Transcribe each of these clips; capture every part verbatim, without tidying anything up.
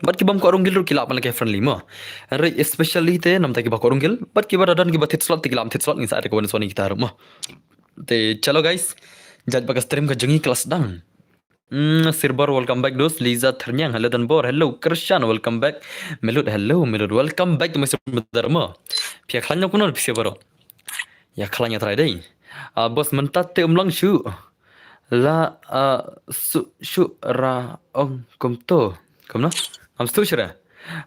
Bad ki bym kwah rung guild ruh ki lah ban leh kai friendly mo. Hynrei especially te namta ki ba kwah rung guild, bad ki ba da don ki ba thied slot te ki lah ban thied slot, ngin sa ai recommend soni kita ruh mo. Te chalo guys, judge ba ka stream ka jong ngi ka la sdang. Mm, Sirbor, welcome back, dos. Liza Therniang, hello, Donbor, hello, Krishan, welcome back. Milut, hello, Milut, welcome back to my stream, brother mo. Phi ïa khlaiñ na kumno phi Sirbor? Ïa khlaiñ ïa trai dei. Ah, boss, mynta te um long shuh. La, ah, shuh, shuh ra ong kumto. Kumno? Ngam shuh shuh ra.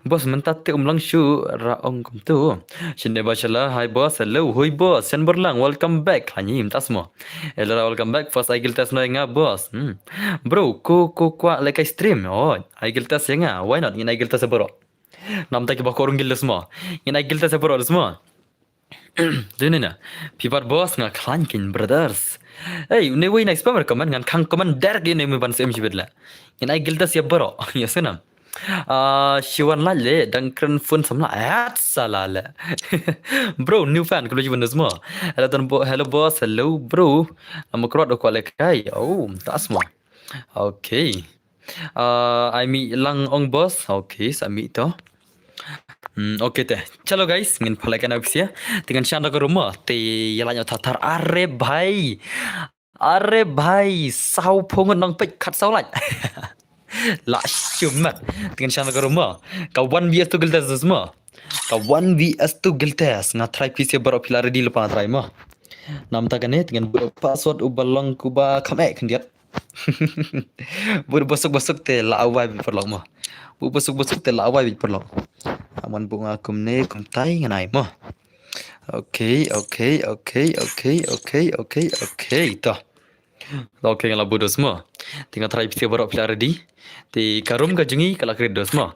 Boss, mynta te um long shuh ra ong kumto. Shin ne ba shala, hi boss, hello, hui boss, Shen Borlang, welcome back. Khlaiñ hi, mynta mo. Hello, welcome back. First ai guild test noh ïa nga, boss. Hmm. Bro, ko, ko kwah leh kai stream. Oh, ai guild test ïa nga. Why not? Ngin ai guild test baroh. Namta ki ba kwah rung guild test mo. Ngin ai guild test baroh test mo. Dune na. Phi pat boss, nga khlaiñ kein, brothers. Hey, ne wei na spam recommend, ngan khang comment direct ïa ne me ban sem shibit la. Ngin ai guild test ïa baroh. Ïa snam. Ah, shi wan lait le, dang kren phone samla. At sala le. Bro, new fan, khublei shibun dos mo. Hello, Don Bo-, hello boss, hello bro. Nama krot kwah leh kai. Oh, tas mo. Okay. Ah, ai mih lang ong boss. Okay, sa mih to. Hmm, okay te. Chalo guys, ngin phalai kana pisia. Te ngan shan da ka room mo. Te ïa lait noh thar thar, are bhai. Are bhai, saw phew ngut nang peit khatsaw lait. La shim mat. Te ngan shan da ka room mo. Ka one V S two guild test mo. Ka one V S two guild test. Nga try pisia baroh, phi la ready lypa try mo. Namta kane, te ngan bud password uba long kuba kham eh khyndiat. Bud ba suk ba suk te la awai bad paralok mo. Bud ba suk ba suk te la awai bad paralok. Aman bud nga kumne kumtai ngan ai mo. Okay, okay, okay, okay, okay, okay, okay, to. Okay, nga la bud dos mo. Te nga try pisia baroh, phi la ready. Te ka room ka jong ngi ka la create dos mo.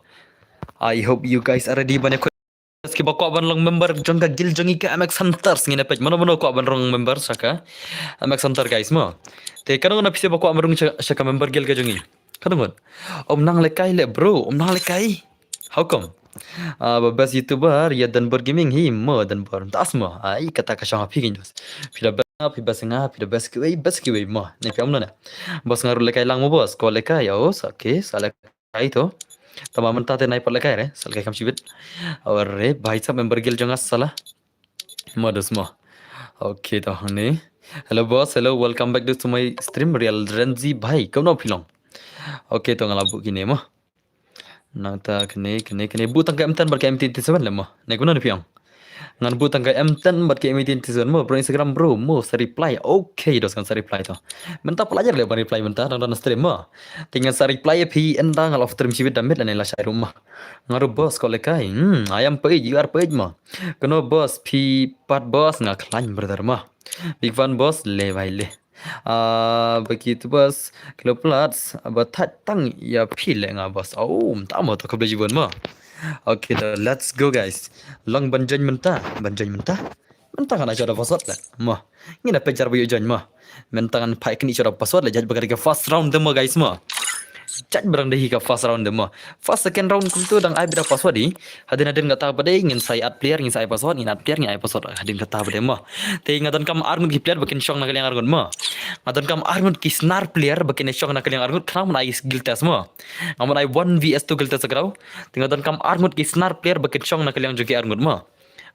I hope you guys are ready ban ïa ki ba kwah ban long member jong ka guild jong ngi ka M X Hunters, ngin ïa peit mano mano kwah ban long member sha ka M X Hunter guys mo. Te kano kano phi ba kwah ban rung sha, sha ka member guild ka jong ngi? Kano ngut? Ym nang lehkai le bro, ym nang lehkai. How come? Ah, ba best YouTuber ïa Donbor Gaming hi mo, Donbor. Tas mo. Ai kata ka shong ha phi kein dos. Phi da best nga, phi best nga, phi da best kiwei, best kiwei mo. Ne phi ong mano ne? Boss, nga ruh lehkai lang mo boss, ko lehkai. Oh, sa, okay, sa lehkai. Ai to. Tama mynta te nai pat lehkai re, sa lehkai kham shibit. Are bhai sab member guild jong nga sala. Mo dos mo. Okay to hangne. Hello boss, hello, welcome back to my stream, Real Renzi bhai. Kumno phi long? Okay to, nga la bud kine mo. Nangta kine, kine, kine bud tang ka M ten bad ka M twenty seven le mo. Ne kumno ne phi ong? Ngan bud tang ka M ten bad ka M eighteen T seven mo, bro, Instagram bro, mo sa reply. Okay, dos ngan sa reply to. Mynta pala jar le ban reply mynta, dang don stream mo. Te ngan sa reply ïa phi ynda nga la off stream shibit da miet lane la shai ruh mo. Nga ruh boss ko lehkai. Hmm, I am page, you are page mo. Kano boss, phi pat boss, nga khlaiñ brother mo. Big fan boss, le bhai le. Ah, baki tu boss, kilo plats, ba thait tang ïa phi le nga boss. Oh, mynta mo to, khublei shibun mo. Okay, to, let's go guys. Long ban join mynta, ban join mynta. Mynta ngan ai shuwa da password le. Mo. Ngin da peit jar ba ïoh join mo. Mynta ngan phai kane shuwa da password le, judge ba ka dei ka first round te mo guys mo. Judge ba dang dei hi ka first round te mo. First, second round kumtu dang ai beit da password hi. Hadien hadien kata ba dei ngin sa ai add player, ngin sa ai password, ngin add player, ngin ai password. Hadien kata ba dei mo. Te nga donkam ar ngut ki player ba kin shong na ka liang ar ngut mo. Nga donkam ar ngut ki snar player ba kin shong na ka liang ar ngut, khnang ban ai guild test mo. Nga ban ai one V S two guild test kata. Te nga donkam ar ngut ki snar player ba kin shong na ka liang jong ki ar ngut mo.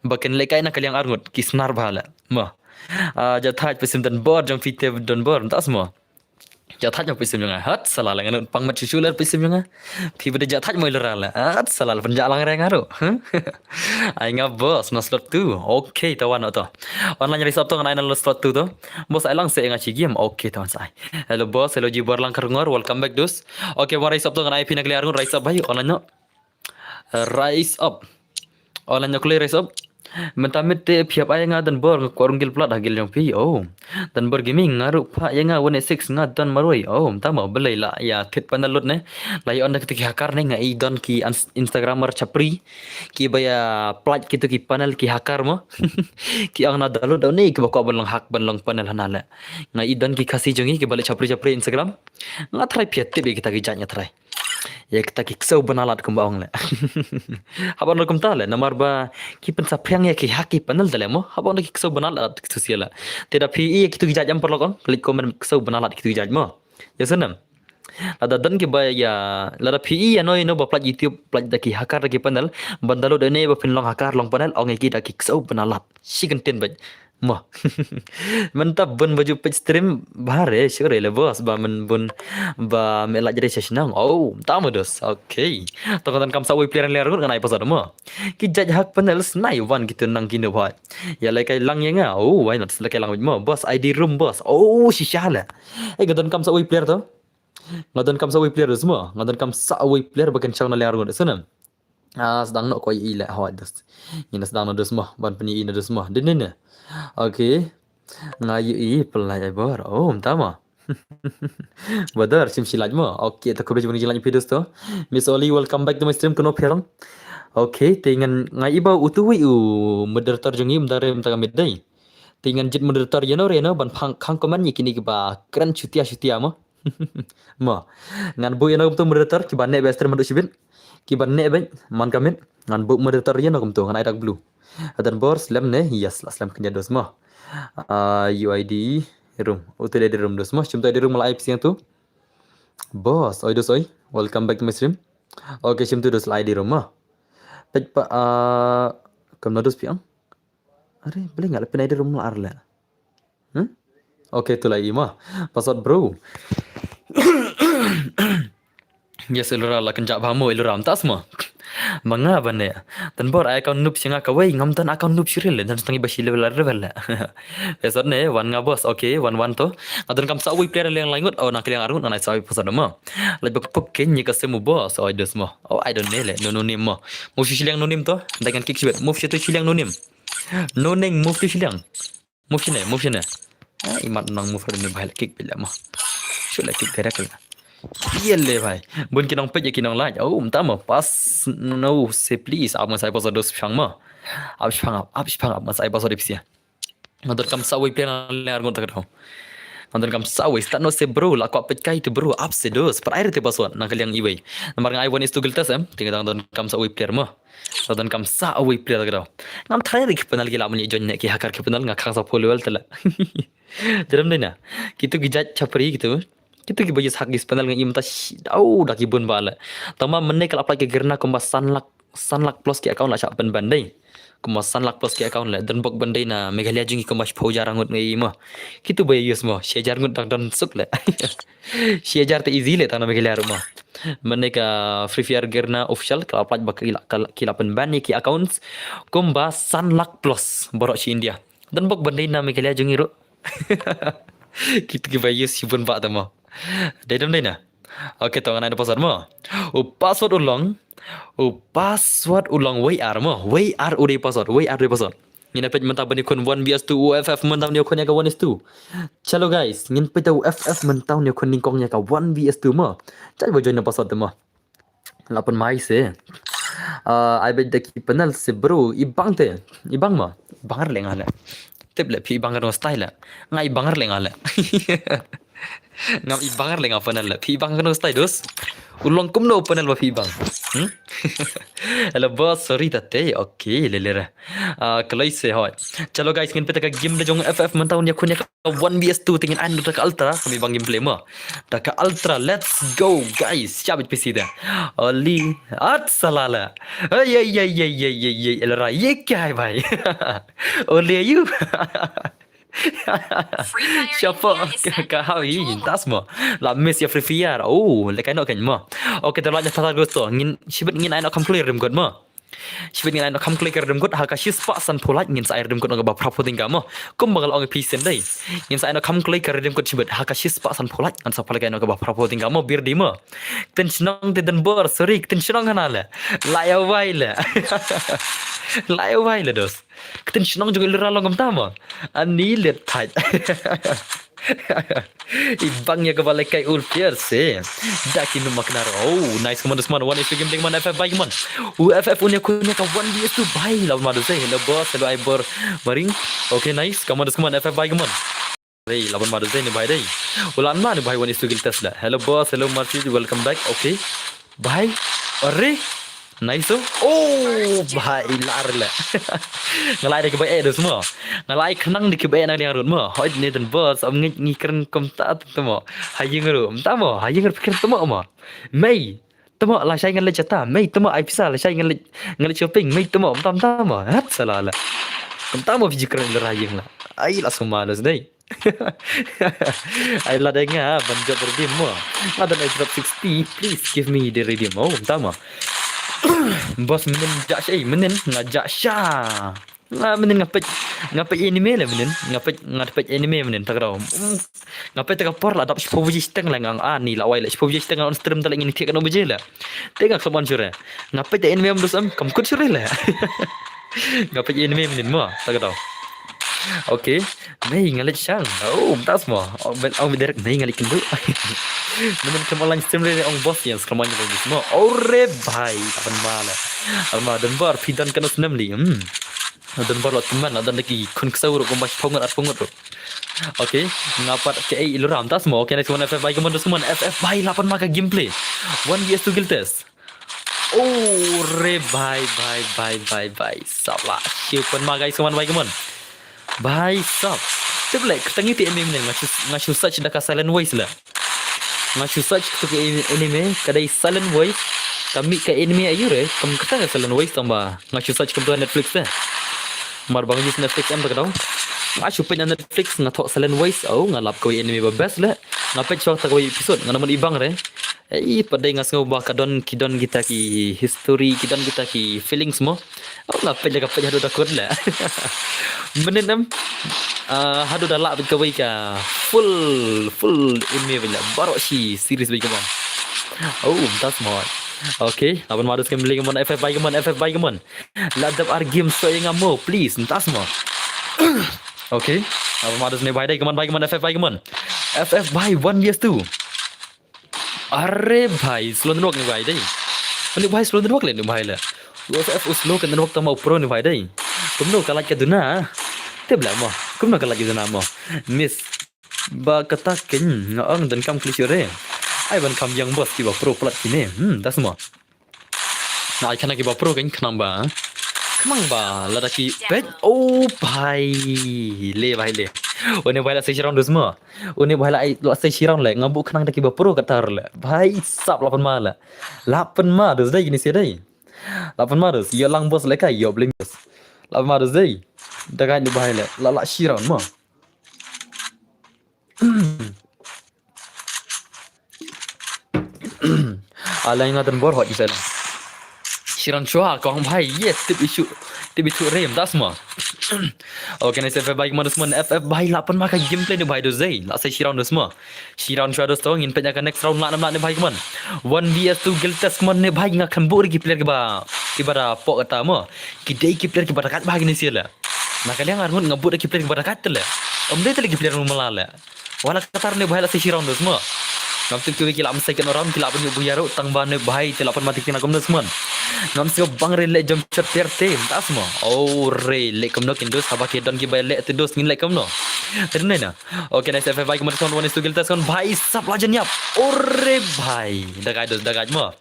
Ba kin lehkai na ka liang ar ngut ki snar bha le mo. Ah, ja thait phi sim Donbor jong phi te Donbor, mynta mo. Ja thait mo phi sim jong nga. Hat sala le, nga nud pang mat shu shu le phi sim jong nga. Phi ba dei ja thait mo i lera le. Hat sala le, pynjah lang re nga ruh. Ai nga boss na slot two. Okay, to wan to. Online raise up to, ngan ai na slot two to. Boss ai lang se nga chi game. Okay, to wan sa ai. Hello boss, hello Jibor Langkarngor, welcome back dos. Okay, wan raise up to, ngan ai phi na ka liang ar ngut, raise up bhai, online no. Rise up. Online nyo klei rise up. Mynta miet te phi hap ai nga Donbor, nga kwah rung guild plat ha guild jong phi. Oh. Donbor Gaming, nga ruh phah ïa nga one eight six, nga don marwei. Oh, mynta mo balei la ïa thied panel lut ne. La ïa on da kito ki hacker ne, nga i don ki ins-, Instagrammer chapri. Ki ba ïa plat kito ki panel ki hacker mo. Ki ong na download da une ki ba kwah ban long hack ban long panel hana le. Nga i don ki Khasi jong ngi ki ba leh chapri chapri Instagram. Nga trai phi ïa tip ïa kita ki jait, nga trai. Ïa kita ki ksew bnalad kumba ong le. Haba ong kumta le, namar ba ki pynsaphriang ïa ki hack ki panel te le mo. Haba ong ki ksew bnalad ki social le. Te da phi ïa kitu ki jait em paralok ong, klik comment ksew bnalad kitu ki jait mo. Ïa snem. Lada don kiba ïa, lada phi ïa no ïa no ba pynlait YouTube, pynlait da ki hacker da ki panel, ban download ïa ne ba phin long hacker long panel, ong ïa ki da ki ksew pynlait. Shi kyntien beit. Mo. Mynta bun ba ju peit stream ba re, sure le boss, ba men bun ba me lait re sha shnong. Oh, mynta mo dos. Okay. To ka donkam sa wei player leng arngut ngan ai password mo. Ki jait hack panel snai wan ki tu nang ki no bha. Ïa lei kai lang ïa nga. Oh, why not? Lei kai lang mo. Boss, I D room boss. Oh, shisha le. Eh, ka donkam sa wei player to. Nga donkam sa wei player dos mo. Nga donkam sa wei player ba kan shong na leng arngut. Sana. Ah, sdang noh ko i leh hoi dos. Ngin sdang noh dos mo, ban pyni i noh dos mo. Dei ne ne. Okay. Nga ïohi pynlait ai bor. Oh, mynta mo. Badar, shim shi lait mo. Okay, to khublei shibun ïa ki lait phi dos to. Miss Oli, welcome back to my stream, kano phi rong. Okay, te ngan nga i ba utu wi u moderator jong i mynta re mynta ka midday. Te ngan jied moderator ïa no re no ban phang khang comment ïa kine kiba kren shutia shutia mo. Mo. Ngan buh ïa no kumto moderator kiba neh beh stream haduh shibit. Kiba neh beh man ka miet. Ngan buh moderator ïa no kumto ngan ai dak blue. Adan bor slem ne? Yes, la slem kynja dos mo. Ah, U I D room. Utu le di room dos mo. Shim tu di room la ai psiang tu. Boss, oi dos oi. Welcome back to my stream. Okay, shim tu dos la ai di room mo. Peit pa, ah, kam no dos piang. Are, beli nggak lebih naik di room la ar le. Hmm? Okay, tu la i mo. Password bro. Yes, Ilura la kynjah ba mo Ilura mynta mo. Manga ba ne. Tan bor ai account noob shinga kawei ngam tan account noob shiril le. Tan tangi ba shi level level le. Password ne wan nga boss. Okay, wan wan to. Nga donkam sa wei player leng lai ngut. Oh, nang ki leng arngut ngan ai sa wei password mo. Lait ba puk ken ni ka semu boss. Oh, dos mo. Oh, I don't know le. No no name mo. Mo shi shi leng no name to. Dengan kick shibet. Mo shi to shi leng no name. No name mo shi leng. Move shane, move shane. Ah, imat nang move rin bai la kick bila mo. Shu la kick direct la. Iya le bhai. Bun ki nong peit ïa ki nong like. Oh, mynta mo pass no se please. Ap ngan sa ai password dos shang mo. Ap shang ap, ap shang ap ngan sa ai password ipsia. Nga donkam sa wei player leng arngut ta ka dong. Nga donkam sa wei start no se bro la kwah peit kai tu bro ap se dos. Pat ai re te password nang ka liang iwei. Namar nga ai one is to guild test em. Te nga donkam sa wei player mo. Sa donkam sa wei player ka dau. Ngam tharai ri ki panel ki la mani join ne ki hacker ki panel nga khang sa follow wel tela. Jerem dei na. Kitu ki jait chapri kitu. Kitu ki bajis hack ki panel nga im ta shi dau da ki bun ba le. Tama mene ka la apply ki gerna kumba san lak san lak plus ki account la shah pynban dei. Kumba san lak plus ki account le. Dan bok ban dei na Meghalaya jong i kumba shiphew hajar ngut ngi mo. Kitu ba use mo. Shi hajar ngut dang don suk le. Shi hajar te easy le tang na Meghalaya ruh mo. Mene ka Free Fire gerna official ka la apply ba ki la, ka la, ki la pynban ïa ki accounts kumba san lak plus baroh shi India. Dan bok ban dei na Meghalaya jong i ruh. Kitu ki ba use shibun ba ta mo. Dei dam dei na. Okay, to ngan ai password mo. U password u long. U password u long wei ar mo. Wei ar u dei password. Wei ar u dei password. Ngin peit mynta ban ïakhun one V S two U F F mynta ban ïakhun ïa ka one is two. Chalo guys, ngin peit U F F mynta ban ïakhun nyngkong ïa ka one V S two mo. Chai ba join na password mo. La pynmai se. Ah, ai beit da ki panel se bro, i bang te. I bang mo. I bang ar le nga le. Tip le phi i bang ka dong style le. Nga i bang ar le nga le. Ngam i bang ar le nga panel le. Phi i bang ka dong style dos. U long kumno panel ba phi i bang. Hmm? Hello boss, sorry ta te. Okay, le le ra. Ah, kaloi se hoi. Chalo guys, ngin peit ka game da jong F F mynta ban ïakhun ïa ka one V S two te ngin ai da ka ultra. Kami bang gameplay mo. Da ka ultra, let's go guys. Siap P C da. Oli, at salala. Ay ay ay ay ay ay ay. Elra ye kya hai bhai? Oli ayu. Siapa ka hai tas mo. La miss ïa Free Fire. Oh, le kai no kan mo. Okay, da la nya tata gusto. Ngin shibit ngin ai no kam clear rim god mo. Shibit ngin ai no kam clear rim god ha ka shispah sanphew lak ngin sa ai rim god no ba phra phew tyngka mo. Kumba ka la ong phi sen dei. Ngin sa ai no kam clear rim god shibit ha ka shispah sanphew lak ngan sa pha lak ai no ba phra phew tyngka mo bir di mo. Kten shnong te dan bor, sorry, kten shnong hana le. La ïa wai le. La ïa wai le dos. Kten shnong jong Ilra long kumta mo. Ani le thait. I bang ïa ka ba le kai ul player se. Da ki num maknar. Oh, nice, come on, come on. One is to game, come on, F F bhai, come on. U F F un ïakhun ïa ka one V S two bhai. Lawan madu se. Hello boss, hello Ibor. Maring. Okay, nice. Come on, come on, F F bhai, come on. Hey, lawan madu se ni bhai dei. Ulan ma ni bhai one is to guild test la. Hello boss, hello Marcy, welcome back. Okay. Bhai. Arre. Nice. Oh, bhai, lar le. Nga la ai da kiba eh dos mo. Nga la ai khnang da kiba eh na liang rut mo. Hoi ne dan bos, am ngi ngi kren kumta tu mo. Haying ru, mta mo, haying ru pikir tu mo mo. Mei, tu mo la shai ngan leit jata. Mei, tu mo ai pisa la shai ngan leit, ngan leit shopping. Mei, tu mo, mta mta mo. Hat sala la. Kumta mo piji kren le haying la. Ai la suma dos dei. Ai la dei nga ban jop redeem mo. Nga don ai drop sixty, please give me the redeem. Oh, mta mo. Bos, menin ja sha, menin nga ja sha. Nga menin nga peit, nga peit anime le menin, nga peit, nga peit anime menin ta ka daw. Mm. Nga peit ta ka por la dap shiphew baje shiteng le nga ong ani la wai le shiphew baje shiteng on stream ta le ngin thiah kano baje le. Te nga khlem on shuh re. Nga peit ta anime am dus am kam kut shuh re le. Nga peit anime menin mo ta ka daw. Okay. Mei nga leit shang. Oh, mta mo. Oh, ben ong direct mei nga leit kynduh. Menin khlem online stream re ong bos ïa scroll mo. Ore bhai, aban ma le. Alma don bor phi don kano snem li. Hmm. Don bor lot kmen, don da ki khun ksew ruh kumba shiphew ngut arphew ngut ruh. Okay, nga pat ka ei iluram ta mo. Okay, next one F F bhai, come on, dos mo, F F bhai, la pan ma ka gameplay. One V S two guild test. Oh, re bhai, bhai, bhai, bhai, bhai. Sap la. Shu pan ma guys, come on bhai, come on. Bhai sap. Tip le, kata ngi te anime ne, nga shu, nga shu search da ka Silent Voice le. Nga shu search kata ka anime, ka dei Silent Voice. Ka mih ka anime aïu re, kam kata ka Silent Voice tang ba. Nga shu search kumta Netflix te. Mar ba nga use Netflix em ta ka daw. Nga shu peit na Netflix, nga thoh Silent Voice, oh, nga lap kawei anime ba best le. Nga peit shuwa ta kawei episode, nga naman ibang re. Ei, pat dei nga sngew ba ka don, ki don kita ki history, ki don kita ki feelings mo. Oh, nga peit la ka peit haduh da kut le. Menin em. Ah, haduh da lah bad kawei ka full, full anime bad la baroh shi series bad ka bang. Oh, that's smart. Okay, la pan ma dos ka gameplay, come on, F F bhai, come on, F F bhai, come on. La dap ar game so ïa nga mo, please, that's smart. Okay, la pan ma dos ne bhai dei, come on bhai, come on, F F bhai, come on. F F bhai, one V S two. Are bhai, slow network ne bhai dei. Ani bhai slow network le ne bhai le. U F F u slow ka network tang ma u pro ne bhai dei. Kumno ka lait ka duna. Tip la mo. Kumno ka lait ka duna mo. Miss. Ba kata ken nga ong donkam kli shuh re. Ai ban kam ïa u bos kiba pro plat kine. Hmm, that's mo. Nga ai khana kiba pro ken khnang ba. Khnang ba lada ki peit. Oh bhai. Le bhai le. Une bhai la sei shi round dus mo. Une bhai la ai la sei shi round le. Nga buh khnang da kiba pro kata le. Bhai sap la pan ma le. La pan ma dus dei kine sia dei. La pan ma dus. Ïoh lang bos le kai ïoh bling bos. La pan ma dus dei. Da kai ne bhai le. La la shi round mo. Ala nga don bor hot isa. Shi round shuwa kong bhai, yes, tip isu, tip itu rem, das mo. Okay, nice F F bhai, kemon dos mon, F F bhai, la pan ma ka gameplay ne bhai dos dei, la sei shi round dos mo. Shi round shuwa dos to, ngin peit ïa ka next round la nam la ne bhai kemon. One V S two guild test kemon ne bhai, nga khlem buh re ki player kiba, kiba da pok kata mo. Ki dei ki player kiba da kat bhai kine sia la. Na ka liang arngut nga buh re ki player kiba da kat te la. Em dei te la ki player mala la. Wala katar ne bhai la sei shi round dos mo. Ngam tip kiwei ki la msai kat round ki la ban ïoh buh ïa ruh tang ba ne bhai te la pan ma tik na kum dos mon. Ngam sngewbang re leh jump shot per te, mynta mo. Oh re leh kumno kin dos haba ki don ki bai leh te dos ngin leh kumno. Te ne na. Okay, nice F F bhai kumno dos mon, one is to kill test mon bhai sap la jan ïap. Oh re bhai. Da gai dos, da gai mo.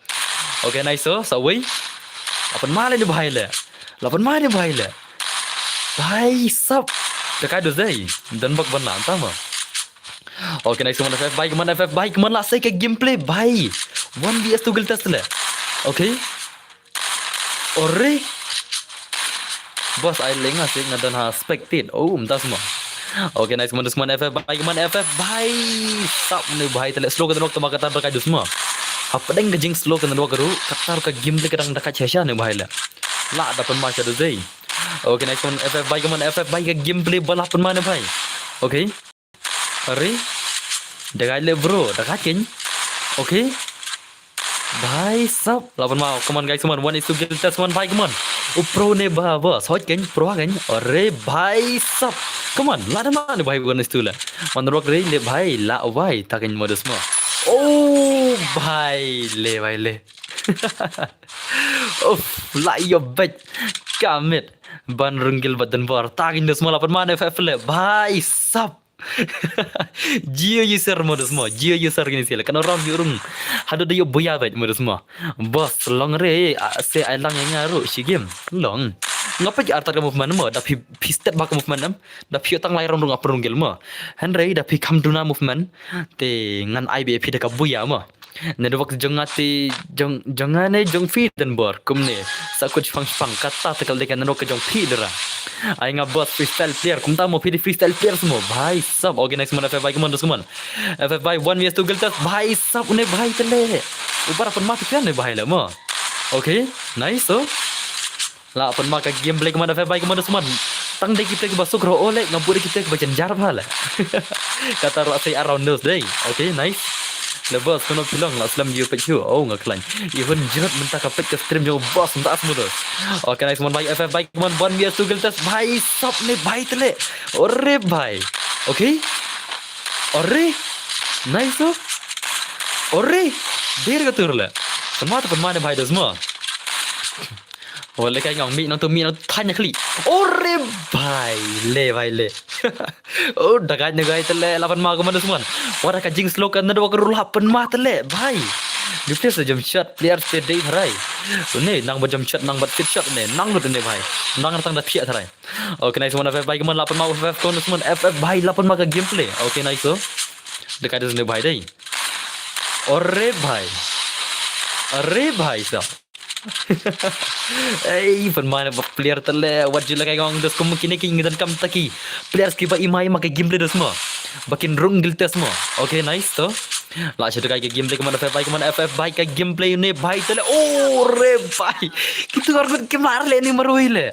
Okay, nice so, sa wei. La pan ma le ne bhai le. La pan ma ne bhai le. Bhai sap. Da gai dos dei. Don bok ban la ta mo. Okay, nice, kemon F F bhai, kemon F F bhai, kemon la sei ka gameplay bhai. One V S two guild test le. Okay. Ore. Bos ai lenga sei nga don ha spectate. Oh, mynta mo. Okay, nice, kemon dos mon F F bhai, kemon F F bhai. Sap ne bhai te la slow ka don bok tama katar da kai dos mo. Hapdeng ka jing slow ka don bok ruh katar ka gameplay ka dang da kai sha sha ne bhai la. La da pan ma sha dos dei. Okay, nice, kemon F F bhai, kemon F F bhai ka gameplay ba la pan ma ne bhai. Okay. Are. Da gai le bro, da gai ken. Okay. Bhai sap. La pan ma, kemon guys, kemon one is to guild test mon bhai, kemon. U pro ne ba ba, sot ken, pro ken. Are bhai sap. Kemon, la da ma ne bhai one is to la. Mon rock re le bhai, la bhai, ta ken modus mo. Oh bhai le, bhai le. Uff, la ïoh bet. Kamit. Ban rung guild bad don bor. Ta ken dos mo la pan ma ne F F le. Bhai sap. Jia user mo dos mo, jia user kine sila. Kan round ïoh rung. Haduh da ïoh buya bad mo dos mo. Boss, long re, ah, se ai lang ïa nga ruh shi game. Long. Nga peit artat ka movement mo, da phi, phi step back movement em. Da phi tang lai round rung ap rung gel mo. Hynrei da phi kham duna movement. Te ngan ai be phi da ka buya mo. Network jong nga te jong, jong nga ne jong phi den bor kumne. Sa kut shpang shpang kata te kal deka network jong phi dera. Ai nga boss freestyle player kumta mo phi di freestyle player mo. Bhai sab, okay, nice mon, F F bhai, come on, come on. F F bhai, one V S two guild test, bhai sab, une bhai te le. Ubar pynma te phi ne bhai le mo. Okay, nice, so. Lah pynma ka gameplay, come on, F F bhai, come on, come on. Tang dei ki play kiba suk ruh, oh, le, nga bud dei ki play kiba jynjar bha le. Kata ruh sei around those dei. Okay, nice. Le boss, kumno phi long, la slem ïa u peit shu. Oh, nga khlaiñ. I hun jrot mynta ka peit ka stream jong u boss, mynta as mudos. Okay, nice one bhai, F F bhai, come on, one V S two guild test, bhai sab ne bhai te le. Ore bhai. Okay. Ore. Nice, oh. Ore. Der ka tur le. Pynma te pynma ne bhai dos mo. Oh, le kai ngong, mih nangtu, mih nangtu, thaiñ na khlieh. Ore bhai, le bhai le. Oh, da kai ne kai te le, la pynma, come on, dos mon. Wada ka jing slow ka network ruh la pynma te le, bhai. Di players da jump shot, players te dei tharai. Ne, nang ba jump shot, nang ba fit shot ne, nang lut ne bhai. Nang tang da thiah tharai. Okay, nice one, F F bhai, come on, la pynma, F F, come on, dos mon, F F bhai, la pynma ka gameplay. Okay, nice, so. Da kai dos ne bhai dei. Ore bhai. Ore bhai, so. Ei, pynma ne ba player te le, wat ju le kai ngong dos kum kine ki ngi donkam taki. Players kiba i mai ma ka gameplay dos mo. Ba kin rung guild test mo. Okay, nice to. La shu kai ka gameplay, come on, F F bhai, come on, F F bhai, ka gameplay ne bhai te le. Oh, re bhai. Kitu arngut ki mar le ni marwei le.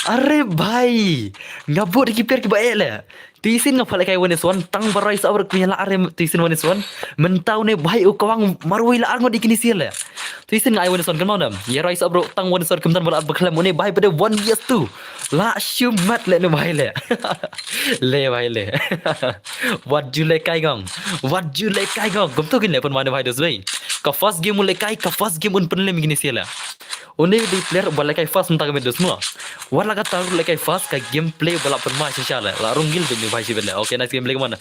Are bhai. Nga bud ki player kiba eh le. Tisin nga pha le kai one is one, tang ba rise up ruh kmie la are tisin one is one. Mynta une bhai u kawang marwei la arngut ikni sia le. Tisin nga ai one is one kan maw dam. Ïa rise up ruh tang one is one kumtan ba la ar ba khlem une bhai ba de one V S two. La shu mat le ne bhai le. Le bhai le. Wat ju le kai ngong. Wat ju le kai ngong. Kumtu kin le pynma ne bhai dos bhai. Ka first game u le kai, ka first game un pynlem ikni sia le. Une dei player ba le kai fast mynta ka met dos mo. Wat la kata ruh le kai fast ka gameplay ba la pynma shisha le. La rung guild bad ne bhai shibit le. Okay, nice gameplay, come on.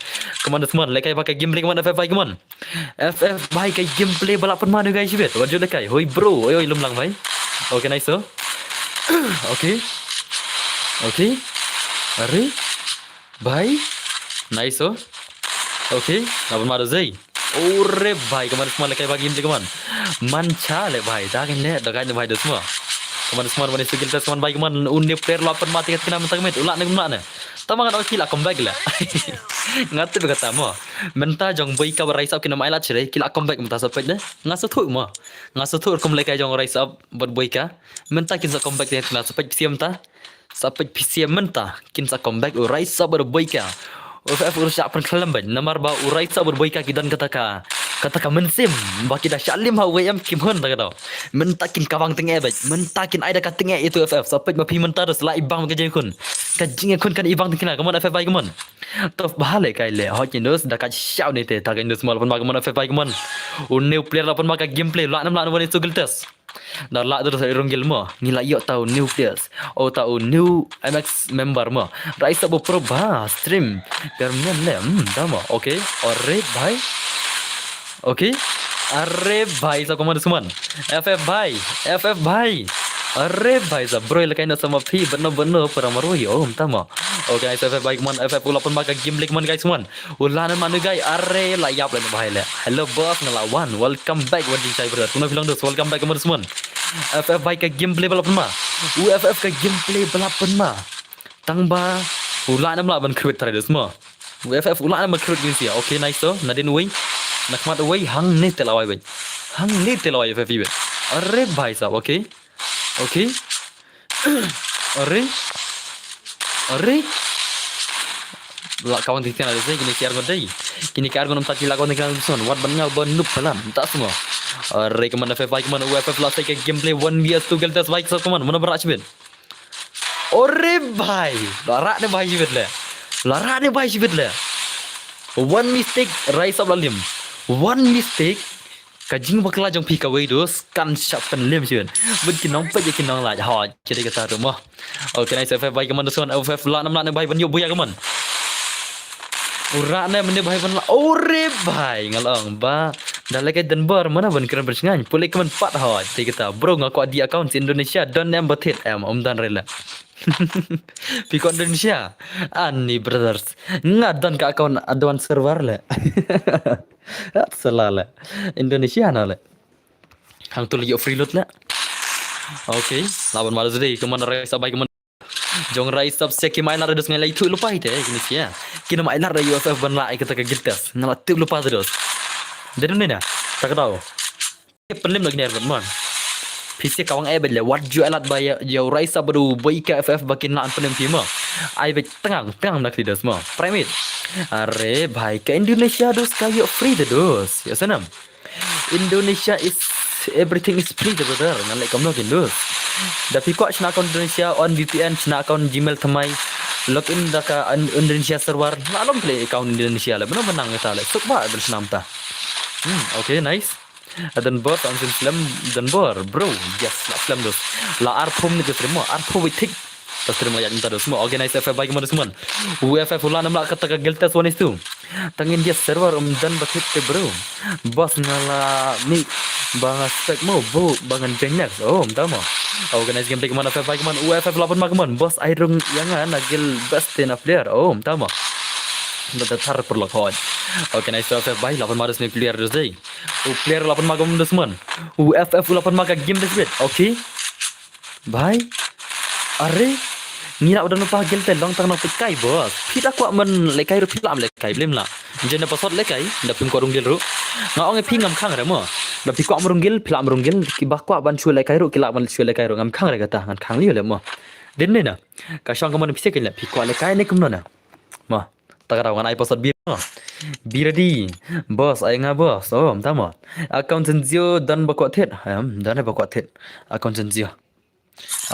Come on, dos mon. Le kai ba ka gameplay, come on, F F bhai, come on. F F bhai ka gameplay ba la pynma ne bhai shibit. Wat ju le kai. Hoi bro. Oi, oi, lum lang bhai. Okay, nice, so. Okay. Okay. Are. Bhai. Nice, oh. Okay, la pynma dos ei. Ore bhai, come on, dos mon, le kai ba game te, come on. Mancha le bhai, da kin le, da kai ne bhai dos mo. Come on, dos mon, one is two guild test, come on bhai, come on, une player la pynma te ka kina mynta ka met, u la ne, u la ne. Tang ba ngan ong ki la comeback le. Nga tip kata mo. Mynta jong Boyka bad Rise Up kin ym ailad shuh re, ki la comeback mynta sa peit ne. Nga sngewthuh mo. Nga sngewthuh rukom le kai jong Rise Up bad Boyka. Mynta kin sa comeback te ka kina sa peit phi siem mynta. Sa peit phi siem mynta, kin sa comeback u Rise Up bad u Boyka. U F F u shah pynkhlem bad, namar ba u Rise Up bad u Boyka ki don kata ka, kata ka mynsiem ba ki da shah lim ha u em kim hun da ka daw. Mynta kin kawang tyngeh bad, mynta kin ai da ka tyngeh ïa u F F. Sa peit ma phi mynta da sla i bang ka jingkhun. Ka jingkhun kan i bang tyngeh, come on F F bhai, come on. Tough bha le kai le, hot nyi dos da ka shaw ne te, ta ka dos mo la pynma, come on F F bhai, come on. U new player la pynma ka gameplay, la nam la nam one is two guild test. Da lah dur sa rung guild mo. Ngi la ïoh tau new players. O tau new M X member mo. Rise Up bad u pro ba stream. Permanent le. Hmm, da mo. Okay. Ore bhai. Okay. Are bhai sa, come on, dos mon. F F bhai. F F bhai. Are bhai sa bro, le kai no sa ma phi bad no bad no para marwei. Oh, mynta mo. Okay, nice, F F bhai, come on, F F u la pynma ka gameplay, come on guys, come on. U la nam la nu guy, are la ïap le ne bhai le. Hello boss, nga la wan. Welcome back, wat jingshai brother. Kumno phi long dos, welcome back, come on, dos mon. F F bhai ka gameplay ba la pynma. U F F ka gameplay ba la pynma. Tang ba u la nam la ban create trai dos mo. U F F u la nam ban create gin sia. Okay, nice to. Nadien uwei. Nakhmat uwei, hangne te la wai bad. Hangne te la wai F F bad. Are bhai sab, okay. Okay. Are. Are. La kawang tiang ada dei, kini ki arngut dei. Kini ki arngut mynta ki la kawang tiang dos mon. Wat ban nga ban nup palam. Ta semua. Are, come on F F bhai, come on U F F, la sei ka gameplay one V S two guild test bhai, so come on. Mana berak sibit. Ore bhai. La rak ne bhai sibit le. La rak ne bhai sibit le. One mistake, Rise Up la lim. One mistake. Ka jingbakla jong phi kawei dos kan shah pynlem shuh. Bad ki nongpeit ïa ki nonglait. Ha, ki dei kata ruh mo. Okay, nice, F F bhai, come on, dos mon, F F la nam la ne bhai ban ïoh buya, come on. Ura ne mane bhai ban la. Ore bhai nga la ong ba. Da leh kai don bor mana ban kren ban sngewthuh. Pule ka man pat hoi. Te kita bro nga kwah dih account Indonesia don em ba thied em um don re la. Phi kwah Indonesia. Ani brothers. Nga don ka account advance server le. At sala le. Indonesia na le. Hang tu lagi free load le. Okay, laban malu sedih kemana rai sabai kemana. Jong rai sap sia ki mai lar dus ngai lai tu lupai te kini sia. Kini mai lar U F F ban la ai kata ka giltes. Ngala tip lupa terus. Dede ni na. Tak tahu. Pelim lagi ni Erben mon. Pisi kawang ai bele wat ju alat ba ya rai sap badu boy ka F F bakin la an pelim pima. Ai bet tengang tengang nak lidas mo. Primate. Are bhai ka Indonesia dus ka yo free de dus. Ya senam. Indonesia is everything is free brother. Ngan leh kumno kin dus. Da phi kwah shna account Indonesia on V P N shna account Gmail thymmai. Log in da ka Indonesia server. Na long play account Indonesia le. Beno menang kita le. Suk ba bel shna mynta. Hmm, okay, nice. Adan bor, ang sin slem dan bor, bro. Yes, la slem dus. La arpum ni ke terima. Arpum witik. Tas terima ya minta dus mo. Organize F F baik mo dus mon. U F F ulan namla kata ka giltes one is two. Tang India server um dan batik te bro. Bos ngala mi banga spek mo bu bangan jeng next. Oh, mta mo. Organize game take man F F baik man U F F lapan mak man. Bos ai rung yang na gil best na player. Oh, mta mo. Nda tar perlok hoi. Organize F F baik lapan madus ni player dus dei. U player lapan mak um dus mon. U F F lapan mak game dus bit. Okay. Bhai. Are. Ngi nak udah nupa gel te long tang nang pekai bos. Phi da kwah men lekai ruh phi lam lekai blim la. Jen da pasot lekai da phim kwah rung gel ruh. Nga ong phi ngam khang re mo. Da phi kwah rung gel phi lam rung gel ki ba kwah ban shu lekai ruh ki la ban shu lekai ruh ngam khang re kata ngan khang liu le mo. Den ne na. Ka shong ka mon phi se kin le phi kwah lekai ne kumno na. Mo. Ta ka daw ngan ai pasot bir mo. Bir di. Bos ai nga bos. Oh, mta mo. Account senzio dan ba kwah thet. Em, dan ba kwah thet. Account senzio.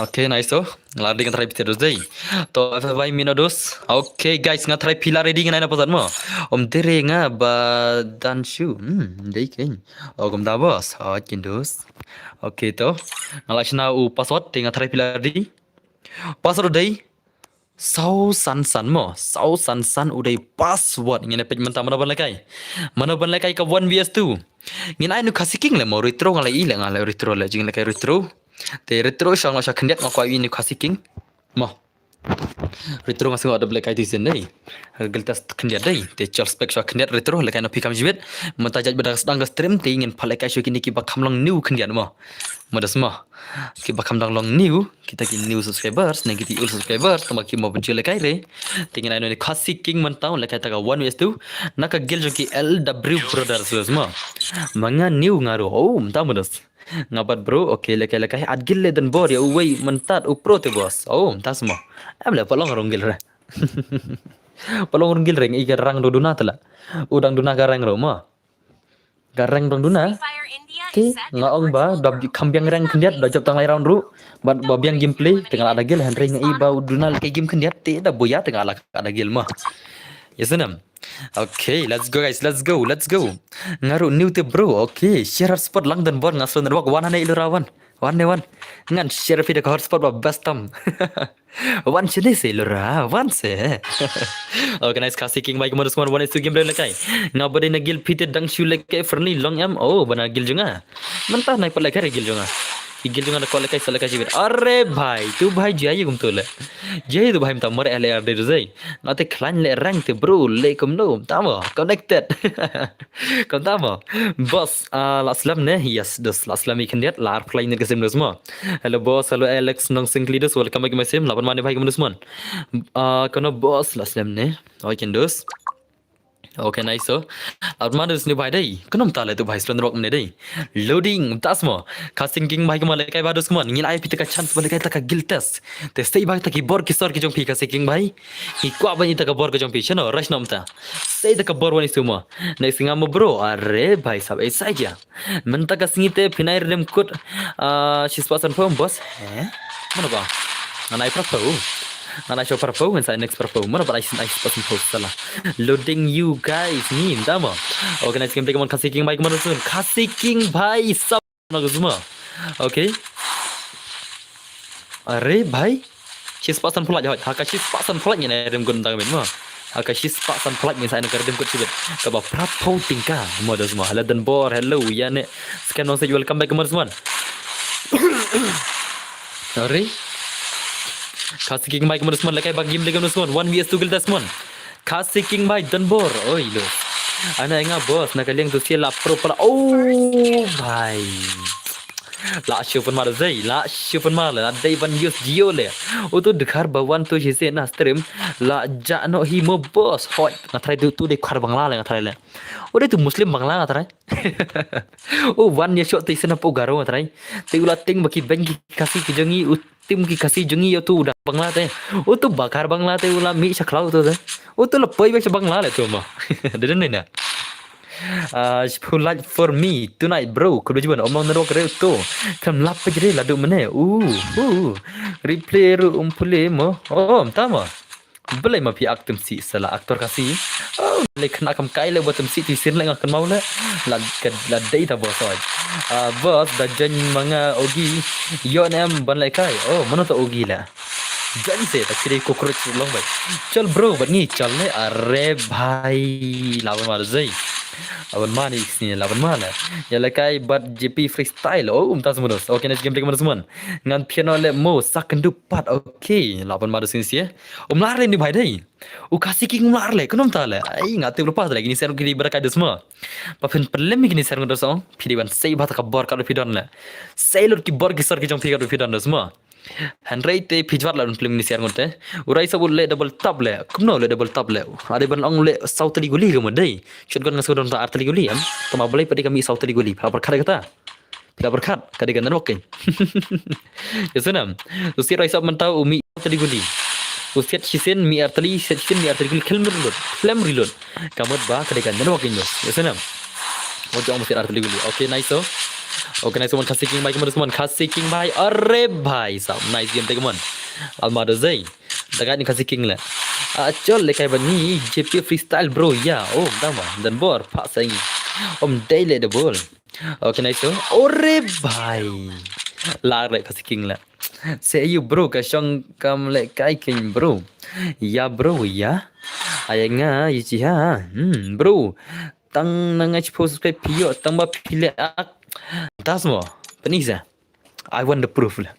Okay, nice to. Ngalai ding try piter dus dei. To F F I mino dus. Okay guys, nga try pila ready ngan na pasat mo. Om dere nga ba dan shu. Hmm, dei keng. Oh, kum da bos. Oh, kin dus. Okay to. Ngalai shna u pasat dei nga try pila ready. Pasat dei. Sau san san mo. Sau san san u dei password ngin pej menta mano ban lekai. Mano ban lekai ka one V S two. Ngin ai nu khasi king le mo retro ngalai i le ngalai retro le jing lekai retro. Te retro shang lo sha khyndiat nga kwah inu khasi king. Mo. Retro nga singo da blek ai tisin dei. Giltas khyndiat dei. Te chol spek sha khyndiat retro lekai no pikam jibit. Menta jaj bada sedang ga stream te ngin palekai shu kini ki bakam long new khyndiat mo. Mo das mo. Ki bakam dang long new. Kita ki new subscribers. Neng kita old subscribers. Tama ki mo benci lekai re. Te ngin ai no ni khasi king menta lekai ta ka one V S two. Na ka gil jong ki L W Brothers mo. Manga new nga ro. Oh, menta mo das. Nga bat bro, okay, lekai lekai. At gil le dan bor ya uwei mentat u pro te bos. Oh, tas mo. Em le palong rong gil re. Palong rong gil re ngi ka rang do duna tela. Udang duna ka rang ro mo. Ka rang dong duna. Te nga ong ba da kham biang rang khyndiat da jop tang lai round ru. Ba ba biang gameplay te nga la da gil henry ngi ba duna le game khyndiat te da boya te nga la ka da gil mo. Ya senam. Okay, let's go guys, let's go, let's go. Nga ru new te bro. Okay, share hotspot lang dan bor nga slow network wan hane ilu rawan. Wan ne wan. Ngan share fi da ka hotspot ba best tam. Wan shini se lura, wan se. Organize khasi king bai kemana semua wan itu game lekai. Nga badai na gil pite dang shu lekai ferni long em. Oh, bana gil junga. Mentah naik pala kare gil junga. Gil junga da kau lekai sa lekai jibir. Are bhai, tu bhai jai gum tu le. Jai tu bhai mta mare ale arde zai. Nga te klan le rang te bro le kum no. Tamo connected. Kam tamo. Boss, ah, la slem ne? Yes, dus la slem i khyndiat la ar play ne ka sim dus mo. Hello boss, hello Alex nong singkli dus welcome back my sim. Laban mane bhai kam dus mon. Ah, kono boss la slem ne? Oi kin dus. Okay, nice so. Laban mane dus ni bhai dei. Kono mta le tu bhai slem rock ne dei. Loading tas mo. Khasi king bhai kemana kai ba dus mon. Ngin ai pita ka chance balik kai ta ka gil test. Te stay bhai ta ki bor ki sor ki jong phi khasi king bhai. Ki kwah bani ta ka bor ki jong phi. Chano rush nom ta. Stay ta ka bor wani semua. Next thing mo bro, are bhai sab excited ya. Menta ka sngi te phinai rem kut. Ah, shi spot san pho boss. He? Mana ba? Nganai pra pho. Nganai show pra pho, ngan sai next pra pho. Mana ba ai sin ai spot san pho sala. Loading you guys ni ndama. Okay, next game take mon khasi king bhai kemana sun. Khasi king bhai sab na semua. Okay. Are bhai. Shi spot san pho la jawai. Haka shi spot san pho la ni rem gun dang ben mo. Ha ka shispah san phlak ngin sa ai na ka riddim kut shibit. Kaba phra phew tyngka. Mo da sma. Hello Donbor, hello. Ïa ne. Scan message, welcome back, mo da sma. Sorry. Khasi King Mike, mo da sma. Lehkai ba game lehkai, mo da sma. One V S two kill da sma. Khasi King Mike, Donbor. Oi lo. Ana nga boss na ka liang tu sia la pro pala. Oh bhai. La shu pynmar zei, la shu pynmar le, la dei ban use Jio le. Utu dkhar ba wan tu shi se na stream, la ja no hi mo boss. Hoi, nga trai tu, tu dei khar Bangla le, nga trai le. U dei tu Muslim Bangla, nga trai. U wan ïa shot te sena po Garo, nga trai. Te u la ting ba ki beng ki Khasi ki jong ngi, u tim ki Khasi jong ngi ïa tu u da Bangla te. Utu ba khar Bangla te u la mih sha khlaw tu te. Utu la poi bek sha Bangla le tu mo. Dei dei na. Ah, who like for me tonight, bro? Khublei shibun, ym long network re to. Khlem lap peit re la duh mynne. Uh, uh. Replay ruh um pule mo. Oh, mynta mo. Balei ma phi ak tymsi sala actor Khasi. Oh, le khynnah kam kai le ba tymsi ti sin le nga kynmaw le. La ka, la dei ta boss oi. Ah, boss da join ma nga Ogi. Ïoh ne em ban lehkai. Oh, mano ta Ogi le. Join se ta kire cockroach long bai. Chal bro, bad ngi chal ne, are bhai. Laban mar zei. Laban mar ni sini, laban mar le. Ïa lehkai bad J P freestyle. Oh, um tas munus. Okay, next game take munus man. Ngan piano le mo, sak kendu pat. Okay, laban mar sini sia. Um lar le ni bhai dei. U Khasi King um lar le, kano mynta le. Ai, nga tip lepas le, kini ser kini berakai da sma. Ba phin pynlem kini ser ngut da song. Phi dei ban sei bha ta ka bor ka da phi don le. Sei lut ki bor ki sor ki jong phi ka da phi don da sma. Hynrei te phi jwat la don pynlem kini ser ngut te. U Rai Sab u le double tap le. Kumno le double tap le. Ade ban ong le saw tylli guli ka mo dei. Shotgun nga sngewdon ta ar tylli guli em. Tama balei pat dei ka mih saw tylli guli. Phi la pyrkhat ïa kata. Phi la pyrkhat, ka dei ka network kein. Ïa sngewdon. U Siat Rai Sab mynta u mih saw tylli guli. U Siat shisien mih ar tylli, Siat shisien mih ar tylli guli, khlem reload, khlem reload. Ka mut ba ka dei ka network kein. Ïa sngewdon. Wat jong u Siat ar tylli guli. Okay, nice so. Okay, nice one, Khasi King bhai, kumno Khasi King bhai. Are bhai sab, nice game te kumno. Alma do zei. Dagat ni Khasi King le. Ah, chol lehkai bad ngi, J P freestyle bro, ya. Oh, dama, Donbor, phah sa ngi. Ym dei le double. Okay, nice so. Ore bhai. Lar le Khasi King le. Se ayu bro, ka shong kam lehkai kein bro. Ya bro, ya. Aya nga, yu chi ha. Hmm, bro. Tang na nga chipo subscribe phi ïoh, tang ba phi le ak. Tas mo. Pynisa. I want the proof le.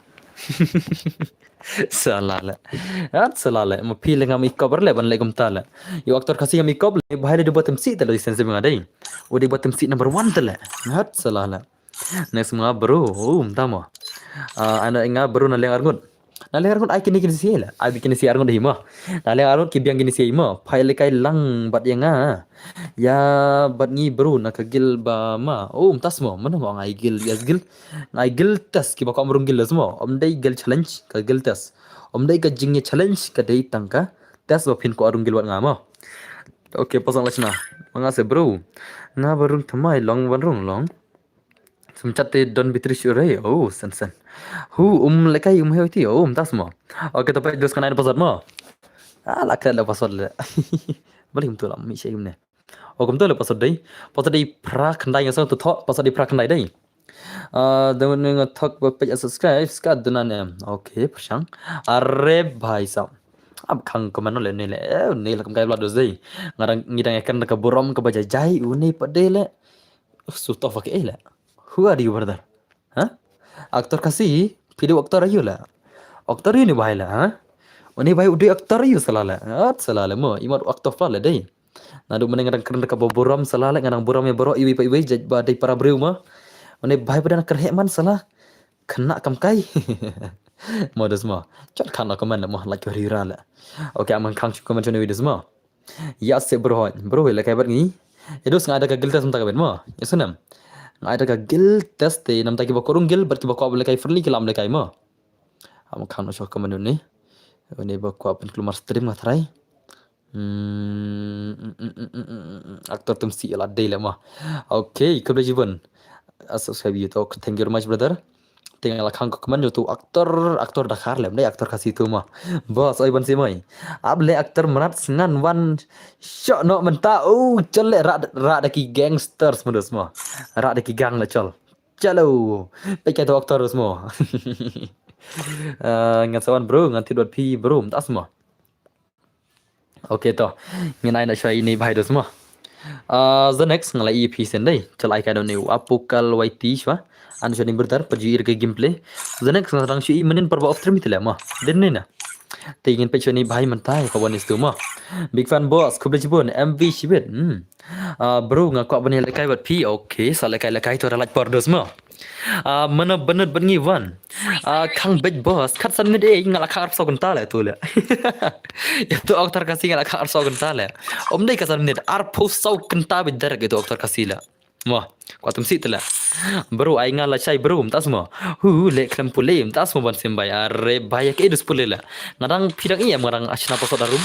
Sala le. Hat sala le. Ma phi le ngam ikop le ban le kumta le. Yu actor Khasi ngam ikop le. Bhai le dei ba tymsi te le sense nga dei. U dei ba tymsi number one te le. Hat sala le. Next nga bro. Um tamo. Ah, ana nga bro na leng arngut. Na leng arngut ai kini kini si le. Ai kini si arngut hi mo. Na leng arngut ki biang kini si mo. Phai lehkai lang bad ïa nga. Ïa bad ngi bro na ka guild ba ma. Oh, um tas mo. Mano mo ngai guild, yes guild. Ngai guild test kiba kwah mrung guild mo. Ym dei guild challenge ka guild test. Ym dei ka jingïa challenge ka dei tang ka test ba phin kwah rung guild wat nga mo. Okay, pasang lashna. Ma nga se bro. Nga ba rung thymmai long ban rung long. Sum chat te don bitri shu rei. Oh, sen sen. Hu um lehkai um heu ti. Oh, um tas mo. Okay, to peit dos kanai password mo. Ah, la kret la password le. Balik um tu la mi shei um ne. Oh, kum tu le password dei. Password dei phra khyndai nga song tu thok, password dei phra khyndai dei. Ah, da nga thok ba peit subscribe, ska duna ne. Okay, pyrshang. Are bhai sab. Ab khang kumno le ne le. Eh, ne la kam kai bla dos dei. Nga dang ngi dang ïakan da ka burom kaba jai jai, u ne pat dei le. Su tof ke le. Who are you, brother? Ha? Actor Khasi, phi dei actor ayu la. Actor ayu ni bhai la, ha? Uni bhai u dei actor ayu sala la. Hat sala la mo, imat actor pla la dei. Naduh mynne nga dang kren da kaba burom sala la, nga dang burom ïa baroh iwei pa iwei, jait ba dei para briew mo. Uni bhai ba dang kyrheh man sala. Khynnah kam kai. Mo dos mo. Chot khan la comment la mo, like ri ra la. Okay, am khang chu comment chu ni dos mo. Ïa se bro hoi, bro lehkai bad ngi. Ïa dos nga ai da ka guild test mynta ka bad mo. Ïa sngewdon. Nga ai da ka guild test te namta kiba kwah rung guild bad kiba kwah lehkai friendly ki lam lehkai mo. Am khang no shoh ka manu ni. Ni ba kwah pynkulmar stream nga try. Hmm, mm, mm, mm, mm, mm, mm. Actor tymsi la dei le mo. Okay, khublei shibun. Ah, subscribe ïa to. Thank you very much, brother. Te nga la khang ka comment ïa utu actor, actor Dkhar lem dei actor Khasi tu mo. Boss oi ban si moi. Ab le actor Mrat sngan wan shoh noh mynta. Oh, chale rah, rah da ki gangsters mo dos mo. Rah da ki gang la chal. Chalo. Peit ka tu actor dos mo. Ah, ngan sa wan bro, ngan thied wat phi bro, mynta mo. Okay to. Ngin ai na shwa ini bhai dos mo. Ah, the next nga la ïa phi sien dei. Chal ai ka don ni apokal waiti shwa. An shwa ni brother pa ju ir ka gameplay. The next nga dang shu i manin par ba off stream itile mo. Din ni na. Te ngin peit shwa ni bhai mynta ka wan istu mo. Big fan boss, khublei shibun, M V shibit. Hmm. Ah, bro, nga kwah ban ïa lehkai bad phi. Okay, sa lehkai lehkai to da lait por dos mo. Ah, mana banut ban ngi wan. Ah, khang bej boss, khat san minit eh, nga la khang arphew saw kynta le tu le. Ïa tu oktar kasi nga la khang arphew saw kynta le. Om dei ka san minit, arphew saw kynta bej derek ïa tu oktar kasi le. Mo, kwah tum si tu le. Bro, ai nga la shai bro, mynta smo. Hu, le khlem pule, mynta smo ban sim bai. Are bai ïa ke dus pule le. Nga dang phi dang ïa, nga dang ashna pasot arum.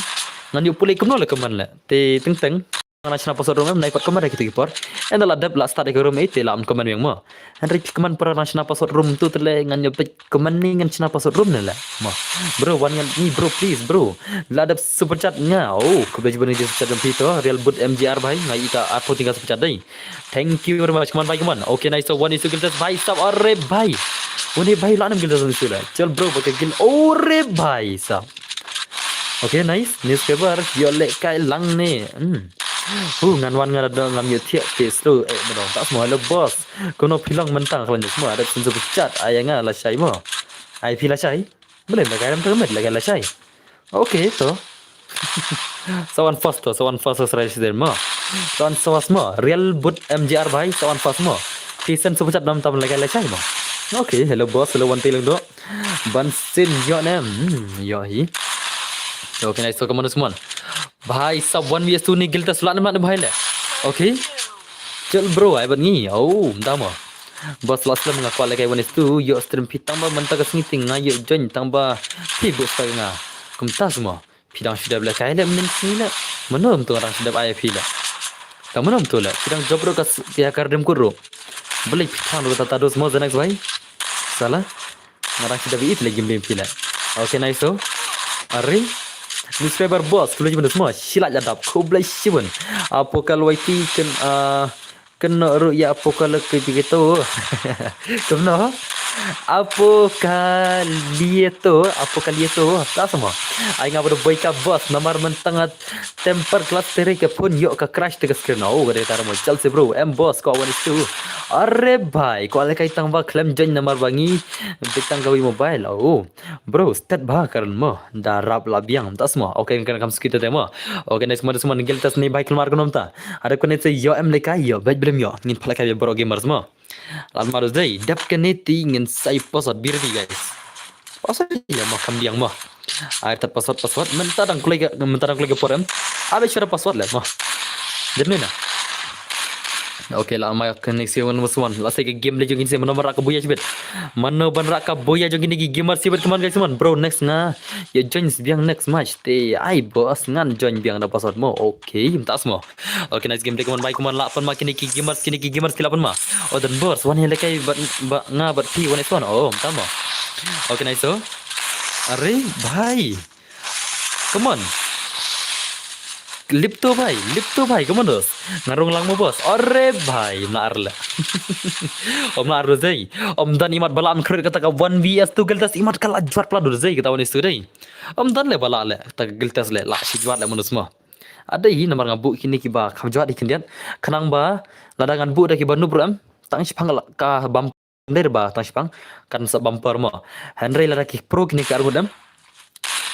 Ngan ïa pule kumno le keman le. Te teng teng. Nga na shna password room em, nai pat kumne kita ki por. Ynda la dep la start ka room eight te la un kumne mo. Hynrei ki kumne para na shna password room tu te le ngan ïa peit kumne ngan shna password room ne le. Mo. Bro, wan ngan ni bro, please bro. La dep super chat nga. Oh, khublei shibun ïa super chat jong phi to. Real boot M G R bhai, nga ïa ka arphew tyngka super chat dei. Thank you very much. Kumne bhai kumne. Okay, nice. So one is to Gildas bhai sab, are bhai. One bhai la nam Gildas sula. Chal bro, ba ka gil. Ore bhai sab. Okay, nice. Newspaper, ïoh lehkai lang ne. Hmm. Hu, ngan wan nga da ngam ïoh thiah te slow, eh, ba dong. Tak semua, hello boss. Kono phi long mynta khlem semua, ada sense of chat, ai nga la shai mo. Ai phi la shai? Boleh lehkai dalam termet, lehkai la shai. Okay, to. Sa wan first to, sa wan first to, sa rai siden mo. Sa wan first mo. Real boot M G R bhai, sa wan first mo. Phi send super chat nam tam lehkai la shai mo. Okay, hello boss, hello Wan Tilung do. Ban sien ïoh ne. Hmm, ïoh hi. Okay, nice. So, come on, come on. Bhai sab, one V S two ni Gildas la ne ma ne bhai le. Okay. Chal bro, ai ban ngi. Oh, dama. Boss la slem nga kwah lehkai one is two. Ïoh stream phi tang ba mynta ka sngi te nga ïoh join tang ba phi boost nga. Kumta semua. Phi dang shu dep lehkai le mynnin sngi le. Mano mynta nga dang shu dep ai phi le. Tang mano mynta le. Phi dang job ruh ka s-, ka ïa ka rdem kut ruh. Balei phi tang ruh ta ta dos mo the next bhai. Sala. Nga dang shu dep i phi le game phi le. Okay, nice to. Are. Newspaper boss, khublei shibun semua. Shilai la dap. Khublei shibun. Apokal waiti ken, ah, Keno ruh ïa Apokalipto. Keno? Apokalipto, Apokalipto. Ta semua. Ai nga bad boy ka boss, namar mynta nga temper glass te re ka phone ïoh ka crash te ka screen. Oh, ka dei ta mo chal se bro. Em boss, ko one is two. Are bhai, ko lehkai tang ba khlem join namar ba ngi. Bit tang ka wi mobile. Oh. Bro, stet ba karen mo. Da rap la biang ta semua. Okay, kan kam skit te mo. Okay, next mo, semua ningil tas ni bhai khlem ar keno mynta. Ada kone se ïoh em lehkai ïoh, bad blem ïoh. Ngin phalehkai bro gamers mo. Lan ma dei, dep kane te ngin sai password bir di guys. Password ïa ma kam biang mo. Ai tat password, password. Mynta dang kloi ka, mynta dang kloi ka por em. Abe shura password le mo. Dep ne na. Okay, la ma kane se one was one. La sai ka game le jong ngin se mano ban rah ka buya shibit. Mano ban rah ka buya jong kine ki gamers shibit, come on guys, come on. Bro, next nga. Ïa join biang next match. Te ai boss ngan join biang da password mo. Okay, mynta mo. Okay, nice game te, come on bhai, come on, lah pan ma kine ki gamers, kine ki gamers ki lah pan ma. Oh, dan boss, wan ïa lehkai bad, bad nga bad phi one is one. Oh, mynta mo. Okay, nice so. Are bhai. Come on. Lipto bhai, lipto bhai, come on dos. Nga rung lang mo boss. Are bhai, mla ar le. Om mla ar dei. Om dan imat ba la an create kata ka one V S two Gildas imat ka la jwat pla dei kata one is two dei. Om dan le ba la le, kata ka Gildas le, la shi jwat le mo dos mo. Adei namar nga buh kine kiba kham jwat hi khyndiat. Khnang ba lada ngan buh da kiba noob ruh em. Tang shipang ka bam der ba tang shipang kan sa bumper mo. Hynrei lada ki pro kine ki arngut em.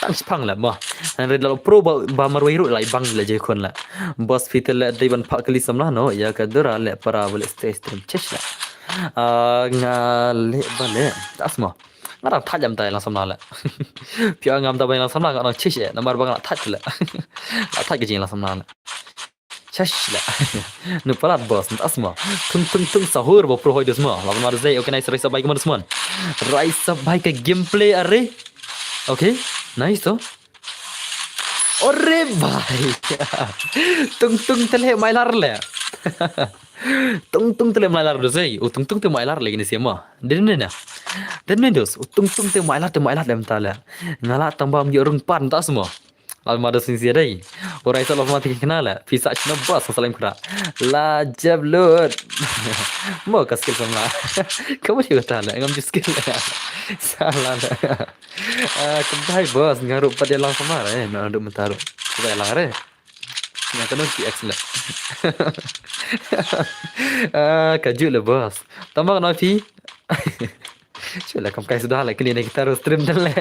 Tang shipang la mo. Hynrei lada pro ba, ba marwei ruh lai bang la je khun la. Boss phi te le dei ban phah kali samla no. Ïa ka dura le para ba le stay stream chesh la. Ah, nga le ba le. Tas mo. Nga dang thait lam tai lang samla le. Phi ngam ta ba lang samla nga dang chesh eh. Namar ba nga thait le. La thait ka jing lang samla le. Chesh le. Nu palat boss, mynta mo. Tung tung tung sahur ba pro hoi dos mo. Lawan ma dei, okay, nice, rise up bhai, come on, dos mo. Rise up bhai ka gameplay are. Okay, nice to. Ore bhai. Tung tung te le mai lar le. Tung tung te le mai lar dos ei. Oh, tung tung te mai lar le kine sia mo. Den ne na. Den ne dos. Oh, tung tung te mai lar, te mai lar le mynta le. Nga la tang bam ïoh rung pan ta mo. Lawan ma dos sing sia dei. Ora isa lo ma te kena le. Pisa chna boss sa lem kra. La jab lut. Mo ka skill sama. Kamu juga ta le. Ngam ju skill le. Salah le. Ah, kumtai boss, nga ruh pat ïa lang samla eh, na duk mynta ruh. Ba lang re. Nga kano ki ex le. Ah, ka ju le boss. Tama kano phi? Shu le kam kai sudah le kini ne kita ro stream dan le.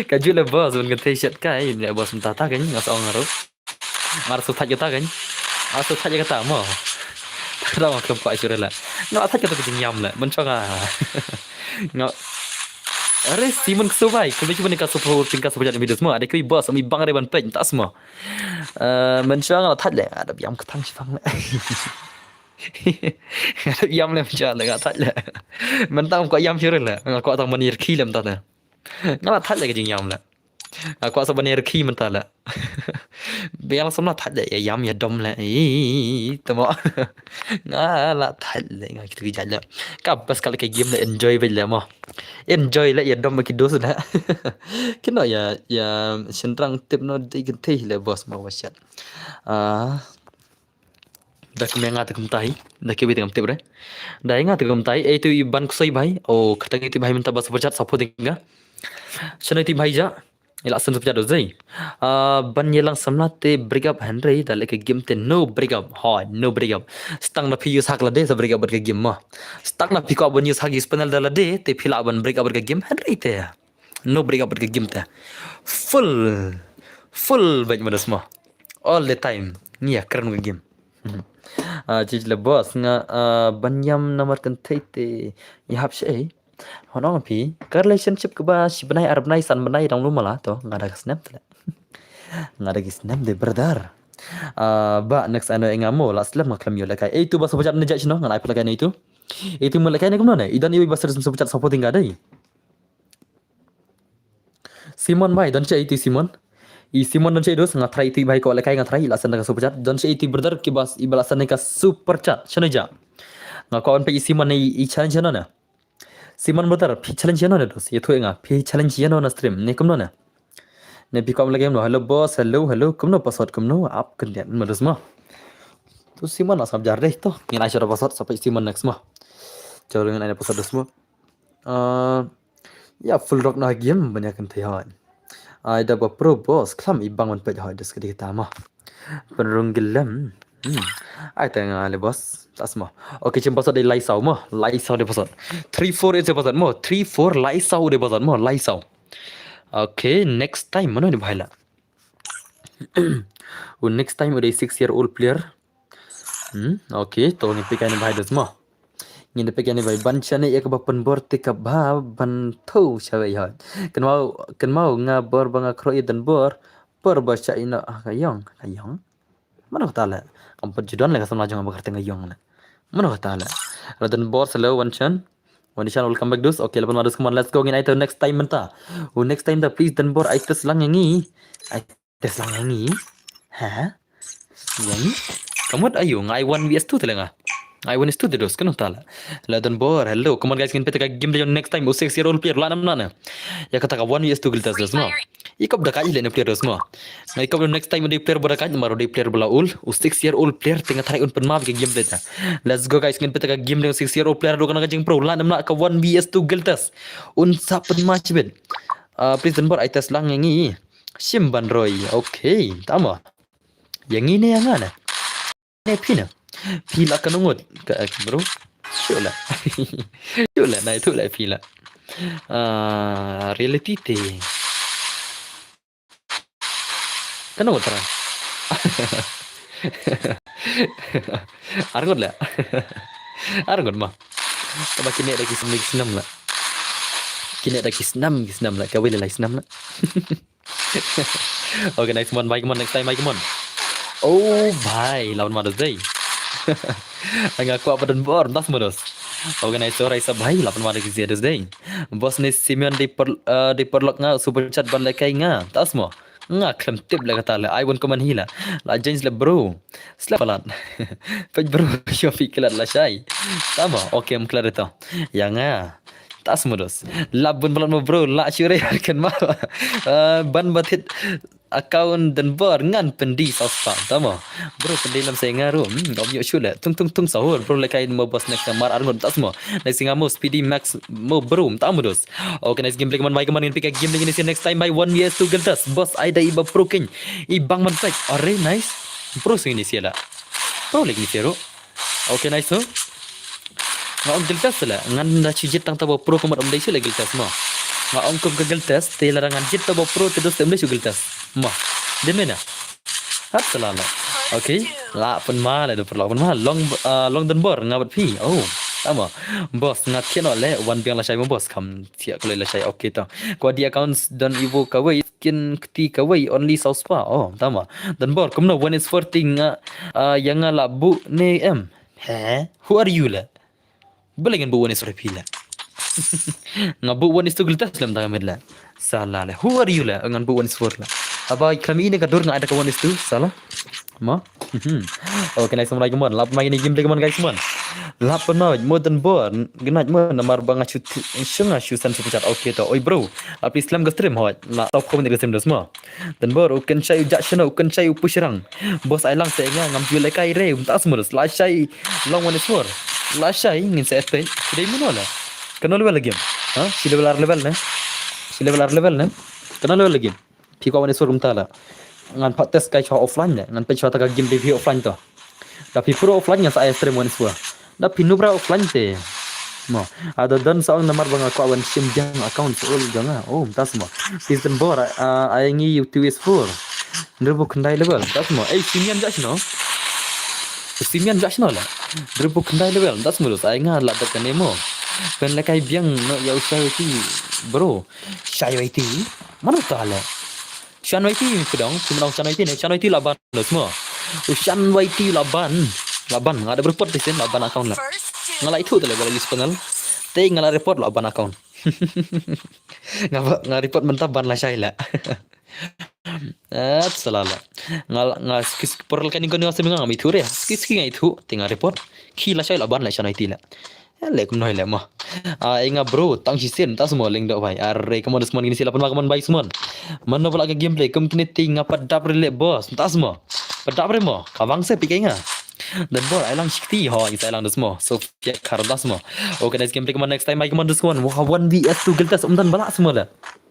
Ka ju le boss ban kan te shet kai le boss mynta ta kan nga sa ong ro. Nga sa thaj kata kan. Nga sa thaj kata mo. Ta da ma kam kai shu le. Nga thaj kata ka jingyam le. Mynta nga. Nga. Are Simon kso bai. Kami cuba ni ka support tingka support jadi video semua. Ada kui boss ami bang re ban pej tas mo. Eh, mynshwa nga la thait le, nga dap ïam ka thang shipang le. Nga dap ïam le mynshwa le nga thait le. Mynta nga kwah ïam shuh le, nga kwah tang ban ïarkhie le mynta le. Nga la thait le ka jingïam le. Nga kwah sa ban ïarkhie mynta le. Biang sam la thait le, ïa ïam ïa dom le. Ih, tamo. Nga la thait le, nga kit ki jait le. Ka bas ka le ka game le enjoy bad le mo. Enjoy le ïa dom ki dos le. Kino ïa, ïa shynrang tip no dei kynthei le boss ma washat. Ah. Da kmie nga te kumtai, da kiwei te kam tip re. Da nga te kumtai, eh tu i ban ksoi bhai. Oh, kata ki tip bhai mynta ba super chat support ding nga. Shano tip bhai ja? Ila sen super chat dozai. Ah, ban ïalang samla te break up hynrei da leh ka game te no break up. Hoi, no break up. Stang na phi use hack la de sa break up bad ka game ma. Stang na phi kwah ban use hack use panel da la de te phi lah ban break up bad ka game hynrei te. No break up bad ka game te. Full. Full bad ma da sma. All the time. Ngi ïa kren ka game. Ah, jij le boss nga, ah, ban ïam namar kynthei te ïa hap sha ei. Hon ong phi ka relationship kaba shi bnai ar bnai san bnai dang lu mala to nga da ka snem te. Nga da ki snem de brother. Ah, ba next ano enga mo la slem nga khlem ïoh le kai. Ei tu ba super chat ne jai shino nga ai phi le kai ne tu. Ei tu mo le kai ne kumno ne. I don iwi ba super chat supporting ka dei. Simon bai, don sha iti Simon. I Simon don sha iti, nga try iti bai ko lekai nga try, la send ka super chat. Don sha iti brother ki bas, i ba la send ka super chat. Shano ja. Nga ko an pe i Simon ne i challenge shano ne. Simon brother, phi challenge shano ne dos. Ye thu nga, phi challenge shano na stream. Ne kumno ne. Ne phi ko am lagi no. Hello boss, hello, hello. Kumno password kumno. Ap kendian ma dos ma. Tu Simon asam jar deh to. Ngin ai shano password sampai Simon next ma. Chalo ngin ai password dos ma. Ah, ïa full rock na game ban ïa kynthei hoi. Ai da ba pro boss khlam i bang ban pej hoi des kadi ta ma. Penrung gelem. Hmm. Ai ta nga le boss. Tas ma. Okay, chim password dei lai saw ma. Lai saw dei password. Three four is a password ma. Three four lai saw dei password ma. Lai saw. Okay, next time mano ni bhai la. U next time u dei six year old player. Hmm, okay, to ngin pick ïa ni bhai dos mo. Ngin da pick ïa ni bhai ban shane ïa kaba pynbor te kaba ban thu shawe ïa. Kynmaw, kynmaw nga bor ba nga khroh ïa dan bor. Bor ba sha ina ah, ka yong, ka yong. Mano kata le. Kam pat judon le ka samla jong ba kyrteng ka yong le. Mano kata le. Ra dan bor selo wan chan. Wan chan welcome back dos. Okay, laban ma dos, come on, let's go ngin ai to next time mynta. Oh, next time da please dan bor ai test lang ïa ngi. Ai Tes lang ïa ngi. Ha? Ïa ngi. Kamut ayu ngai one V S two te lenga. Ngai one V S two te dos kano tala. La don bor. Hello. Come on guys, ngin pete ka game de next time. U six year old player la nam na. Ïa kata ka one V S two giltas dos mo. I kop da ka ile ne player dos mo. Ngai kop next time de player bor da ka mar de player bala ul. U six year old player te nga try un pen ma ka game de ta. Let's go guys, ngin pete ka game de six year old player do kana ka jing pro la nam na ka one V S two giltas. Un sa pen ma chibit. Ah, please don bor ai test lang ïa ngi. Shim ban roi. Okay, tama. Ïa ngi ne ïa nga ne. Ne phi ne. Phi la ka nungut ka ek bro. Shu la. Shu la nai tu la phi la. Ah, reality te. Ka nungut tara. Arngut la. Arngut ma. Ba kine da ki snam la. Kine da ki snam, ki snam la. Ka wele la snam la. Okay, nice one. Bye, come on. Next time, bye, come on. Oh, bye. Lawan ma dos dei. Nga kwah padan bor, tas ma dos. Okay, nice. Alright, sa bye. Lawan ma dos dei. Boss ni Simeon di per, uh, di perlok nga super chat ban lekai nga. Tas mo. Nga klem tip le kata le. I won't comment hila. La James le bro. Slap alat. Pej bro. Yo fi kilat la shai. Tama. Okay, I'm clear ito. Ya nga. Asmodus. Lap bun balat mo bro, la shure kan ma. Ah, ban batit account Donbor ngan pyndi saw spah. Tamo. Bro pyndi lam saya nga ru. Hmm, ngam yoh shu le. Tung tung tung sahur. Bro lekai mo boss next time mar arngut tasmo. Next thing mo Speedy Max mo bro. Tamo dos. Okay, nice gameplay kaman, mai kaman ngin pika gameplay ini si next time mai one V S two Gildas. Boss ai da iba pro king. Ibang man pek. Are nice. Bro sing ini si la. Bro lagi ni si ru. Okay, nice tu. Nga ong Gildas la. Ngan da chijit tang tabo pro kamat om dai shu la Gildas ma. Nga ong kum ka Gildas te la ngan jit tabo pro te dos te om dai shu Gildas. Ma. Dia mena. Hat sala la. Okay. La pun ma la do perlu pun ma long ah, long Donbor nga bat phi. Oh. Tama. Boss nga kino le wan biang la shai ma boss kam tiak kalo la shai. Okay to. Kwa di accounts don ibu kawai skin kti kawai only saw spah. Oh, tama. Donbor kumno one is four thing nga ah, yang nga la bu ne em. He? Who are you la? Bela ngan bu one is four phi la. Nga bu one is two Gildas lem tang med la. Sala le. Who are you la? Ngan bu one is four la. Aba kami ini ka dur nga ada ka one is two. Sala. Ma. Okay, nice mo lagi mon. Lap mai ni game lagi mon guys mon. Lap pun mau mo Donbor. Genat mo namar bang achu shunga shu san super chat. Okay to. Oi bro. Lap Islam ga stream hot. La top comment ga stream dos mo. Donbor u kynshai u jak shano u kynshai u pushrang. Boss ai lang se nga ngam ju lekai re um tas mur la shai long one is four. La shai ngin se etai. Dei mano la. Kano level game? Ha? Si level ar level ne? Si level ar level ne? Kano level game? Phi kwa one is four um ta la. Ngan pat test kai chwa offline ne. Ngan pat chwa ta ka game dei phi offline to. Da phi pro offline ngan sa ai stream one is four. Da phi nubra offline te. Mo. Ada don sa ong namar bang aku awan sim jang account sa ul jang ah. Oh, tas mo. Season bor ai ngi U two is four. Nerbu kendai level. Tas mo. Eh, simian jak sino. Simian jak sino la. Nerbu kendai level. Tas mo dos ai nga la dak ne mo. Pen lekai biang no ya usai ti bro. Shai wai ti. Mana ta la. Shan wai ti kedong, cuma dong shan wai ti ne, shan wai ti laban dos mo. U shan wai ti laban. Laban nga ada report di sini laban account la. Nga la itu tu le bala use panel. Te nga la report laban account. Nga ba- nga report mentah ban la shai la. Eh, salah la. Nga la- nga skis portal kan ni kau ni ngasih mengang itu re. Skis skis nga itu, te nga report. Ki la shai laban la shan wai ti la. Eh, le kumno le mo. Ah, inga bro, tang shi sin, tas mo ling dok bai. Are, kamu dos mon gini sila pun kamu bai semon. Mano pula ka gameplay, kum kini ting apa dap re le boss, tas mo. Padap re mo, kawang se pikai nga. Dan bor, ai lang shikti, ho, isa ai lang dos mo. So, pia kar das mo. Okay, nice gameplay kamu next time, mai kamu dos mon. Wah, one V S two Gildas, um dan balak semua la.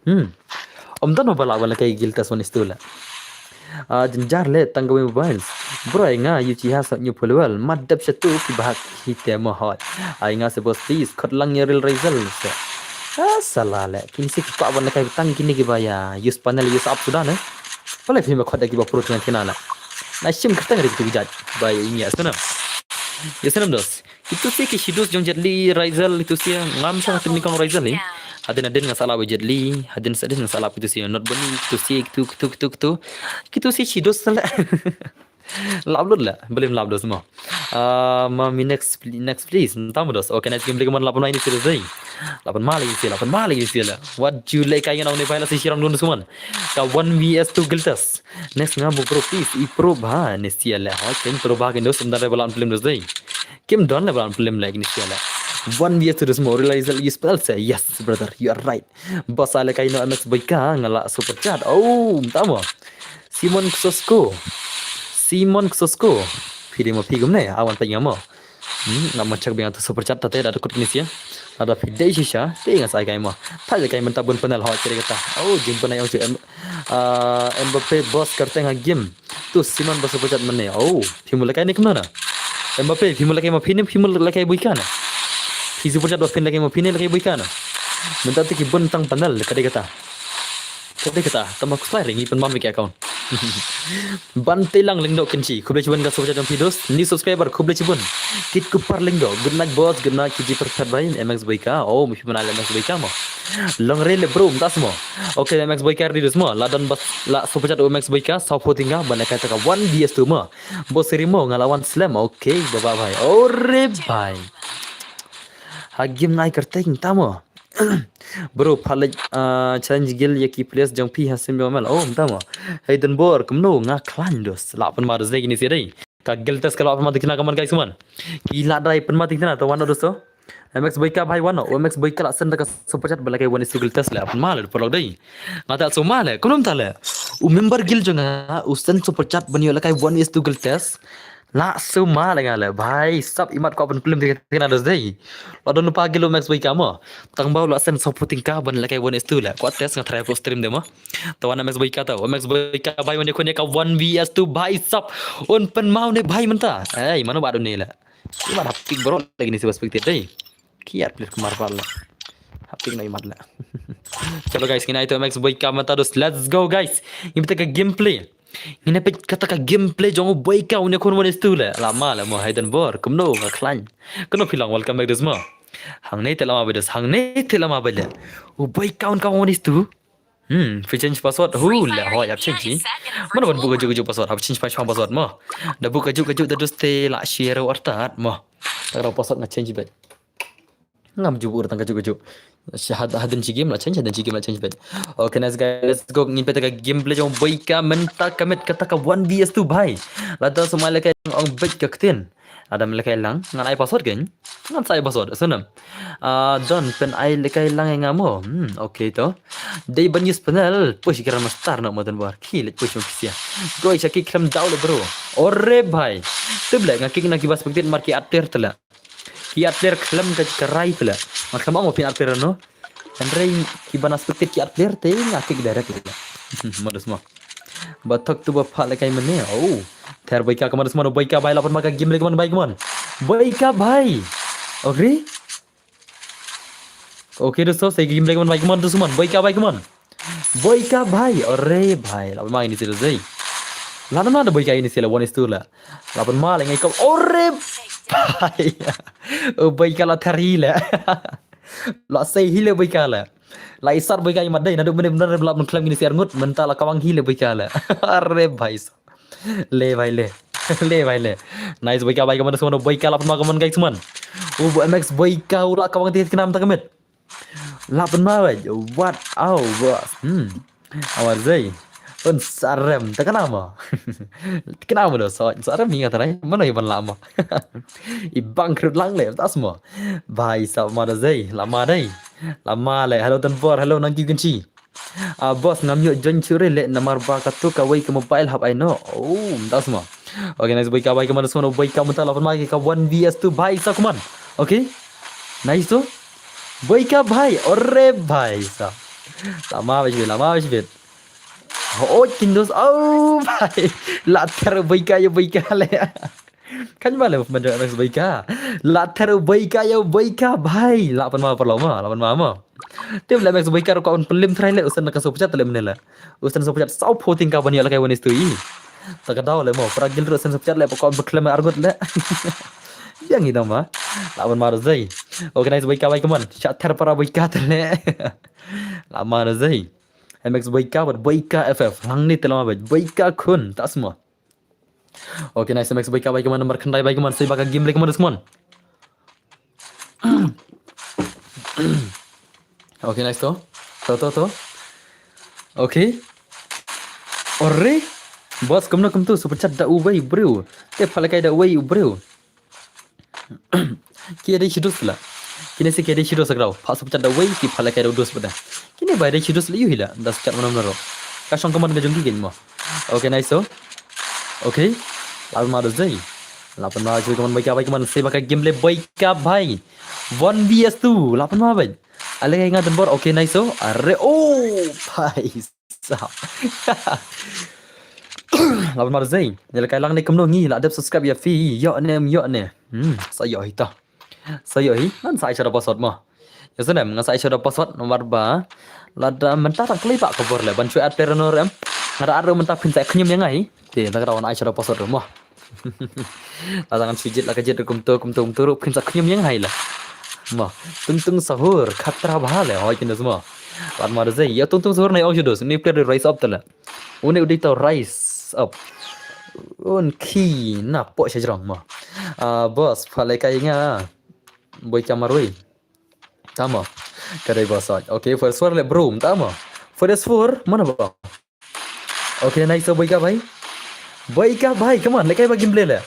Hmm. Om don ba la wala kai Gildas one is two la. Ah, jynjar le tang kawei mobiles. Bro, ai nga yu chi ha sa nyu pulwal. Madap shatu ki bahak hi te mo hot. Ai nga se boss please. Kot lang ya real result se. Ah, salah le. Kin si ki pa wala kai tang kini ki ba ya. Use panel use up sudah ne. Wala phi ma kot da ki ba pro tina tina la. Na shim kata ngari ki jaj. Ba ya ini ya sana. Ya sana dos. Kitu si ki shadows jong Jet Li, Razel, kitu si ngam sa hatin ni kong Razel ni. Hadin hadin nga salah ba Jet Li, hadin sa hadin nga salah kitu si not bani, kitu si, kitu, kitu, kitu, kitu. Kitu si shadows sala. Lap lut la, belim lap dos mo. Ah, ma mi next, pl- next please. Ntam dos. Okay, next game lagi man lapan ini serius dai. Lapan ma lagi si, lapan ma lagi si la. What you like kain nong ni pai la si shirang dun suman. Ka one V S two Gildas. Next nga bu pro please, i pro ba, ne si la. Okay, pro ba kin dos, ntar balan film dos dai. Kim don le balan film lagi ni siala. One V S two dos mo realize you spell say yes brother, you are right. Boss ale kai no M X boy ka ngala super chat. Oh, tamo. Simon Ksosko. Simon Ksosko. Phi dei mo phi gum ne awan pa ngamo. Hmm, ngam chak biang tu super chat tate da kut ni sia. Ada phi dei shisha, dei ngas ai kai mo. Pha kai menta bun panel ho kiri kata. Oh, jing panel yang chu M- Ah, Mbappe boss kerteng ha game. Tu Simon ba super chat mane. Oh, phi mula kai ni kumna na. Mbappe phi mula kai ma phi ni phi mula kai buika na. Phi super chat ba phi ni kai ma phi ni kai buika na. Menta tu ki bun tang panel ka dei kata. Ka dei kata. Tama kuslai ringi pen mam ki account. Ban te lang lengdo kenchi. Khublei chibun ka super chat jong phi dos. New subscriber khublei chibun. Kit kupar lengdo. Good night boss. Good night kiji perfect bai. M X buika. Oh, mi phi mana M X buika mo. Long re le bro, mtas mo. Okay, M X Boyka ready dos mo. La don bas la super chat M X Boyka, saw photing ka, ban ka taka one V S two mo. Boss seri mo, ngala one slam. Okay, baba bhai. Ore bhai. Ha game ngai kerteng tamo. Bro, phalaj uh, challenge gil yaki place jong phi hasim yo mal. Oh, tamo. Hey Donbor, kumno nga klan dos. La pun ma dos dei kini si dei. Ka gil test ka la pun ma tikna kaman guys man. Ki la dai pun ma tikna to wan dos to. M X Boika bhai wan, u M X Boika la send da ka super chat ban lehkai one is to guild test leh. Pynma leh paralok dei. Nga te sngewma leh, kumno mynta leh. U member guild jong nga u send super chat ban ïoh lehkai one is to guild test. La sngewma leh nga leh bhai, sap imat kwah pynplim te kane dos dei. La don u pa guild u M X Boika mo. Tang ba u la send sawphew tyngka ban lehkai one is to leh. Kwah test nga try hapoh stream de mo. Te wan M X Boika te, M X Boika bhai, wan ïakhun ïa ka one V S two bhai sap. Un pynma une bhai mynta. Ei, mano ba don ne leh. Imat hap pick bro lagi ni sibas picture dei. Kiat please kumar pal. Hap pick na imat leh. Chalo guys, ngin ai to M X Boika mynta dos. Let's go guys. Ngin peit ka gameplay. Ngin peit kata ka gameplay jong u Boika un ïakhun one is to leh. Lama leh mo hidden bor. Kumno nga khlaiñ. Kumno phi long, welcome back dos mo. Hangne te lama ba dos. Hangne te lama ba leh. U Boika un ka one is to. Hmm, phi change password. Hu leh, hooid hap change hi. Mano ban buh kajuh kajuh password, hap change password mo. Da buh kajuh kajuh da dos te la share artat mo. Tang da password nga change beit. Ngam ju buh tang kajuh kajuh. Hadien shi game la change, hadien shi game la change beit. Okay nice guys, let's go. Ngin peit ka gameplay jong Boika mynta ka met kata ka one V S two bhai. Lada sngewma lehkai ong beit ka ktien. Lada men lehkai lang, ngan ai password kein. Ngan sa ai password, sngewbha. Ah, don pyn ai lehkai lang ïa nga mo. Hmm, okay to. Dei ban use panel, push Grandmaster noh mo don bor. Ki leh push mo kisia. Goi sha ki khlem daw leh bro. Ore bhai. Tip leh nga kick na ki bas pektit mar ki ater te leh. Ki ater khlem ka karai te leh. Nga khlem ong phin ater no. Hynrei ki ban expected ki ater te nga kick direct leh. Modus mo. Ba thok tu ba pha lehkai mane. Oh. Ther Boika, come on, Boika bhai, la pynma ka game leh, come on bhai, come on. Boika bhai. Okay. Okay dosto, sa game leh, come on bhai, come on dosto, come on. Boika bhai, come on. Boika bhai. Ore bhai, la pynma ini sila zai. La na da Boika ini sila one is two la. La pynma leh ngai kop. Ore bhai. Oh Boika la thari leh. La sei hi leh Boika leh. La isar Boika imat dei, naduh mynne mynne la pynklem ini si arngut, mynta la kawang hi leh Boika leh. Ore bhai. Le bhai le. Le bhai le. Nice Boika bhai, kaman sngewno Boika la pynma kaman guys man. U M X Boika u la kawang ti khnam ta ka met. La pynma bhai. What? Au bos. Hmm. Awar zai. Un sarem ta khnam mo. Khnam mo do so. Sarem ni ngata rai. Mano i ban la mo. I bang krut lang le tas mo. Bhai sa ma da zai. La ma dai. La ma le. Hello Tanvor. Hello Nangki Gunchi. Ah, boss, ngam ïoh join shuh re leh namar ba katu kawei ka mobile hap ai noh. Oh, mynta sma. Okay, nice Boika bhai, kaman sma Boika mynta la pynma ka one V S two bhai sa kaman. Okay. Nice to. Boika bhai, ore bhai sa. Lama bhai shibit, lama bhai shibit. Oh, kindos. Oh, bhai. La ter Boika ïa Boika leh. Kan ba le man M X Boika. La ter Boika ïa Boika bhai. La pynma paralok ma, la pynma ma. Te le M X Boika ruh ka un pynlem trai le, u send ka super chat le mynne le. U send super chat saw phew tyngka ban ïoh lehkai one is two i. Ta ka daw le mo, para guild ruh send super chat le, pa ka un pynklem arngut le. Ïa ngi dang ma. La pynma ruh zai. Okay, nice Boika bhai, kaman. Shah ter para Boika te le. La ma ruh zai. M X Boika bad Boika F F. Lang ni te la ma bad Boika khun, ta sma. Okay, nice, M X Boika bhai, kaman number khyndai bhai, kaman sei ba ka game leh, kaman sma. Okay, nice to. To, to, to. Okay. Ore. Boss, kumno kumtu super chat da uwei u briew. Te pha lehkai da uwei u briew. Ki dei shi dos la. Kine se ki dei shi dos la. Pha super chat da uwei, ki pha lehkai da u dos bad da. Kine ba dei shi dos la ïohi la. Da super chat mana mana ro. Ka shong kaman ka jong ki kein mo. Okay, nice to. Okay. La pynma dos dei. La pynma dos kaman Boika bhai, kaman sei ba ka game leh Boika bhai. One V S two. La pynma bhai. Ale ngai nga don bor. Okay, nice to. Are, oh, bhai. Sa. La pynma dos dei. Ïa lehkai lang ne kumno ngi la dep subscribe ïa phi. Ïoh ne em ïoh ne. Hmm, sa ïoh hi ta. Sa ïoh hi, ngan sa ai sha da password mo. Ïa snem, ngan sa ai sha da password namar ba lada mynta tang khlei ba ka bor le ban shu add player no re em. Nga da add ruh mynta phin sa khñium ïa nga hi. Te lada ka da wan ai sha da password ruh mo. Lada ngan shu jied la ka jied ruh kumto kumto kumto ruh phin sa khñium ïa nga hi la. Mo, tung tung sahur khatra bha le hoi kin dos mo. Lada ma dos dei, ïa tung tung sahur nai ong shu dos, ni player rise up te le. Une u dei tau rise up. Un ki na po sha jrong mo. Ah, boss, pha lehkai nga. Boika marwei. Tamo. Ka dei boss. Okay, first four le bro, tamo. First four, mana ba? Okay, nice, so Boika bhai. Boika bhai, come on, lehkai ba game leh le.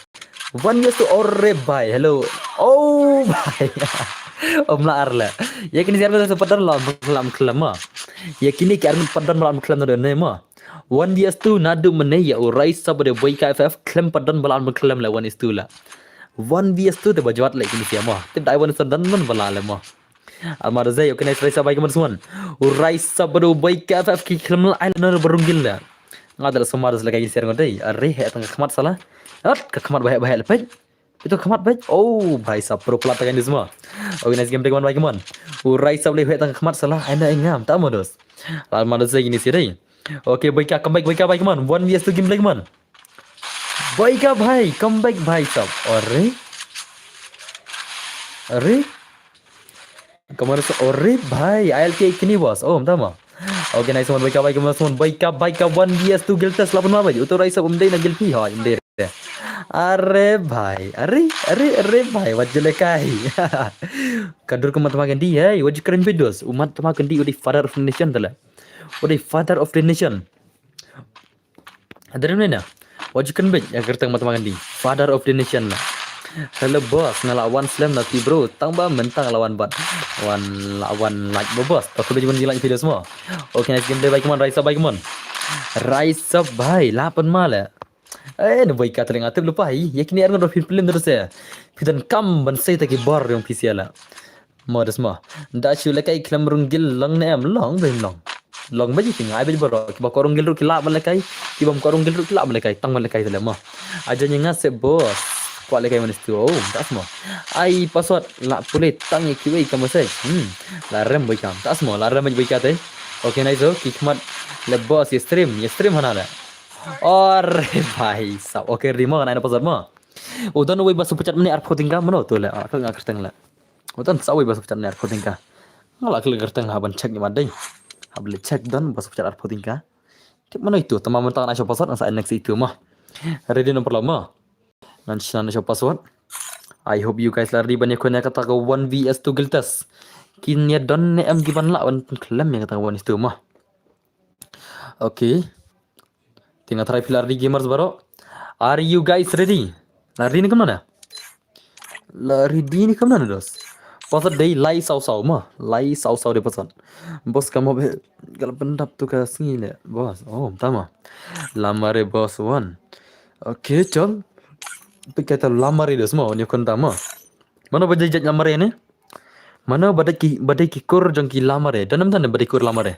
One years to ore bhai, hello. Oh bhai. Ym lah ar le. Ïa kine ki ar ngut pat don la ym khlem mo. Ïa kine ki ar ngut pat don la ym khlem na don ne mo. One V S two naduh mynne ïa u Rise Up bad u Boyka F F khlem pat don ba la ym khlem le one is two la. One V S two te ba jwat le kine ki mo. Tip dai one is two don don ba la le mo. Alma da zai, okay, nice, Rise Up bhai, come on, someone. U Rise Up bad u Boyka F F ki khlem la ai le na ba rung gil le. Nga da la sumar da la kai kine ki ar ngut dei. Are he tang ka khmat sala. At ka khmat ba he ba he le pek. Ito khmat bhai. Oh, bhai sab, pro plat ta kani semua. Oh, nice game, come on, bhai, come on. U Rise Up le hwet tang khmat salah. Ai na ngam, ta mo dos. Lal ma dos lagi ni si dei. Okay, Boyka, come back, Boyka, bhai, come on. One V S two game, bhai, come on. Boyka, bhai, come back, bhai sab. Are? Are? Kamar sa, ore bhai, I L K kini boss. Oh, mta ma. Okay, nice one, Boyka, Boyka, nice one, Boyka, Boyka, one V S two Giltes, laban ma, bhai. Uto Rise Up, um dei na Gilpi, ha, um dei. Are bhai, are, are, are bhai, wat jelekai. Kadur ke Mahatma Gandhi, hey, what you karen videos? Umat Mahatma Gandhi, udah father of the nation, tala. Udah father of the nation. Adren ne na. Wajib kan bej ya kerteng Mahatma Gandhi. Father of the nation na. Hello boss, nga la wan slem na ti bro. Tang ba mentang la wan bat. Wan la wan like ba boss. Tapi bej wan like video semua. Okay, nice gameplay, bhai, come on, Rise Up, bhai, come on. Rise Up, bhai, lapan male. Eh, ne bhai ka teling atip lupa hi. Ya kini arngo do film terus ya. Pidan kam ban sai taki bar yang P C L la. Mo das mo. Da shu lekai khlem rung gil long ne em long bem long. Long ba ji ki ngai bej boro. Kiba ko rung gil ru ki la ba lekai. Kiba ko rung gil ru ki la ba lekai. Tang ba lekai tele mo. Aja nyinga se boss. Kwa lekai manis tu. Oh, das mo. Ai password la pule tang ki wei ka message. Hmm. La rem boi kam. Das mo. La rem boi ka te. Okay, nice, oh. Ki khmat le boss ya stream. Ya stream hana le. Ore bhai sab. Okay, ready mo, kana password mo. Udan wei ba super chat mane arphew tyngka mano tu le. Ah, ka nga kerteng le. Utan sa wei ba super chat ne arphew tyngka. Nga la kle kerteng ha ban check ni ma dei. Ha ban check dan ba super chat arphew tyngka. Tip mano itu, tama mentang na show password, nga sa next itu ma. Ready number lama. Ngan shna na show password. I hope you guys la ready ban yakun ya kata ka one V S two Giltes. Kin ya don ne em giban la wan klem ya kata ka one is two ma. Okay. Tinga try phi la ready gamers baro. Are you guys ready? La ready ni kamna? La ready ni kamna dos? Password dei lai saw saw ma. Lai saw saw dei password. Boss ka mo be gal pendap tu ka sngi le. Boss. Oh, tama. Lamare boss one. Okay, chol. Pikir ta lamare dos ma. Ni kun tama. Mano ba jai jai lamare ne? Mano ba dei ki, ba dei ki kur jong ki lamare. Don nam tan ba dei kur lamare.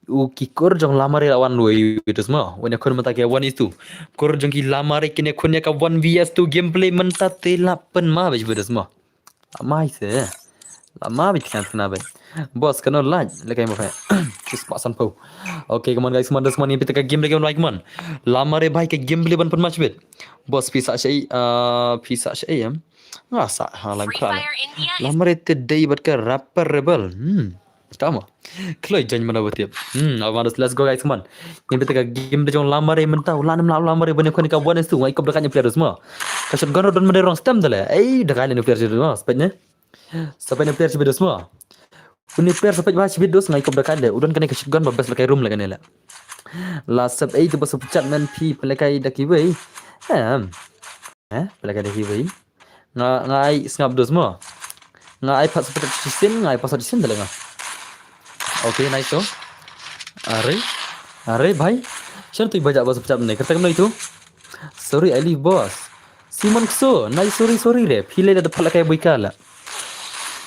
U ki kur jong lamare la wan wei wei dos ma. Wan ya kun mata ke one is two. Kur jong ki lamare kine kun ya ka one V S two gameplay menta te la pen ma bej bej dos ma. Amai se. La ma bej kan kena bej. Boss kano like le kai ma phe. Sis pa san po. Okay, come on guys, come on, this money pita ka game le game like man. Lamare bhai ka gameplay ban pen match bit. Boss pisa shai, uh, pisa shai em. Nga sa ha lang kral. Lamare te dei bat ka rapper rebel. Hmm. Tama. Kloi jan mana batip. Hmm, awan, let's go guys, come on. Yang pita ka game de jong lamare mentau, lanem la lamare bane kone ka one is two, ngai kop dekat player semua. Ka shotgun don mede rong stem dale. Ei, dekat ni player semua, sepet ne. Sepet ne player semua. Uni player sepet ba sibit dos ngai kop dekat le. Udon kane ka shotgun ba best lekai room lekai ne le. La sep ei tu ba sep chat men pi pelekai daki wei. Em. Eh, pelekai daki wei. Nga, nga ai sngap dos mo. Nga ai pat sepetet sisin, nga ai pasat sisin dalenga. Okay, nice to. Are, are bhai. Shan tu ibaja bos pecap ne. Kertek no itu. Sorry, I leave boss. Simon Kso, nice, sorry, sorry re. Pile da pala kai boika la.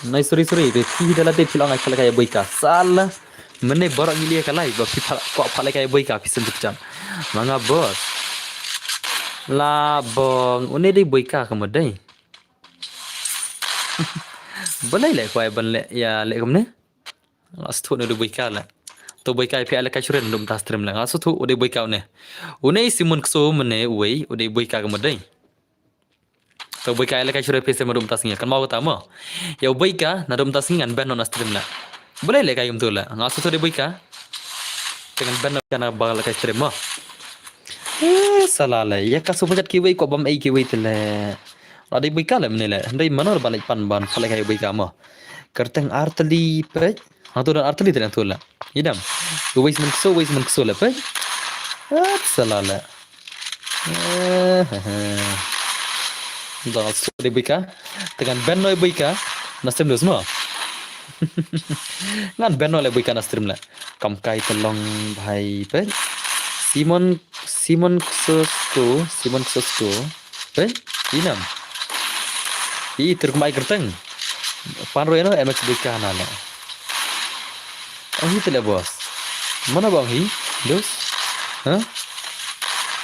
Nice, sorry, sorry re. Pi da la de pila ngai pala kai boika. Sala. Mene borok ngi liya kalai ba phi pha-, kwah pha lekai boi ka phi sen jepchang. Manga bos. La bong, une dei boi ka kamo dei. Balei le kwai ban le ya le kumne. La sthu ne dei boi ka le. To boi ka phi ale ka shuren dum ta stream le. Nga sthu u dei boi ka une. Une Simon Kso mene uwei, u dei boi ka kamo dei. To boi ka ele ka shure pese ma dum ta sngi kan mau ta mo. Ya boi ka na dum ta sngi ngan ban na stream la. Boleh le ka yum tu la. Nga su tu de boi ka. Te ngan ban na ba la ka stream mo. Eh, salah le. Ya ka su bajat ki wei ko bam ei ki wei te le. La de boi ka le mene le. Ndai mano ba le pan ban pale ka boi ka mo. Kerteng arteli pe. Ha tu dan arteli te tu la. Idam. Wei semen kso, wei semen kso le pe. Ah, salah le. Eh, eh, eh. Dang so de bika. Te ngan ban noi bika. na stream dus mo. Ngan ban noh leh bui ka na stream leh. Kam kai te long bhai peit. Simon, Simon Ksosko, Simon Ksosko. Peit, i nam. I tur kumai kyrteng. Pan roi no M H bui ka na leh. Ong hi te leh boss. Mano ba ong hi? Dus? Ha?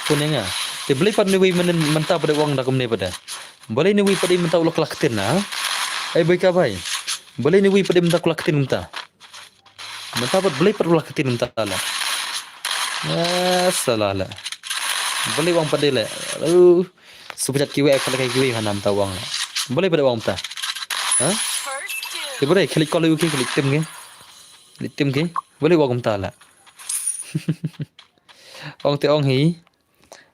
Phone nga. Te balei pat ne wei mynta pat ong da kumne pat da. Balei ne wei pat mynta u la khlak tin na? Ai bui ka bhai. Balei ne wei pat mynta u la khlak tin mynta. Mynta pat balei pat u la khlak tin mynta la. Ya sala la. Balei ong pat de le. Aduh. Super chat kiwei, khlak kiwei hana mynta ong la. Balei pat ong mynta. Ha? Te balei khlak call u ki khlak tim ki. Khlak tim ki. Balei ong mynta la. Ong te ong hi.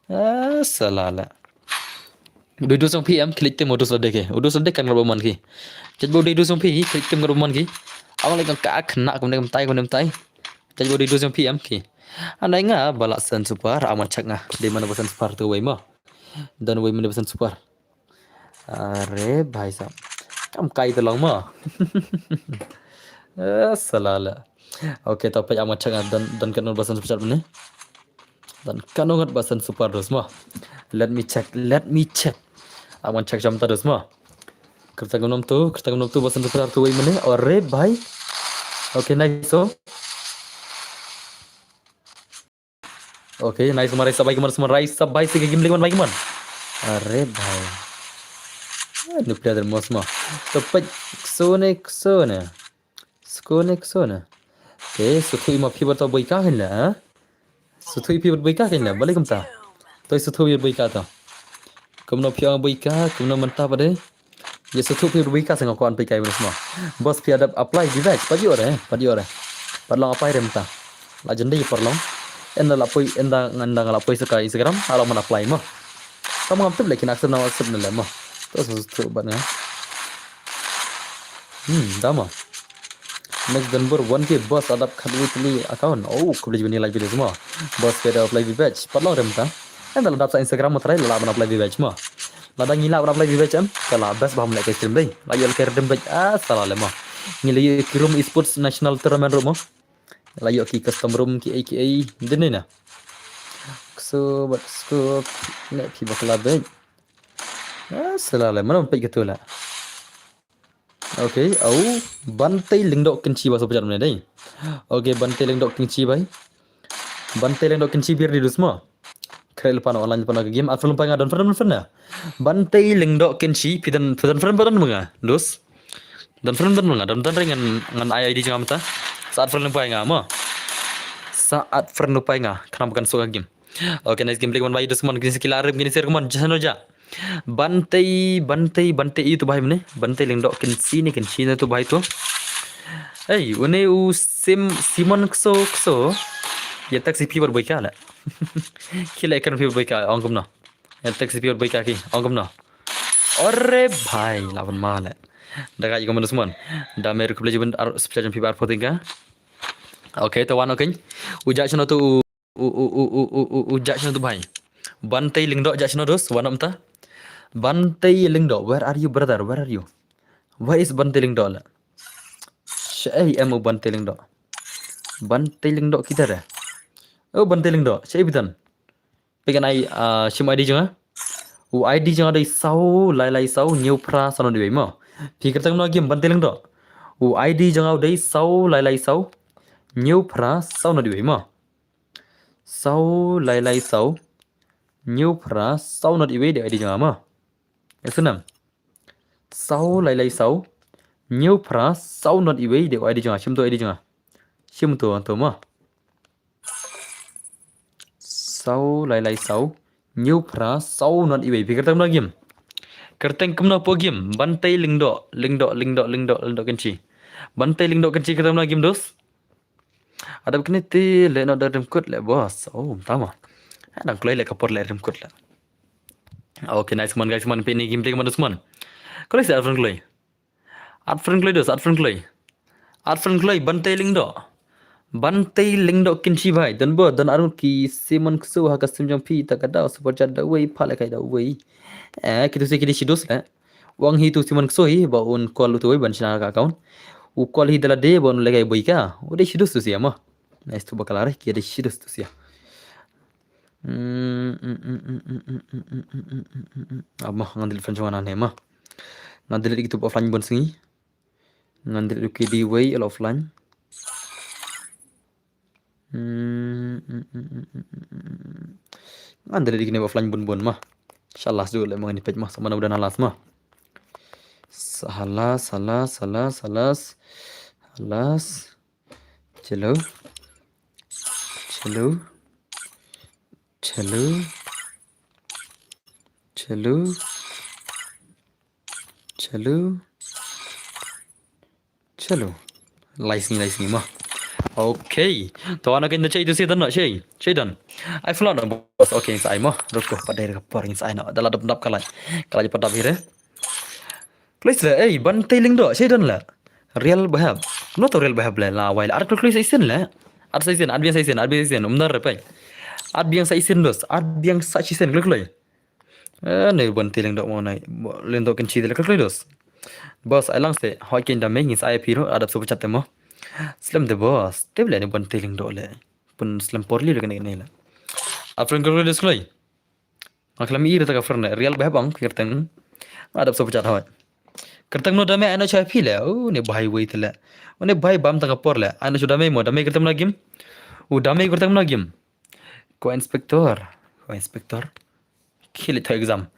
Ah, sala la. Dei dus jong phi em, khlak tim u dus la de ki. U dus la de kan ngat ba mon ki. Jait ba dei dus jong phi, khlak tim ngat ba mon ki. Ong leh ka ka khna kumne kumtai kumne kumtai. Jait ba dei dus jong phi em ki. Anai nga ba la send super, ong ma check nga. Dei mano ba send super tu wei mo. Don wei mano ba send super. Are bhai sahab. Kam kai te long mo. Eh, sala la. Okay, to peit ong ma check nga don don kan ba send super mynne. Don kano ngat ba send super dus mo. Let me check, let me check. Ong ma check jam ta dus mo. Kyrteng kumno tu, kyrteng kumno tu ba send super tu wei mynne. Are bhai. Okay, nice so. Okay, nice mo, rai sap bhai kumno, mo rai sap bhai, si ka game leh kumno bhai kumno. Are bhai. Ah, nuclear mo mo. To peit sone sone. Skone sone. Te suthu i ma phi ba to bui ka hin la, ha? Suthu i phi ba bui ka hin la, balei kumta. To suthu i bui ka to. Kumno phi ong bui ka, kumno mynta pat de. Ye suthu phi bui ka sa nga ko an phi kai bus mo. Boss phi adap apply di bek, pat ïoh re, pat ïoh re. Pat long apply re mynta. La jandi pat long. Ynda la poi, ynda nganda nga la poi sa ka Instagram, hala man apply mo. Kam ngam tip leh kin accept na accept na leh mo. To suthu bad nga. Hmm, da mo. Next Denver one K boss adap khatwei tylli account. Oh, khublei shibun ïa like video mo. Boss phi da apply vi badge. Pat long re mynta. Ynda la dap sa Instagram mo trai la lah ban apply vi badge mo. Lada ngi lah ban apply vi badge em. Ka la best ba ham leh ka stream dei. La ïoh ka redeem badge. Ah, sala le mo. Ngi la ïoh ki room esports national tournament room mo. La ïoh ki custom room ki ei ki ei. Dei ne na. Kso bad kso ne phi bakla badge. Ah, sala le mo peit ka tu la. Okay, au. Bantei Lyngdoh Kynshi ba super chat mynne dei. Okay, Bantei Lyngdoh Kynshi bhai. Bantei Lyngdoh Kynshi bir di dus mo. Khreh lypa na online lypa na ka game. At friend lypa nga don friend don friend na. Bantei Lyngdoh Kynshi phi don phi don friend ba don nga. Dus. Don friend don nga. Don don ring ngan ngan ai I D jong nga mynta. Sa at friend lypa nga mo. Sa at friend lypa nga. Khnang ba kan suk ka game. Okay, nice game play mon bhai dus mon kini se ki la rem kini se mon jano ja. Bantei, Bantei, Bantei itu bhai mynne. Bantei Lyngdoh Kynshi ne Kynshi ne tu bhai tu. Ei, une u Sim, Simon Kso, Kso. Ïa text phi bad bui ka la. Ki la kan phi bad bui ka, ong kumno. Ïa text phi bad bui ka ki, ong kumno. Ore bhai, la ban ma la. Da ka ïa kumno dus mon. Da mer khublei shibun ar, special phi bar poting ka. Okay, to wan okay. U ja shano tu u u, u, u, u, u, u, u, ja shano tu bhai. Bantei Lyngdoh ja shano dus, wan mynta. Bantei Lyngdoh, where are you, brother? Where are you? Where is Bantei Lyngdoh la? Shaei em u Bantei Lyngdoh. Bantei Lyngdoh kidhar hai? Oh, Bantei Lyngdoh, shaei bitan. Peit kan ai, ah, shim I D jong nga. U I D jong nga dei saw lai lai saw hynñiew phra saw nod iwei mo. Phi kyrteng kumno game Bantei Lyngdoh. U I D jong nga dei saw lai lai saw hynñiew phra saw nod iwei mo. Saw lai lai saw hynñiew phra saw nod iwei dei I D jong nga mo. Ïa sngewthuh. Saw lai lai saw hynñiew phra saw nod iwei dei I D jong nga, shim to I D jong nga. Shim to to mo. Saw lai lai saw hynñiew phra saw nod iwei. Phi kyrteng kumno game. Kyrteng kumno po game. Bantei Lyngdoh, Lyngdoh, Lyngdoh, Lyngdoh, Lyngdoh Kynshi. Bantei Lyngdoh Kynshi kyrteng kumno game dus. Adap kine te le no da rim kut le boss. Oh, tama. Dang kloi le ka por le rim kut le. Okay, nice man guys, man pini game play man dus man. Kloi se at friend kloi. At friend kloi dus, at friend kloi. At friend kloi, Bantei Lyngdoh. Bantei Lyngdoh Kynshi bhai. Don bo, don arun ki Simon Ksu ha ka stream jong phi ta ka daw super chat da wei pha le kai da wei. Eh, kitu se kidi shi dus le. Wang hi tu Simon Ksoi ba un call utu ban shna ka account. U call hi da lade ba un lehkai boi ka. U dei shi dos tu sia mo. Nice tu bakala re ki dei shi dos tu sia. Amo ngan delete friend jong nga ne mo. Ngan delete kitu offline bun sngi. Ngan delete ki dei wei offline. Ngan delete kine offline bun bun mo. Sha las du le mo ngan page mo, sa mana udah na las mo. Salas, salas, salas, salas. Salas. Chalo. Chalo. Chalo. Chalo. Chalo. Chalo. Lai sngi, lai sngi mo. Okay. To ana kin da chei tu si dan no chei. Chei dan. Ai flot no boss. Okay, sa ai mo. Ruko pat dei ka por sa ai no. Da la dap dap kalai. Kalai pat dap hire. Please le, ei, ban tei ling do, chei dan le. Real behab. No to real behab le, la wai le. Ar kloi sa isin le. Ar sa isin, ar biang sa isin, ar biang sa isin. Um dar re pai. Ar biang sa isin dos. Ar biang sa isin kloi kloi. Eh, ne ban tei ling do mo nai. Ling do kin chi de le kloi kloi dos. Boss, ai lang se. Hoi kin da me ngin sa ai piro, adap super chat te mo. Slem de boss. Te le ne ban tei ling do le. Pun slem por li le kene kene le. Afren kloi kloi dos kloi. Nga klam i rata ka friend le, real behab ang kyrteng. Nga dap super chat hoi. Kyrteng no dame ano chai phi le. Oh, ne bhai wei tele. Oh, ne bhai bam tang ka por le. Ano chu dame mo, dame kyrteng na game. Oh, dame kyrteng na game. Ko inspector. Ko inspector. Ki le to exam.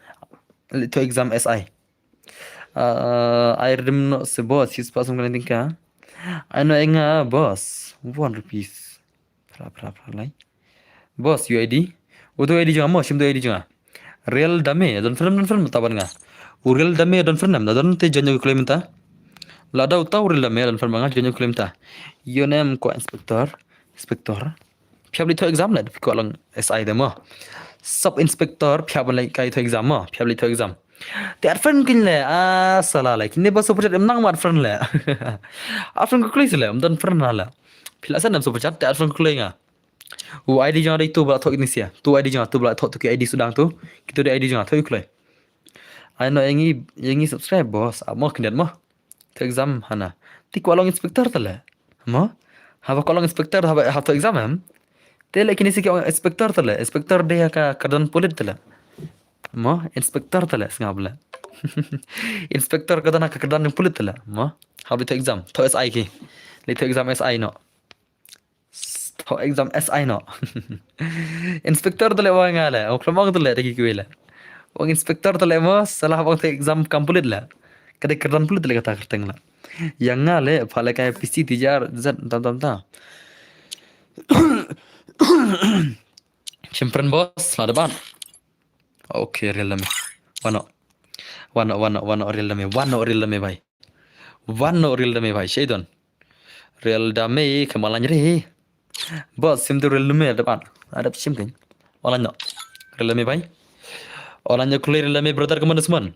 Le to exam S I. Uh, I rem no se boss, his pasum kan tingka. Ano enga boss. One rupees. Phra, phra, phra, lai. Boss, U I D. Utu U I D jong nga mo, shim tu U I D jong nga. Real dame, don friend, don friend, taban nga. U real dame, don friend, nam, don te join u claim ta. Lada uta u real dame, don friend nga, join u claim ta. Your name ko inspector, inspector. Phiap li to exam le, ko long S I de mo. Sub inspector, phiap li kai to exam mo, phiap li to exam. Te ar friend kin le, ah, sala le, kin ne ba super chat em nang ma ar friend le. Ar friend ko kloi le, em don friend na le. Phi la send em super chat, te ar friend ko kloi nga. U I D jong nga dei tu ba la thoh Indonesia. Tu I D jong nga tu ba la thoh tu ki I D sudang tu. Kitu dei I D jong nga tu kloi. Ai no yang i, yang i subscribe boss. Amo kindet mo. To exam hana. Ti ko long inspector tele. Mo. Haba ko long inspector haba ha to exam em. Te le kini si ki ong inspector tele. Inspector dei ka kyrdan pulit tele. Mo, inspector tele sngap le. Inspector ka dana ka kyrdan pulit tele. Mo. Haba to exam. To S I ki. Le to exam S I no. To exam S I no. Inspector tele wa nga le. O klamang tele dei ki kwele. Wang inspector tele mo, salah wang te exam kam pulit le. Ka dei kyrdan pulit le kata kyrteng le. Yang nga le, pha le kai P C tijar, Z, tam, tam, tam. Chimpren boss, la depan. Okay, real dame. Wano. Wano, wano, wano, real dame. Wano, real dame, bhai. Wano, real dame, bhai. Shadon. Real dame, kemalan re. Boss, sim tu real dame, depan. Adap sim kan. Wala no. Real dame, bhai. Wala no, kloi real dame, brother, kemana semua.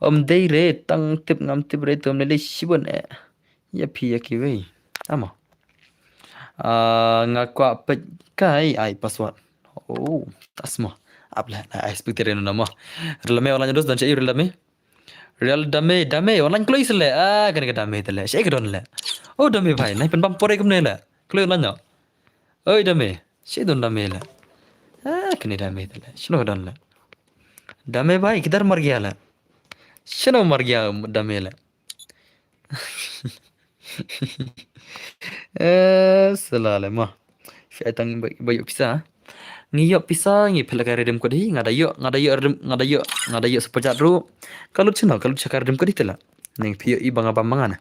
Om dei re, tang tip ngam tip re, tu om le shibun eh. Ya phi ya kiwei. Amo. Ah, nga kwah peit kai ai password. Oh, tas mo. Ap le, na ai speak tere no mo. Real dame online dos dan chai real dame. Real dame, dame online kloi sele. Ah, kan ka dame tele. Chai ka don le. Oh, dame bhai, nai pen bam pore kumne le. Kloi online no. Oi dame, chai don dame le. Ah, kane dame tele. Chino ka don le. Dame bhai, kidar mar gaya le. Chino mar gaya dame le. Eh, sala le ma. Phi ai tang ba, ba ïoh pisa. Ngi ïoh pisa, ngi phi la ka redeem code hi, nga da ïoh, nga da ïoh redeem, nga da ïoh, nga da ïoh super chat ruh. Ka lut channel, ka lut cha ka redeem code hi tela. Ngi phi ïoh i ba nga bam ba nga na.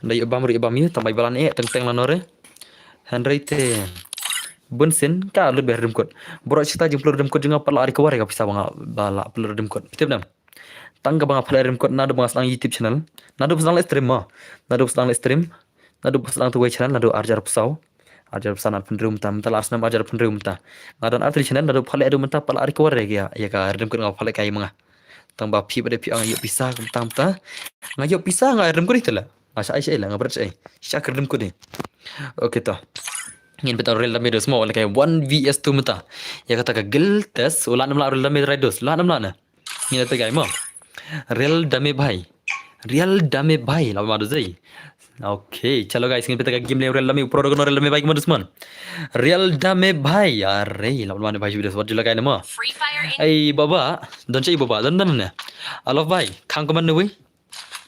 Da ïoh bam ruh i bam ïoh, tang bai balan eh, teng teng la nore. Hynrei te bun sien ka lut ba redeem code. Bro chita jingpynlut redeem code jong nga pat la ari ka war ka pisa ba nga ba la pynlut redeem code. Phi tip nam. Tang kaba nga pynlut redeem code naduh ba nga sdang YouTube channel. Naduh ba sdang live stream mo. Naduh ba sdang live stream. Naduh ba sdang tu wei channel naduh arjar phew saw. Arjar phew saw na pynriew mynta, mynta la ar snem arjar pynriew mynta. Nga don artylli channel naduh pynlut redeem mynta pat la ari ka war ïa ka redeem code nga pynlut kai ma nga. Tang ba phi ba dei phi ong ïoh pisa kumta mynta. Nga ïoh pisa nga redeem code tela. Nga sha ai sha ai la nga bret sha ai. Sha ka redeem code. Okay to. Ngin pynlut real dame dos mo, la kai one V S two mynta. Ïa kata ka guild test, u la nam la real dame rai dos, la nam la na. Ngin pynlut kai mo. Real Dame bhai. Real Dame bhai. Lama do zei. Okay, chalo guys, ngin peit ka game le Real Dame, pro dono Real Dame bhai kumno dusmon. Real Dame bhai. Are, lama ne bhai shi bidus wat jula kai ne mo. Free Fire in. Ei baba, don chai baba, don don ne. Alof bhai, khang kumno ne wi.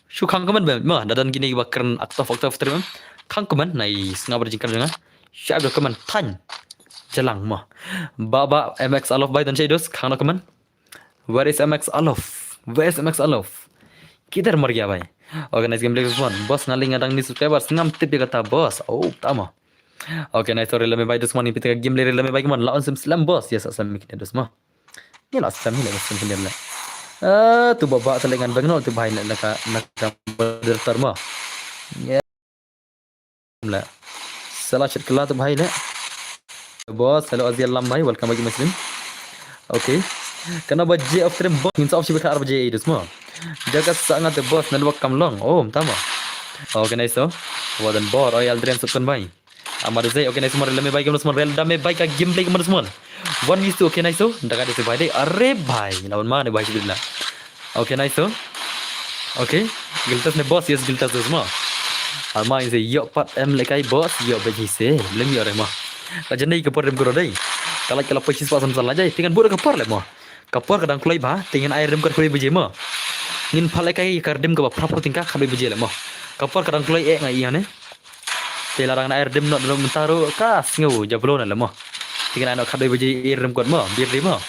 Shu khang kumno be, mo, da don kine ba kren aktof aktof stream. Khang kumno, nice, nga ber jingkren jong nga. Shai do kumno, tan. Jalang mo. Baba, M X Alof bhai, don chai dus, khang do kumno. Where is M X Alof? Where is M X Alof? Kidhar mar gaya bhai? Okay, nice gameplay dusmon. Boss, nga lyngngoh dang ni subscribers, ngam tip ïa kata boss. Oh, tama. Okay, nice, sorry, lame bhai dusmon, ni peit ka game le, lame bhai kumno. La on sim slam boss. Yes, slam kine dusmon. Ni la slam ni la slam kine la. Ah, tu baba sa lyngngoh bang no tu bhai na ka na ka moderator mo. Yeah. La. Sala chat kala tu bhai le. Boss, hello Aziz Alam bhai, welcome back to my stream. Okay. Kane ba je off stream boss, ngin sa off shi bikha ar baje ei dusmon. Jaga sa nga te boss, network kam long. Oh, tama. Okay, nice so. Wadan bor, oi Aldrin sukun bhai. Amar zei, okay, nice mo, Real Dame bhai kumno dusmon, Real Dame bhai ka gameplay kumno dusmon. One v two, okay, nice so. Daga dei bhai dei. Are bhai, lawan ma ne bhai sibidla. Okay, nice so. Okay, Giltas ne boss, yes, Giltas dusmon. Ama ise yo pat em lekai boss, yo beji se, lem yo re mo. Ka jane ka por dem gro dei. Kala kala poisis pa sam sala jai, tingan bura ka por le mo. Ka por ka dang kloi bha, tingan ai rem ka kloi beji mo. Ngin pha lekai ka rem ka ba prap tingka ka beji le mo. Ka por ka dang kloi e ngai ïa ne. Te la rang na air dim not dim taru ka sngew jablo na lemo. Tingin ano khadoi baje ir rim kot mo, bir rim mo.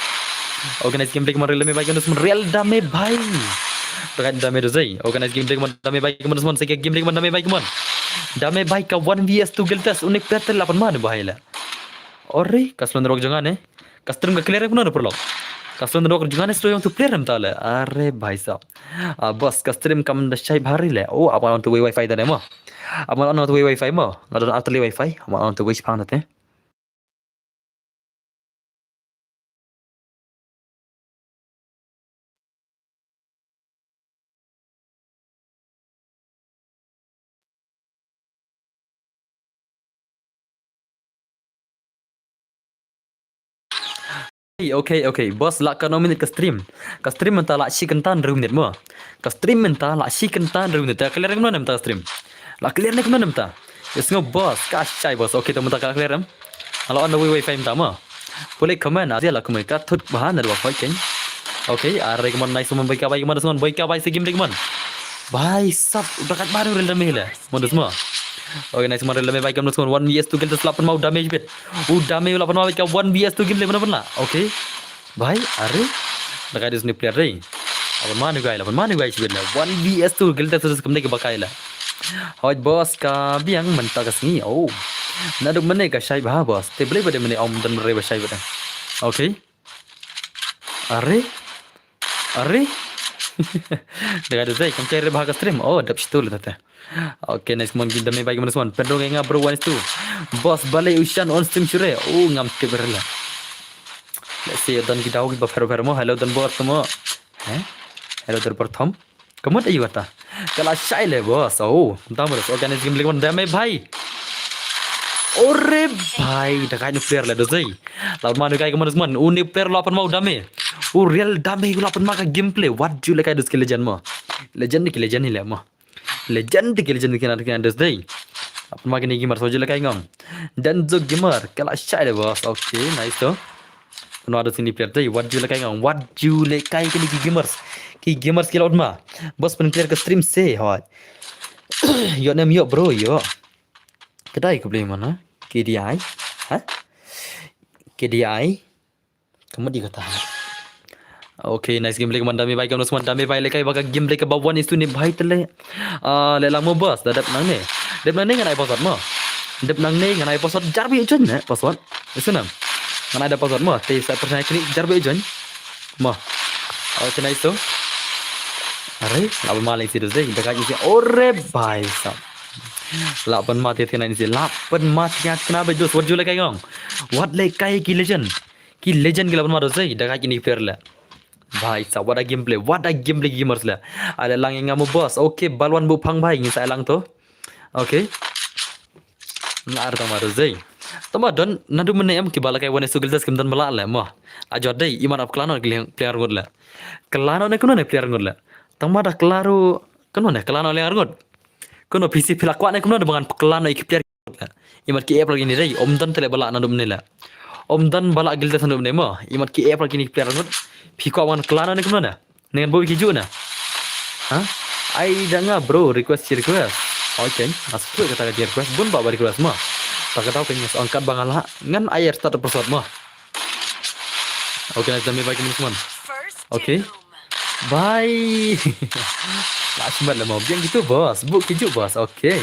Organize game break man Real Dame bhai kumno dusmon, Real Dame bhai. Organize game break man Dame bhai kumno dusmon, seke game break man Dame bhai kumno. Dame bhai ka one v two Giltas, une player te la pan man bhai la. Ore, ka slow network jong nga ne. Ka stream ka clear kumno ne paralok. Ka slow network jong nga ne slow jong tu player em ta le. Are bhai sahab. Ah, boss, ka stream kam da shai bhari le. Oh, aban on tu wi-fi ta ne mo. Aban on tu wi-fi mo. Nga don ar tylli wi-fi. Aban on tu wi-fi phang te. Okay, okay, okay. Boss, lah kano minit ka stream. Ka stream mynta lah shi kynta hynriew minit mo. Ka stream mynta lah shi kynta hynriew minit. Ka clear kumno mynta ka stream. Lah clear ne kumno mynta. Yes ngo boss, ka shai boss. Okay, to mynta ka clear em. Lah on wi-fi mynta mo. Pule comment, adia lah comment ka thut bahan da ba fight keng. Okay, are kumno nice mo, bhai ka bhai kumno dusmon, bhai ka bhai se game de kumno. Bhai sahab, udah kat baru rel dame le. Mo dusmon. Okay, nice mo, rel dame bhai kumno dusmon. One v two Giltas lah pan mau damage bit. U dame lah pan mau ka one v two game le mana pun lah. Okay. Bhai, are. Dakai dis ni player dei. Aban manu gai la, aban manu gai sibin la. One v two Giltas kam dei ka bakai la. Hoi boss ka biang mynta ka sngi. Oh. Naduh mynne ka shai bha boss. Te blei ba dei mynne om don re ba shai ba dei. Okay. Are. Are. Dakai dis dei kam shai re bha ka stream. Oh, dap situ la te. Okay, nice mo, dame bhai kumno dusmon. Pedro nga bro one two. Boss balei u shan on stream shure. Oh, ngam tip re la. Let's see, don ki daw ki ba pher pher mo. Hello don boss mo. Eh? Hello don Pratham. Kamut ayu kata. Kala shai le boss. Oh, dam boss. Organize game lek man dame bhai. Ore bhai, dakai nu player le dozei. Lawan manu kai kumno dusmon. Uni player lapan mau dame. U Real Dame lapan mau ka gameplay. What do you like, this ki legend mo. Legend ki legend hi le mo. Legend ki legend ki na ki na des dei. Apa ma kini gamer soji lekai ngam. Dan zo gamer kala shai de boss. Okay, nice to. Pynwa da sini player dei. What you lekai ngam. What you lekai kini ki gamers. Ki gamers ki laut ma. Boss pyn clear ka stream se hoi. Yo nem yo bro yo. Kedai ka beli mana? K D I. Ha? K D I. Kamut di kata. Okay, nice game lek man dame bhai, kam dusmon dame bhai lekai ba ka game lek ba one is to ni bhai tele. Ah, le lamo boss, da dep nang ne. Dep nang ne ngan ai password mo. Dep nang ne ngan ai password jar bi join ne password. Isu nam. Ngan ai da password mo. Te sa persen kini jar bi join. Mo. Okay, nice to. Are, laban ma lek si dos dei. Dakai si ore bhai sahab. Laban ma te te nang si. Laban ma te te na be dos. What you lekai ngam. What lekai ki legend. Ki legend ki laban ma dozei, dakai kini player le. Bhai sahab, what a gameplay, what a gameplay gamers le. Ale lang nga mo boss. Okay, balwan bu phang bhai, ngin sa lang to. Okay. Nga ar tama dozei. Tama don, nadu mene em ki balakai wane sugil das kim don bala le mo. Ajo dei, iman ap klano ki player ngut le. Klano ne kuno ne player ngut le. Tang ma da klaro, kano ne, klano le arngut. Kano P C phi la kwah ne kumno da ba ngan peklan ïa ki player. Imat ki ep lagi ni dei, ym don tele ba lah naduh mynne la. Ym don ba lah gilda naduh mynne mo. Imat ki ep lagi ni player arngut. Phi kwah ba ngan klano ne kumno ne. Ngan bui ki ju na. Ha? Ai da nga bro, request ki request. Okay, as tu kata ka request bun ba ba request mo. Ta kata ka ngas angkat ba nga lah. Ngan ai start episode mo. Okay, na dami bagi ni semua. Okay. Bye. Lah smat lah mo. Biang gitu bos. Buk kiju bos. Okay.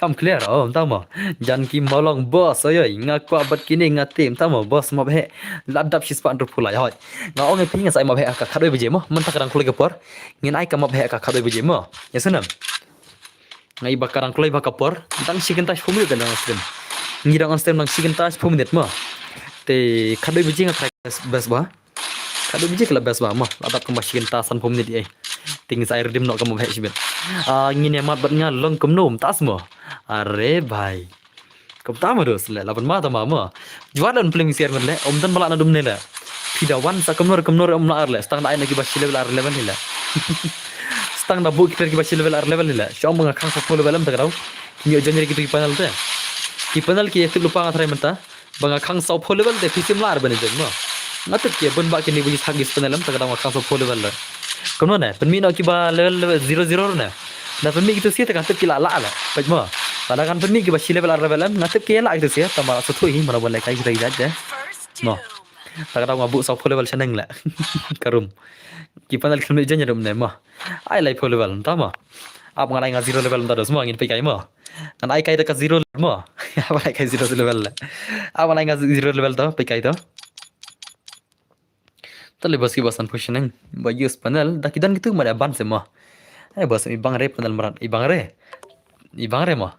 Kam clear. Oh, entah mo. Jan ki molong bos. Oi oi. Nga kwah bat kini nga tim. Entah mo bos mo beh. Ladap shi span rupu lai hoi. Nga ong pi nga sai mo beh ka khadoi baje mo. Mentah kadang kulai ke por. Ngin ai ka mo beh ka khadoi baje mo. Ya senam. Nga iba kadang kulai ba ka por. Dang shi kenta shi pum minit dang on stream. Ngi dang on stream dang shi kenta shi pum minit mo. Te khadoi baje nga try best ba. Khadoi baje kala best ba mo. Ladap kumba shi kenta san pum minit eh. Ting sai redim no ka mo beh shi bet. Ah, ngin ïa mat bat nga long kumno mynta mo. Are bhai. Kumta ma dus le, laban ma ta ma ma. Juat lan plim siar ngan le, ym don ba lah naduh mynne le. Phi da wan sa kumno kumno ym lah ar le, stang da ai na ki ba shi level ar level hi le. Stang da buk ki ba shi level ar level hi le. Shong ba nga khang sa pho level em ta ka dau. Ngi jon ri ki tu ki panel te. Ki panel ki tip lupa nga try mynta. Ba nga khang sa pho level te phi sim lah ar ban jon ma. Nga tip ki bun ba ki ni bu ji thak ki panel em ta ka dau nga khang sa pho level le. Kumno ne, pynmih noh kiba level, level zero zero ne. Da pynmih kitu sia te kan tip ki la la la. Peit mo. Lada kan pynmih kiba shi level ar level em, nga tip ki la kitu sia, tang ba la suthu hi, mano ban lehkai kita ki jait de. Mo. Ta ka dau nga buh sa pho level shaneng le. Ka room. Ki panel khim jan rum ne mo. Ai lai pho level, ta mo. Ap ngan ai nga zero level ta dos mo, ngin peit kai mo. Ngan ai kai ta ka zero level mo. Ap ngan ai kai zero level le. Ap ngan ai nga zero level to, peit kai to. Tale bas ki basan positioning. Ba use panel. Da ki don kitu ma da ban se mo. Eh bas i bang re panel marat. I bang re. I bang re mo.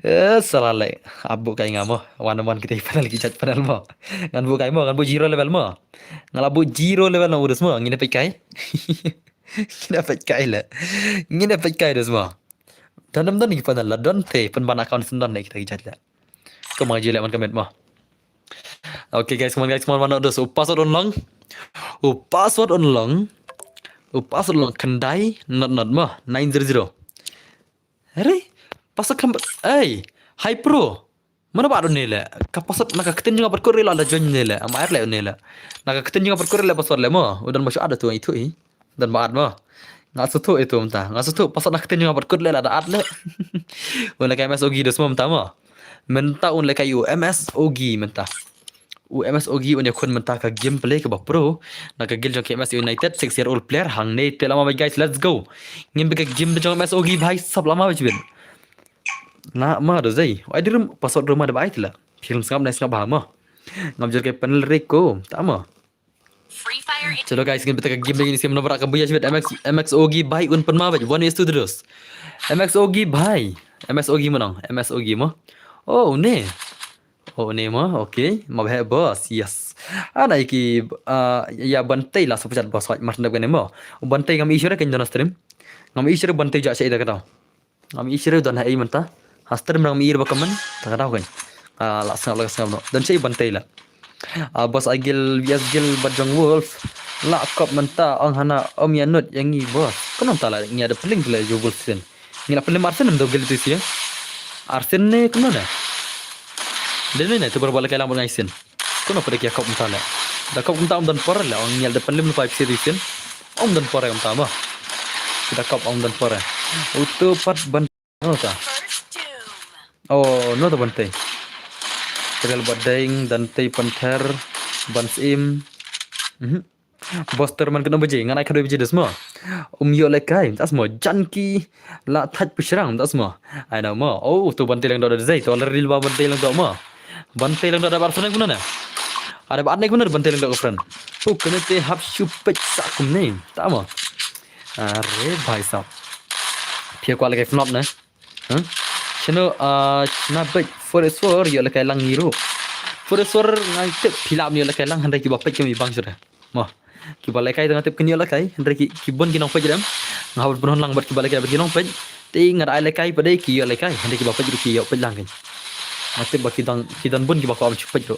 Eh sala le. Abu kai nga mo. Wan wan kita panel ki jat panel mo. Ngan bu kai mo. Ngan bu zero level mo. Ngala bu zero level na udes mo. Ngine peit kai. Ngine peit kai le. Ngine peit kai des mo. Don don ki panel la don te pynban account sen don ne kita ki jat le. Ko ma ji le man ka met mo. Okay guys, come on guys, come on, one not dos. U password on long. U password on long. U password long kendai not not mo. Nine zero zero. Hare. Password kam. Hey. Hi pro. Mana ba don ne le. Ka password na ka keten jong ka barcode re la da join ne le. Am air le ne le. Na ka keten jong ka barcode re le password le mo. U don ba shu ada tu itu i. Don ba ad mo. Nga suthu itu mynta. Nga suthu password na ka keten jong ka barcode le la da ad le. U lehkai M S O G dos mo mynta mo. Mynta u lehkai u M S O G mynta. U M S O G un ïakhun mynta ka gameplay kaba pro. Na ka guild jong ka M S United, six year old player. Hangne te lama bad guys, let's go. Ngim bika game jong M S O G bhai sab lama bad jibin. Na ma do zai. Ai dirum password rumah da bai tila. Film sngap nai sngap bha mo. Ngam jor ke panel reko. Ta mo. Chalo guys, ngin bita ka game lagi ni sim nomor ka buya jibit M X, M X O G bhai un pynma bhai. One is to the dos. M X O G bhai. M S O G mo nang. M S O G mo. Oh, ne. Oh, ne mo. Okay. Ma bhai boss. Yes. Ana iki, ah, ya Bantei la super chat boss. Mar tendap kene mo. Bantei ngam issue re ken jana stream. Ngam issue re Bantei ja sha ida kata. Ngam issue re don ha ei mynta. Ha stream ngam issue re ba comment. Ta ka daw kan. Ah, la sngap la sngap no. Don sha ei Bantei la. Ah, boss Agil, V S Gil bad jong Wolf. La kop mynta ong hana om ya nut yang ngi boss. Kano ta la ngi ada peling le ju Wolf sin. Ngi la peling Arsen do gil tu sia. Arsen ne kano ne. Dene ne tu berbuat lagi lang ngai sin. Kono pada kia kop mynta le. Da kop mynta om don por le ong ngi da pelim pa ipsi risin. Om don por mynta mo. Da kop om don por. Utu pat ban no ta. Oh, no ta Bantei. Real Badeng, Dante Panther, Ban Sim. Mhm. Boss ter man kena baje, ngan ai khadoi baje des mo. Um yo le kai, tas mo janki. La thaj pushrang das mo. Ai na mo. Oh, tu Bantei lang do da zai. Tu already ba Bantei lang do mo. Bantei lang do da bar sana kuna na. Ada ba adne kuna Bantei lang do friend. Oh, kena te hap shu pek sa kumne. Ta mo. Are bhai sab. Pia kwa lagi flop na. Huh? Chino, ah, china bek four is four yo lekai lang ngiru. Four is four ngai tip phi lam yo lekai lang handai ki ba pek kemi bang sure. Mo. Ki ba lekai tengah tip kini lekai, hynrei ki, ki bun ki nongpeit dem. Nga hap pynhun lang bad ki ba lekai bad ki nongpeit. Te nga da ai lekai pat de ki ïoh lekai, hynrei ki ba peit ruh ki ïoh peit lang kan. Nga tip ba ki dang, ki don bun ki ba ko am shu peit ruh.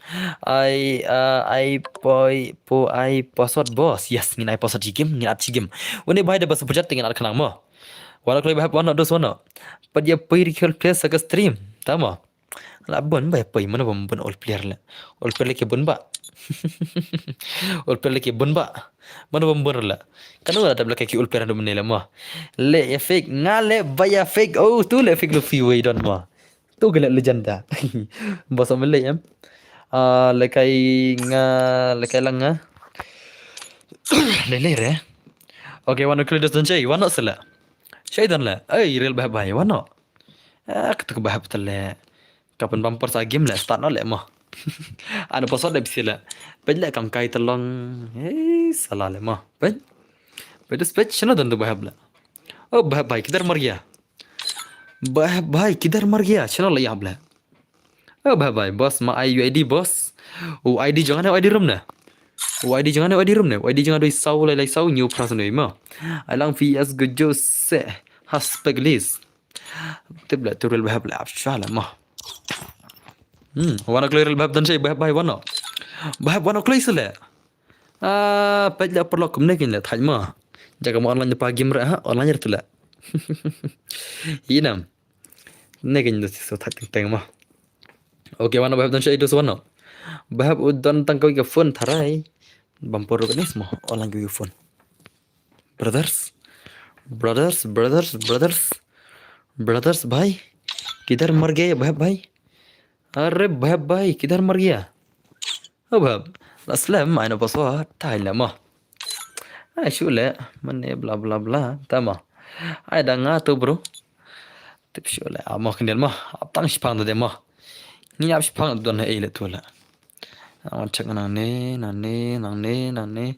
Ai, uh, ai poi, po, ai password boss. Yes, ngin ai password shi game, ngin add shi game. Une bhai da ba super chat te ngin add khnang mo. Wano kloi bhai wano dos wano. Pat ïa poi request place ka stream. Tama. La bun ba poi mano bam bun all player la. All player la ki bun ba. All player la ki bun ba. Mano bam bun la. Kano la tab la ki all player dum ne la mo. Le ïa fake nga le ba ïa fake. Oh, tu le fake lu fi wei don mo. Tu gele legenda. Boss am le em. Ah, lekai nga, lekai lang nga. Le le re. Okay, wano kli dos don chai, wano sela. Chai don le. Ai, real bhai bhai, wano. Ah, kata ka bhai tele. Kapan bumper sa game le, start no le mo. Ano password le bisi le. Pej le kam kai telong. Hei, salah le mo. Pej. Pej dos pej, chano don tu bhai le. Oh, bhai bhai, kidhar mar gaya? Bhai bhai, kidhar mar gaya? Chano le yap le. Oh, bhai bhai, boss, ma ai U I D, boss. U I D jong nga ne, U I D room ne. U I D jong nga ne, U I D room ne. U I D jong nga doi saw lai lai saw, new plus ne mo. Ai lang P S go jo se. Has peg list. Tip le, tu real bhai le, ap sha le mo. Hmm, wano kloi real bhai don chai, bhai bhai wano. Bhai wano kloi sele. Ah, pej le parlok kumne kin le thaj mo. Jaga mo online pa game re ha, online re tu le. Inam. Ne kin do so thaj teng teng mo. Okay, wano bhai don chai dos wano. Bhai u don tang ka phone tharai. Bam poro ka nes mo, online ka phone. Brothers, brothers, brothers, brothers, brothers, bhai, kidhar mar gaya bhai, bhai? Are bhai, bhai, kidhar mar gaya? Oh bhai, la slem, ai no password, thai la mo. Ai shu le, mane bla bla bla, ta mo. Ai da nga tu bro. Tip shu le, amo kendel mo, ap tang shipang de mo. Ngi ap shipang don ei le tu le. Awan check nang ne, nang ne, nang ne, nang ne.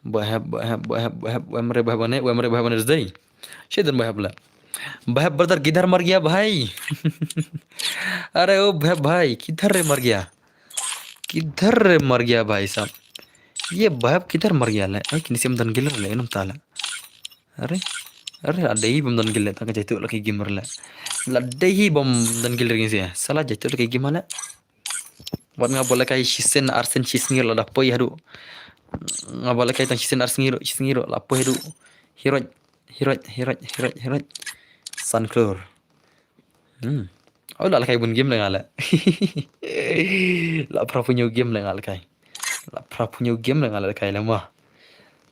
Bahep, bahep, bahep, bahep, wemre bahep ne, wemre bahep ne dei. Shedan bahep la. Bahep brother kidhar mar gaya bhai? Are o bahep bhai, kidhar re mar gaya? Kidhar re mar gaya bhai sahab? Ye bahep kidhar mar gaya le? Eh, kini sem dan gila le, inum tala. Are, are, la dei bam dan gila, tang ka jaitu la ki game le. La dei bam dan gila ring se. Sala jaitu la ki game le. Wat nga ba la kai shisen arsen shisngi la da poi hadu. Nga ba la kai tang shisen arsngi ro, shisngi ro la poi hadu. Hiroj, hiroj, hiroj, hiroj, hiroj. Sunklur. Hmm. Oh, la la kai bun game le nga le. La pra punyo game le nga le kai. La pra punyo game le nga le kai le ma.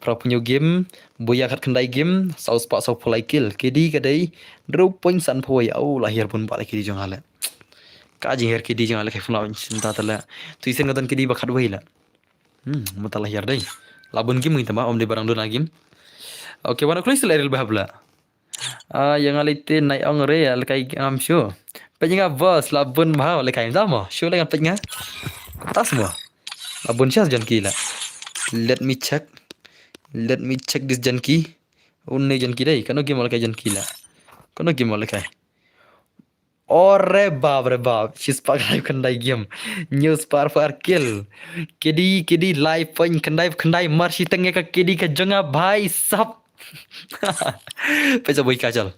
Pra punyo game, buya khat khyndai game, saw spah saw phew lai kill. K D ka dei hynriew point san phew wei. Oh, la hiar bun ba la K D jong nga le. Ka jinghiar K D jong nga le kai phun la win sinta ta le. Tu isen ka don K D ba khat wei le. Hmm, mata la hiar dei. La bun game ngi tama om dei barang duna game. Okay, wana kuli sila ril bahab la. Ah, yang alite nai ong re, alkai ngam shu. Pej nga boss, la bun bha, alkai ngam mo. Shu le ngam pej nga. Tas mo. La bun shas jan ki la. Let me check. Let me check this jan ki. Unne jan ki dei. Kano game alkai jan ki la. Kano game alkai. Ore bab re bab. Shi spah khyndai khyndai game. New spah far kill. K D, K D, live point khyndai khyndai. Mar shi teng ka K D ka jong nga bhai sab. Pej sa boi ka chal.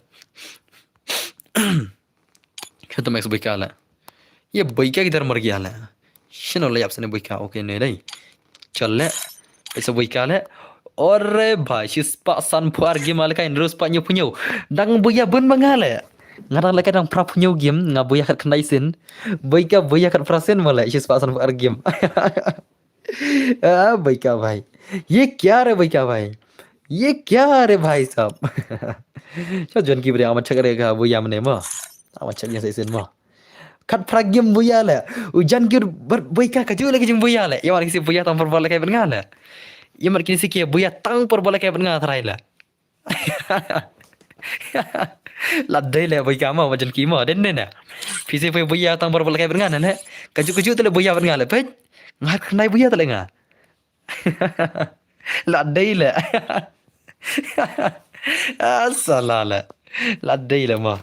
Kata mek sa boi ka la. Ye boi ka kidhar mar gaya la. Shino la yap sene boi ka, okay ne dei. Chal le. Pej sa boi ka le. Ore bhai, shi spah san phew ar game alkai, hynriew spah hynñiew phew hynñiew. Dang buya bun ma nga le. Nga dang lehkai dang phra phew hynñiew game, nga buya khat khyndai sien. Boi ka buya khat phra sien ma le, shi spah san phew ar game. Ah, boi ka bhai. Ye kya re boi ka bhai? Ye kya re bhai sahab? Sha jan ki bre, amat chak re ka buya mane ma. Amat chak jan sa sien ma. Khat phra game buya le. U jan ki ber buya ka kaju le ki jing buya le. Ye mat kisi buya tang por bol le kai ben nga le. Ye mat kisi ki buya tang por bol le kai ben nga trai le. La dei le buya ma, ma jan ki ma den ne ne. Pisi buya tang por bol le kai ben nga ne. Kaju kaju te le buya ben nga le pej. Ngat khyndai buya te le nga. La dei le. Ah, sala le. La dei le ma.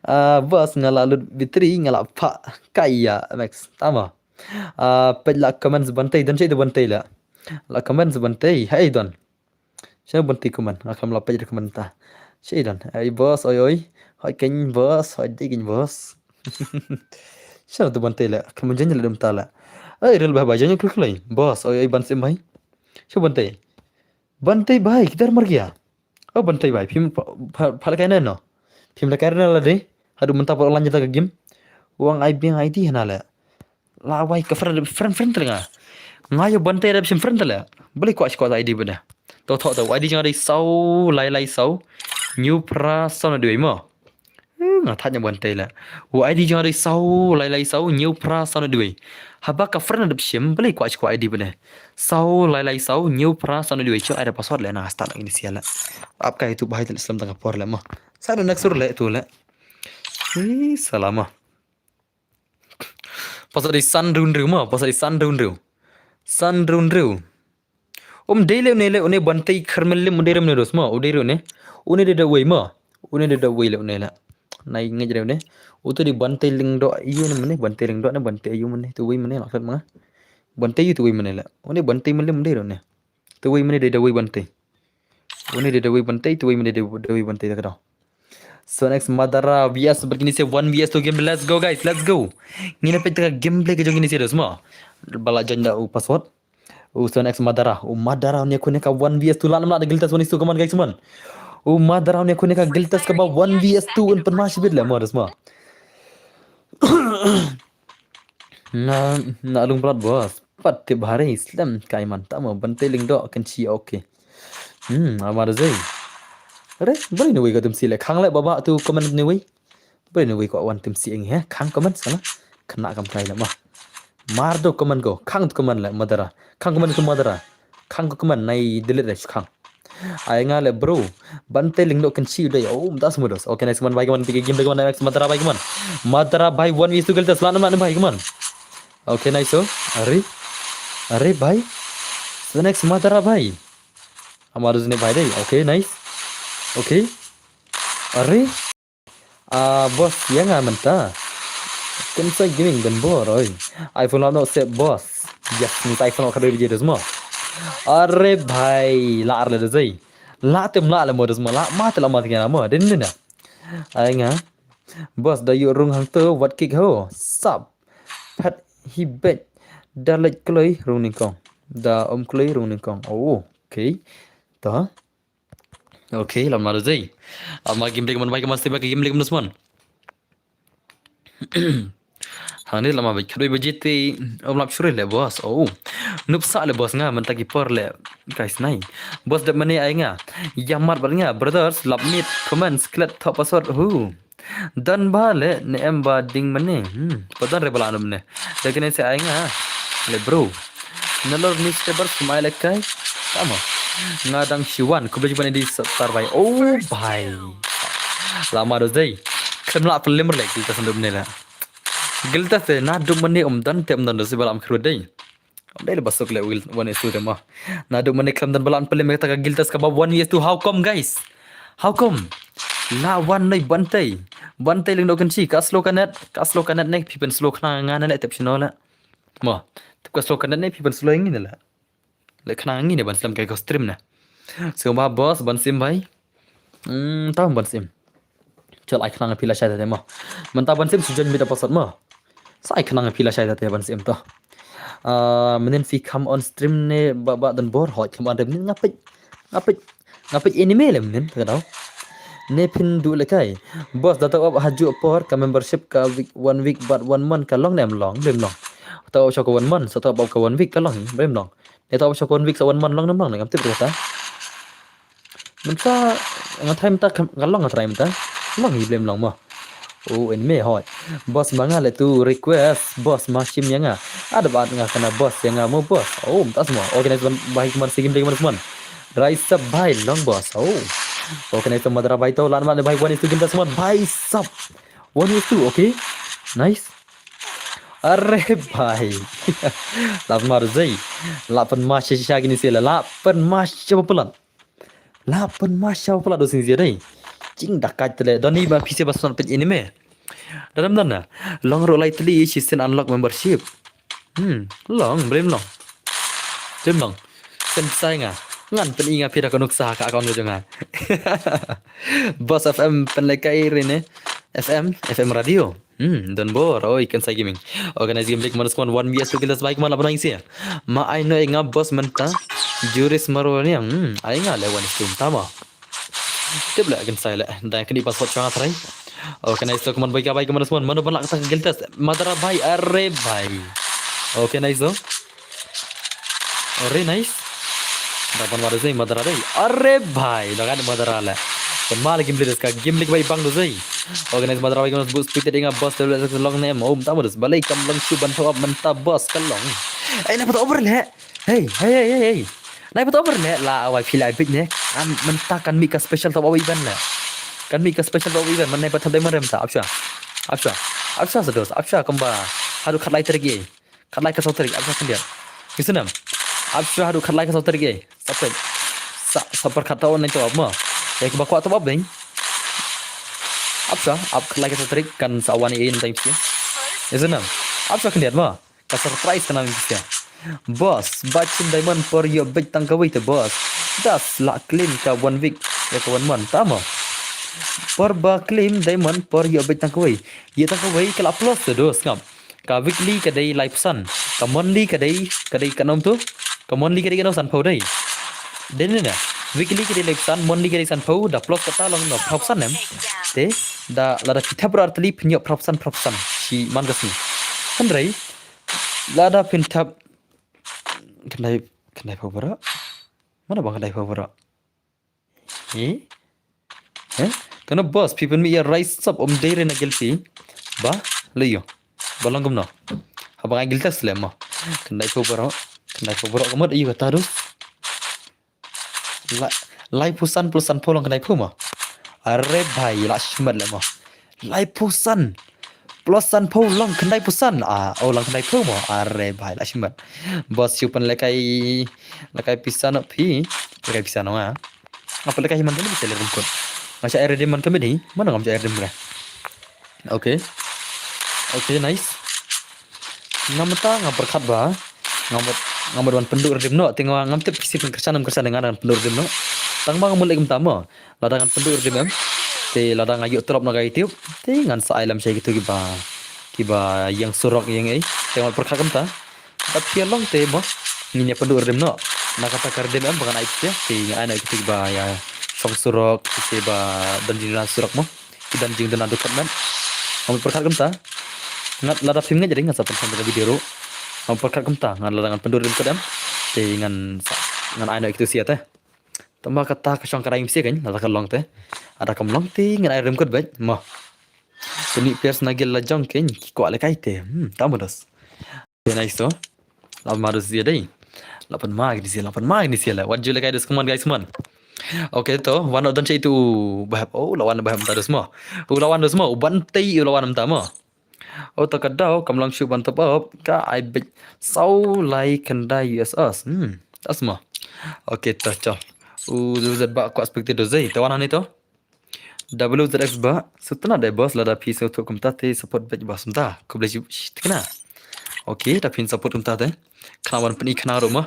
Ah, bas nga la lut bitri nga la pha. Kaya Max. Tama. Ah, pej la comments ban tei, don chei de ban tei le. La comments ban tei. Hey don. Chei ban tei comment. Nga kam la pej de comment ta. Chei don. Hey boss, oi oi. Hoi ken boss, hoi dei ken boss. Shano tu ban tei le, kan mun jen le dum ta le. Ai, rel ba ba jong khlei khlei. Boss, oi, oi, ban sim bhai. Shu ban tei. Ban tei bhai, kidar mar gya. Oh, ban tei bhai. Phim pha, pha, pha la kai na no. Phim la kai na la de. Hadu mynta por lan jata ka game. Wang ai biang I D hana le. La wai ka friend, friend, friend tele nga. Nga yo ban tei da sim friend tele. Beli kwa kwa I D bene. To to to I D jong dei sau lai lai sau. New pra sau na dui mo. Hmm, nga thaj nya ban tei la. U I D jong dei sau lai lai sau new pra sau na dui. Haba ka friend da sim beli kwa kwa I D bene. Sau lai lai sau new pra sau na dui. Cho ai da password le na start lagi ni sia la. Ap kai tu bahai tele slam tang por le mo. Sa da nak sur le tu le. Ih, salama. Pasal di san run run mo, pasal di san run run. San run run. Um dei le une le une ban tei kharmel lim une rem ne dos mo, u dei le une. Une de da wei mo. Une de da wei le une la. Nai ngej re une. Utu di ban tei ling do ayu ne mene, ban tei ling do ne ban tei ayu mene. Tu wei mene la khat ma. Ban tei ayu tu wei mene la. Une ban tei mel lim dei le une. Tu wei mene de da wei ban tei. Une de da wei ban tei, tu wei mene de da wei ban tei da ka dau. So next Madara V S bad kini se one V S two game. Let's go guys, let's go. Ngin peit ka gameplay ka jong kini se dos mo. Bala join da u password. U so next Madara, u Madara ne kune ka one V S two lan mla da guild test one is two, come on guys, come on. U Madara ne kune ka guild test ka ba one V S two un pynma shibit le mo dos mo. Na na lung blat boss. Pat tip hari slem kai man ta mo ban tei ling do kan chi okay. Hmm, amar zai. Re, bari ne wei ka tum si le khang le baba tu comment ne wei. Bari ne wei ko wan tim si eng he khang comment sala. Kena kam trai le ma. Mar do comment ko khang tu comment le Madara. Khang comment tu Madara. Khang ko comment nai delete re khang. Ai nga le bro. Ban tei ling do kan chi dai. Oh, das mudos. Okay, next man bai kaman big game bai kaman next Madara bai kaman. Madara bai one is two guild test lan man bai kaman. Okay, nice so. Are. Are bai. So next Madara bai. Amar zene bai dai. Okay, nice. Okay. Are. Ah, boss, ïa nga mynta. Kin sa gaming ben bor oi. iPhone la no se boss. Yes, ni iPhone ka dei je dos mo. Are bhai, la ar le dei. La tem la le mo dos mo, la ma te la ma te mo. Den den. Ai nga. Boss da yu rung hang to what kick ho. Sap. Pat hi bet. Da lek kloi rung ningkong. Da om kloi rung ningkong. Oh, okay. Ta. Okay, lam ma dei. Ama game lek man bai ka mas te ba game lek man sman. Hang ni lama bai khadoi ba jiti om lap shuri le boss. Oh. Nup sa le boss nga man taki por le. Guys nai. Boss dep mane ai nga. Ya mat ba nga brothers lap mit comment sklet top password. Hu. Dan ba le ne em ba ding mane. Hmm. Padan re bala ne. Lekin se ai nga. Le bro. Nalor newspaper smai le kai. Tama. Nga dang shiwan kubla jiban di star bai. Oh bai. Lama do zai. Klem la pelim le guild test dum ne la. Guild test na dum mane um dan tem dan do si balam khru dei. Dei le basuk le guild one is two te ma. Na dum mane klem dan balam pelim ta ka guild test ka ba one is two. How come guys? How come? La one nei ban tei. Ban tei ling do kan chi ka slow ka net, ka slow ka net ne phi pen slow khna nga ne le tep shino le. Ma. Tep ka slow ka net ne phi pen slow ngi ne le. Le khna ngi ne ban slem kai ko stream ne. So ma boss ban sim bai. Hmm, tau ban sim. Chal ai khna phi la shai ta te ma. Mynta ban sim su join mi da password ma. Sa ai khna phi la shai ta te ban sim to. Ah, menen phi come on stream ne ba ba dan bor hoi come on rem nga peit. Nga peit. Nga peit anime le menen ta dau. Ne phin du le kai. Boss da top up haju por ka membership ka week, one week bad one month ka long ne em long, lem long. Top up shoko one month, sa top up ka one week ka long, lem long. Ne top up shoko one week sa one month long ne em long ne ngam tip ta. Mynta nga try mynta ka long nga try mynta. Long hi blem long mo. Oh, en me hoi. Boss ma nga le tu request. Boss ma shim ya nga. Ada bat nga kana boss ya nga mo boss. Oh, mynta semua. Organize ban bai man sigim dei man semua. Rise up bai long boss. Oh. Organize sama dara bai to lan man bai one is two gimta semua. Bai sap. One is two, okay. Nice. Are bai. Lap mar zai. Lapan masha sha gini sila. Lapan masha pelan. Lapan masha pala do sing zia dei. Jing dakat tele doni ba pise ba snot pet ini me. Dalam dana. Long ro lai teli si sen unlock membership. Hmm, long brim long. Brim long. Sen sai nga. Ngan pen inga pira ko nuksa ka account ko jonga. Boss F M pen lekai rene. F M, F M radio. Hmm, don bor, oi, Kensai Gaming. Organize game league manus man one V S two killers bike man la banang sia. Ma ai no nga boss mynta. Juris marwaniam, hmm, ai nga le one is two tama. Tip le Kensai le, da kini password chang trai. Organize to kaman bike bike manus man, mano ban lak ta guild test. Madara bhai, are bhai. Okay, nice though. Are nice. Da ban wada zai madara dai. Are bhai, da kan madara le. Kan mal game league ka game league bai bang do zai. Organize madara bai kan bus pite dei nga boss de long ne mo um tamu dus balai kam long chu ban thok mynta boss kan long. Ai na pat over le. Hey, hey, hey, hey, hey. Na pat over le la wai phi la bit ne. Am mynta kan mi ka special top bai ban le. Kan mi ka special top bai ban man na pat thap dai man rem ta apsha. Apsha. Apsha sa dos. Apsha kamba. Haduh khatlai tarik ye. Khatlai ka saw tarik, apsha khyndiat. Isnam. Apsha haduh khatlai ka saw tarik eh. Sa pyrkhat. Sa, sa pyrkhat ta wan to ap ma. Eh, ba kwah to ap ding. Apsha, ap khatlai ka saw tarik kan sa wan eh, nang time sia. Isnam. Apsha khyndiat ma. Ka surprise ka nang sia. Boss, ba chim diamond por ïoh bej tang kawei te boss. Das la claim ka one week, ïa ka one month. Tama. Por ba claim diamond por ïoh bej tang kawei. Ïa tang kawei ka la plus te dos ngam. Ka weekly ka dei laiphew san. Ka monthly ka dei, ka dei katno tu? Ka monthly ka dei katno, sanphew dei. Dei ne na. Weekly ka dei laiphew san, monthly ka dei sanphew, da plus kata long no phraphew san em. Te, da lada phi thep ar tylli phin ïoh phraphew san, phraphew san. Shi man ka sngi. Hynrei, lada phin thep khyndai, khyndaiphew baroh. Mano ba khyndaiphew baroh? Eh? Eh? Kano boss, phi pynmih ïa rise up, um dei re na guilty. Ba, leh ïoh. Ba long kumno. Haba nga guilty slem mo. Khyndaiphew baroh. Khyndaiphew baroh ka mut ïa kata dus. La, laiphew san plus sanphew long khyndaiphew mo. Are bhai, la shimet le mo. Laiphew san plus sanphew long khyndaiphew san. Ah, oh, long khyndaiphew mo. Are bhai, la shimet. Boss, shu pynlekai, lekai pisa no phi. Lekai pisa no nga. Nga pynlekai hi man ka midi, te leh ryngkut. Nga sha ai redeem man ka midi, mano ngam sha ai redeem re. Okay. Okay, nice. Nga mynta nga pyrkhat ba nga mut, nga mut wan pynduh redeem noh, te nga ngam tip ki sip kyrshan em kyrshan, nga dang pynduh redeem noh. Tang ba nga mut leh kumta mo. Lada ngan pynduh redeem em, te lada nga ïoh tulop na ka YouTube, te ngan sa ai lem sha kito kiba, kiba ïeng surok ïeng ei. Te nga mut pyrkhat kumta. Bad phi long te mo, ngin ïa pynduh redeem noh. Na kata ka redeem em ba ngan ai phi, te ngan ai noh ïa kito kiba ïa shong surok, kito kiba don jingduna surok mo. Ki don jingduna dukot met. Nga mut pyrkhat kumta. Ngat lada phim ngeit ring ngan sa pynshong da ka video ruh. Nga mut pyrkhat kumta, ngat lada ngan pynduh redeem kut em, te ngan sa, ngan ai noh ïa kito sia te. Tang ba kata ka shong ka dei ïa sia kan, lada ka long te. Lada kam long te ngan ai redeem kut beit mo. Te mih pairs na guild la jong kein ki kwah lekai te. Hmm, tama dos. Te nice to. La ma dos ïa dei. La pynma kine sia, la pynma kine sia la. Wat ju lekai dos, come on guys, come on. Okay to, wan don sha itu u Bah Hep. Oh, la wan Bah Hep mynta dos mo. U la wan dos mo, u Ban Tei u la wan mynta mo. Oh, to ka daw kam long shuh ban top up, ka ai beit saw lai khyndai U S os. Hmm, dos mo. Okay to, cho. U Z Ba kwah spectator zai. Te wan hangne to. W Z X Ba, sngewtynnat de boss, lada phi sngewthuh kumta te support beit boss mynta. Khublei shibun, thikna. Okay, da phin support kumta te. Khnang ban pyni khnang ruh mo.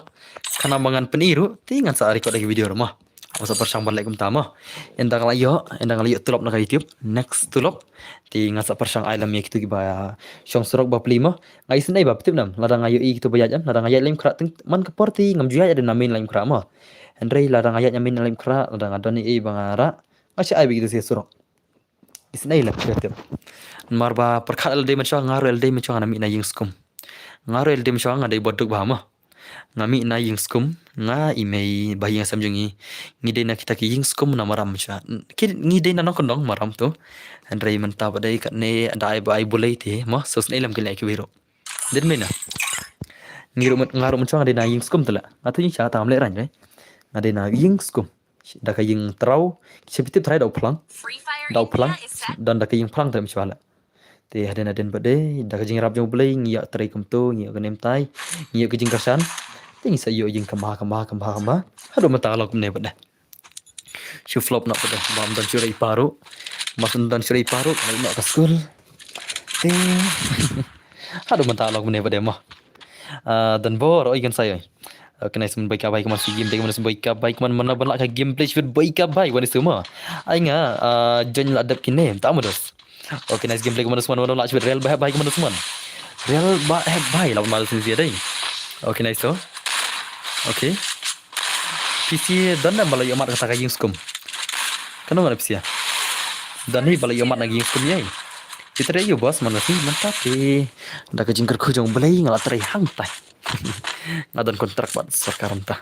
Khnang ba ngan pyni ruh, te ngan sa record da ki video ruh mo. Ngan sa pyrshang ban leh kumta mo. Ynda nga la ïoh, ynda nga la ïoh tulop na ka YouTube, next tulop. Te ngan sa pyrshang ai lem ïa kito kiba shong surok bapli mo. Nga isynei ba phi tip nam, lada nga ïohi kito ba ïaid em, lada nga ïaid lem khra, teng man ka por te ngam ju ïaid da na main lem khra mo. Hynrei lada nga ïaid na main lem khra, lada nga don ei ei ba nga rah, nga shu ai beit kito sia surok. Isynei lem phi tip. Namar ba pyrkhat ïa lade mynshuwa, nga ruh ïa lade mynshuwa nga mih na ïing skum. Nga ruh ïa lade mynshuwa nga dei ba duk bha mo. Nga mih na ïing skum, nga i mei ba ïing sem jong ngi. Ngi dei na kita ki ïing skum na maram mynshuwa. Ki, ngi dei na nongkyndong maram to. Hynrei mynta ba dei katne da ai ba ai bulei te mo, so isynei lem ki leh kiwei ruh. Dei mei na. Ngi ruh myn-, nga ruh mynshuwa nga dei na ïing skum te la. Nga tu ïing sha tang leh rang re. Nga dei na ïing skum. Da ka ïing traw, sha phi tip trai da u phlang. Da u phlang, don da ka ïing phlang te mynshuwa la. Te hadien hadien pat de, da ka jingïarap jong U Blei, ngi ïoh trei kumto, ngi ïoh ka nemtai, ngi ïoh ka jingkyrshan. Te ngi sa ïoh ïing kamba, kamba, kamba, kamba. Haduh mynta long kumne pat de. Shu flop noh pat de, bym don shuh ïa i pa ruh. Mas don shuh ïa i pa ruh, ngi noh ka skul. Te. Haduh mynta long kumne pat de mo. Ah, don bor, oi kan sai oi. Ah, kan ai sum bai ka bai ka man si game, te ka man sum bai ka bai ka man, man ban lah ka game play shit bai ka bai, wan isu mo. Ai nga, ah, join la dep kine, ta mo dos. Okay, nice gameplay Commander Suman, wan la shibit. Real ba hep bai Commander Suman. Real ba hep bai la Commander Suman dei. Okay, nice to. Okay. P C don na ba la ïoh mat kata ka ïing skum. Kano mana P C? Don hi ba la ïoh mat na ka ïing skum ïa. Kita ïoh boss mana si mantap eh. Da ka jingkyrkhu jong Blei nga la trei hangtai. Nga don kontrak bad sorkar mynta.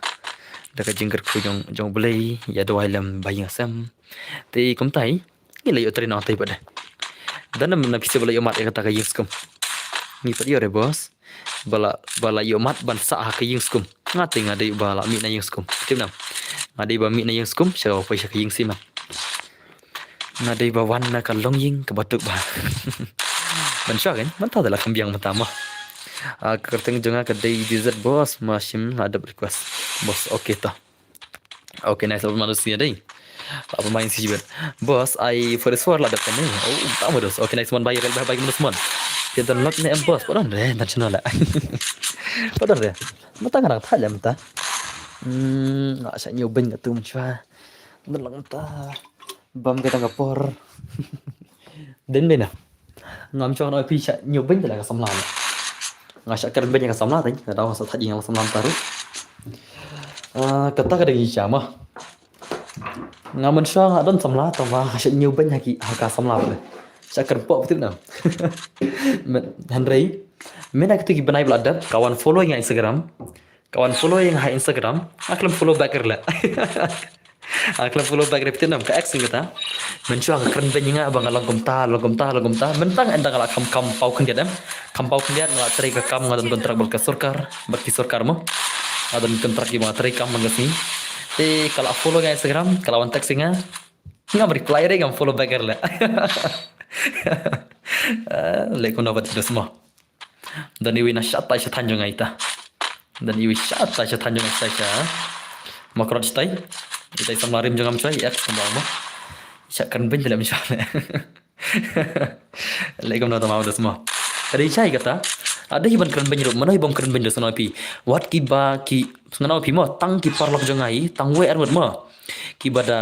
Da ka jingkyrkhu jong jong Blei ïa duwai lem ba ïing sem. Te kumtai. Ngi la ïoh trei nangtai pat de. Don na P C ba la ïoh mat ïa kata ka ïing skum. Ngi pat ïoh re boss. Ba la ba la ïoh mat ban sah ha ka ïing skum. Nga te nga dei ba la mih na ïing skum. Tip nam. Nga dei ba mih na ïing skum sha ba poi sha ka ïing sih man. Nga dei ba wan na ka longïing kaba tuk ba. Ban sha kan mynta da la kham biang mynta ma. Ah, ka kyrteng jong nga ka dei D Z boss, ma shim la dep request. Boss, okay ta. Okay, nice, la manusia dei. La pemain si jibet. Boss, ai for the sword la dep kan ni. Oh, tak modus. Okay, nice one, bye, bye, bye, modus man. Kita lak ni em boss, padon re, dan channel la. Padon re. Mata ngarang thaj la mata. Hmm, nga sa nyu ben ka tu menchwa. Ngelang ta. Bam ka tang ka por. Den bena. Ngam chong oi pi sha nyu ben la ka samla. Nga sha kren ben ka samla tang. Ka daw sa thaj ing la samla taru. Ah, kata ka dei sha ma. Nga menchwa nga don samla tang ba sha nyu ben ha ki ha ka samla ba. Sha kren pok betul na. Henry. Mena kitu ki benai bla dep kawan follow nga Instagram. Kawan follow ïa nga ha Instagram, nga khlem follow back re la. Nga khlem follow back re pynthut nam ka ex kata. Menchwa ka kren beiñ ïa nga ba nga long kumta, long kumta, long kumta. Mynta nga ynda nga la kham kham paw khyndiat em. Kham paw khyndiat nga la trei ka kam nga don kontrak bad ka sorkar, bad ki sorkar mo. Nga don kontrak ïa ba nga trei kam man ka sngi. Te ka la follow nga Instagram, ka la wan text ïa nga. Ngam reply re ngam follow back re la. Leh kumno bad dos mo. Don iwi na shatai shathan jong nga ita. Don iwi shatai shathan jong nga ita sha. Ma krot shatai. Ita i samla rim jong nga mchwai, ïa kumba mo. Sha kren beiñ te leh mchwai. Leh kumno ta ma dos mo. Ka dei chai kata. Ada hi ban kren beiñ ruh, mano hi ban kren beiñ dos, ngan ong ïa phi. Wat kiba ki, ngan ong ïa phi mo, tang ki paralok jong nga hi, tang wei ar ngut mo. Kiba da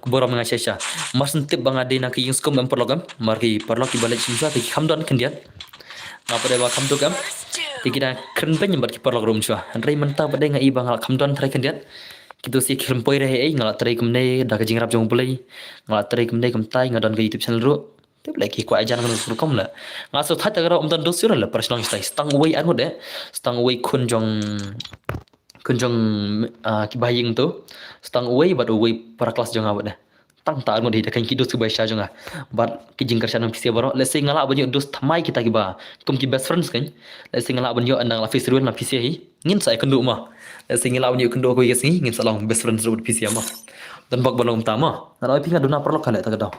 burom nga shisha. Mar shen tip ba nga dei na ka ïing skum em paralok em. Mar ki paralok kiba leit shim shuwa te ki kham don khyndiat. Nga pat dei ba kham duk em. Te ki da kren beiñ bad ki paralok ruh mynshwa. Hynrei mynta pat dei nga i ba nga la kham don trai khyndiat. Kito shi khlem poi re ei nga la trei kumne da ka jingrap jong U Blei. Nga la trei kumne kumtai nga don ka YouTube channel ruh. Te U Blei ki kwah jan ka rukom la. Nga shu thait ta ka ruh ym don dos shuh la, para shnong shatai. Stang uwei ar ngut de. Stang uwei khun jong Khun jong, ah, ki ba ïing to. Stang uwei bad uwei para klas jong nga bad de. Tang ta ar ngut hi da kane ki dos ki ba sha jong nga. Bad ki jingkyrshan jong P C baroh. Let's say nga lah ban ïoh dos thymmai kita kiba kum ki best friends kan. Let's say nga lah ban ïoh ynda nga la face real na P C hi. Ngin sa ïakynduh ma. Let's say nga lah ban ïoh kynduh kawei ka sngi ngin sa long best friends ruh bad P C ma. Don bok ba long kumta ma. Nga ong ïa phi nga duna paralok ka leh ta ka daw.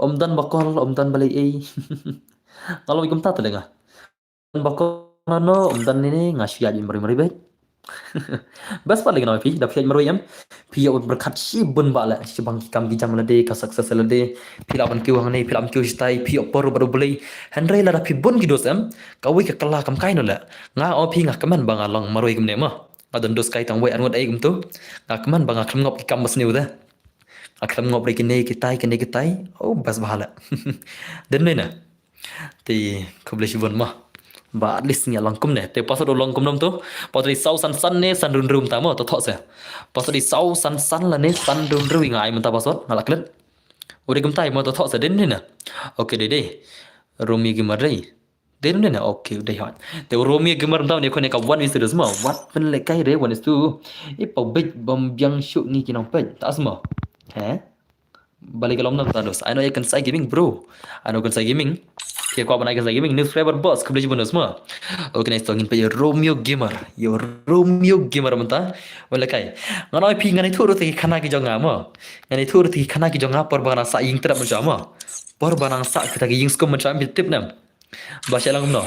Ym don ba call, ym don ba lei ei. Nga long kumta ta leh nga. Ba ko no, ym don ne ne nga shu ïaid marwei marwei beit. Bas pat lei ngan ong ïa phi, da phi ïaid marwei em. Phi ïoh ban pyrkhat shibun ba leh, shibang ki kam ki jam lade, ka success lade. Phi lah ban kiew hangne, phi lah ban kiew shatai, phi ïoh por bad U Blei. Hynrei lada phi bun ki dos em, kawei ka kylla kam kai noh leh. Nga ong ïa phi nga kmen ba nga long marwei kumne mo. Nga don dos kai tang wei ar ngut ei kumto. Nga kmen ba nga khlem ngop ki kam ba sniew de. Nga khlem ngop re kine kitai, kine kitai. Oh, bas bha leh. Dei ne na. Te khublei shibun mo. Ba at least ngi long kumne. Te password u long kumno to. Password i saw san san ne san hynriew hynriew mynta mo to thoh se. Password i saw san san lane san hynriew hynriew nga ai mynta password nga la klet. U dei kumta mo to thoh se, dei ne na. Okay, dei dei. Romeo Gamer dei. Dei ne na. Okay, dei hot. Te Romeo Gamer mynta ne khone ka one is to dos mo. Wat pynlehkai re one is to. I pa bej bam biang shu ngi ki nong pej. Ta as mo. He? Balei ka long nang ta dos. Ai no ïa Kynsai Gaming bro. Ai no Kynsai Gaming. Phi kwah ban ai Kynsai Gaming. New subscriber boss. Khublei shibun dos mo. Okay, nice to ngin peit Romeo Gamer. Ïa Romeo Gamer mynta. Wan lehkai. Ngan ong ïa phi ngan ïathuh ruh te ki khana ki jong nga mo. Ngan ïathuh ruh te ki khana ki jong nga por ba nga nang sah ïing trep mynta mo. Por ba nang sah kita ki ïing skum mynta phi tip ne em. Ba sha lang kumno.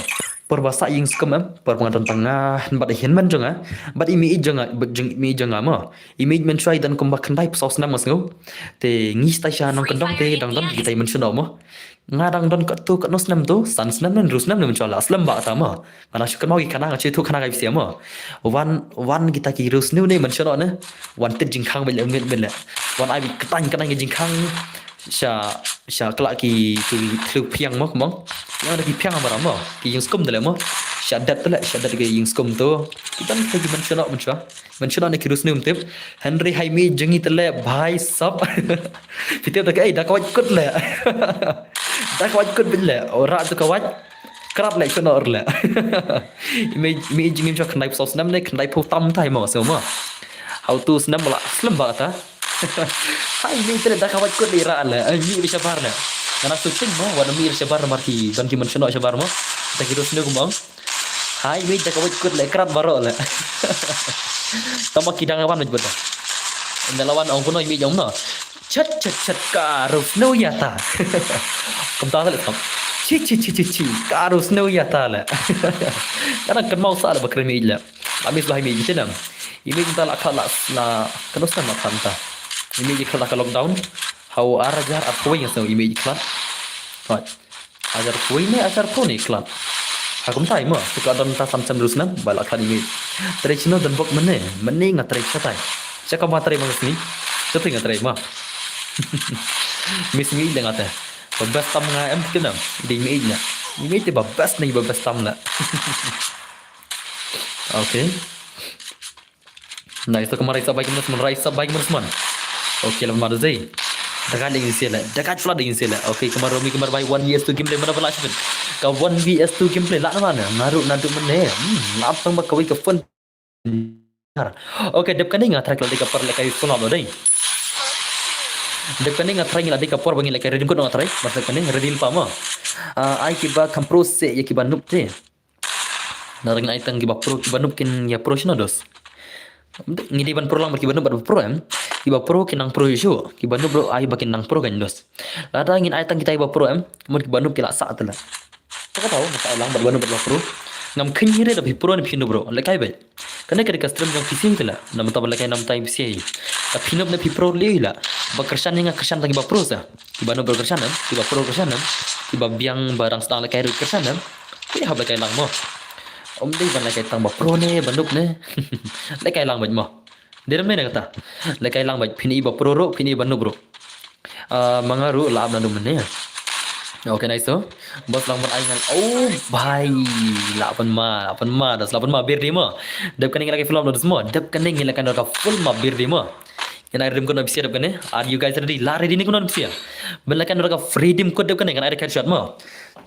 Por ba sah ïing skum em, por ba nga don tang nga, bad i hynmen jong nga, bad i mei jong nga, bad jong i mei jong nga mo. I mei mynshwa i don kumba khyndai phew saw snem nga sngew. Te ngi shatai sha nongkyndong te dang don kitai mynshwa mo. Nga dang don katto katno snem to, san snem ne hynriew snem ne mynshwa la slem ba ta mo. Nga nang shu kynmaw ki khana, nga shu ïathuh khana ka phi mo. Wan, wan kita ki hynriew snem ne mynshwa ne. Wan tit jingkhang bad le miet miet le. Wan ai bad ktan ktan ki jingkhang sha Sha khlak ki tu tlu phiang mo kumong. Yang ada ki phiang amara mo. Ki ïing skum tele mo. Sha dat tele, sha dat ki ïing skum tu. Ki ban ki ban shano ban shwa. Ban shano ne ki rus num tip. Henry hai mi jengi tele bhai sap. Pitip da ka ai da ka waj kut le. Da ka waj kut bin le. Ora tu ka waj. Krat le shano le. Mi mi jengi shwa khnai pso snam ne khnai pho tam tai mo so mo. How to snam la slem ba ta. Hai mi tele da ka waj kut le ra le. Ai mi bi shabar le. Ngana shooting mo wan mi shabar mar ki ban ki man shano shabar mo. Ta ki rus num mo. Hai mi da ka waj kut le krat baro le. Tama ki dang wan bud bud. Inda lawan ong kuno mi jong no. Chat chat chat ka rus no ya ta. Kumta le tam. Chi chi chi chi chi ka rus no ya ta le. Kana kan mau sa le bakre mi le. Amis lah mi jinam. Imi ta la khala la kanu sa ma khanta. Imi ji khala ka lockdown. Hau ara jar ap kuing so imi ji khala. Hoi. Ajar kuing ne ajar kuing ne khala. Hakum tai mo. Suka don ta sam sam rus nam. Bala khala imi. Tre chino don bok mene. Mene nga tre chatai. Chaka ma tre mang sini. Chatai nga tre ma. Miss mi le nga te. Ba best tam nga em kinam. Di mi ne. Imi te ba best ne ba best tam la. Okay. Nice, to kamar raisa baik mas man, raisa baik mas man. Okay, la mar zai. Daga ding sila, daga fla ding sila. Okay, kamar Romi kamar bai one V S two gameplay mana bala shibin. Ka one V S two gameplay la mana. Naru nadu mene. Hmm, la tang ba kawai ka fun. Okay, dep kane nga try la dei ka par la kai fun la dei. Dep kane nga try la dei ka por bangi la kai ready ko nga try. Mas kane ready pa ma. Ah, ai ki ba kam pro se ya ki ba nup te. Na ring ai tang ki ba pro ki ba nup kin ya pro shino dos. Ngi di ban pro lang ba ki ba nup ba pro em. Ki ba pro kin nang pro shu. Ki ba nup bro ai ba kin nang pro kan dos. Lada ngin ai tang kita ba pro em. Mut ki ba nup ki la sa tela. Taka tahu masa ai lang ba ba nup ba pro. Ngam khin hire da bi pro ni phi nup bro. Lekai ba. Kane kane ka stream jong P C tela. Nam ta ba lekai nam ta P C. Ta phi nup ne phi pro le la. Ba kershan ni nga kershan ta ki ba pro sa. Ki ba nup bro kershan em. Ki ba pro kershan em. Ki ba biang ba rang stang lekai ru kershan em. Ki hap lekai lang mo. Om dei ban lekai tang ba pro ne ba nup ne. Lekai lang baj mo. Dei ram ne kata. Lekai lang baj phi ni ba pro ro phi ni ba nup ro. Ah, manga ru la ap na dum ne. Okay, nice so. Bos lang ban ai ngan. Oh, bhai. La pan ma, la pan ma, das la pan ma bir di mo. Dep kane ngi lekai film dos mo. Dep kane ngi lekai ka full ma bir di mo. Ngan ai rim ko na bisia dep kane. Are you guys ready? La ready ni ko na bisia. Ben lekai ka free dim ko dep kane ngan ai headshot mo.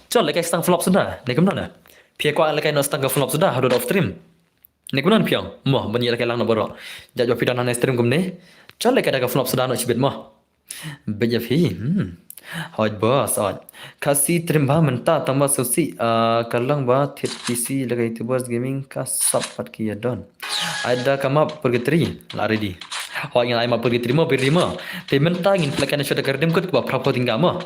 Chol lekai stang flop sunda. Ne kum na. Pia kwa lekai no stang ka flop sunda. Hadu off stream. Ne kum na piang. Mo, ben lekai lang na boro. Jaj wa pidon na stream kum ne. Chol lekai da ka flop sunda no chibit mo. Beja phi. Hmm. Hoj bos, hoj. Kasi trim ba menta tamba susi, ah, kalang ba thiet P C lekai YouTubers gaming ka sap pat ki ya don. Ada kama purgatory la ready. Hoj ngan ai ma purgatory mo, purgatory mo. Te menta ngin plek kan shoda ka redim kot ba phra pho tingga mo.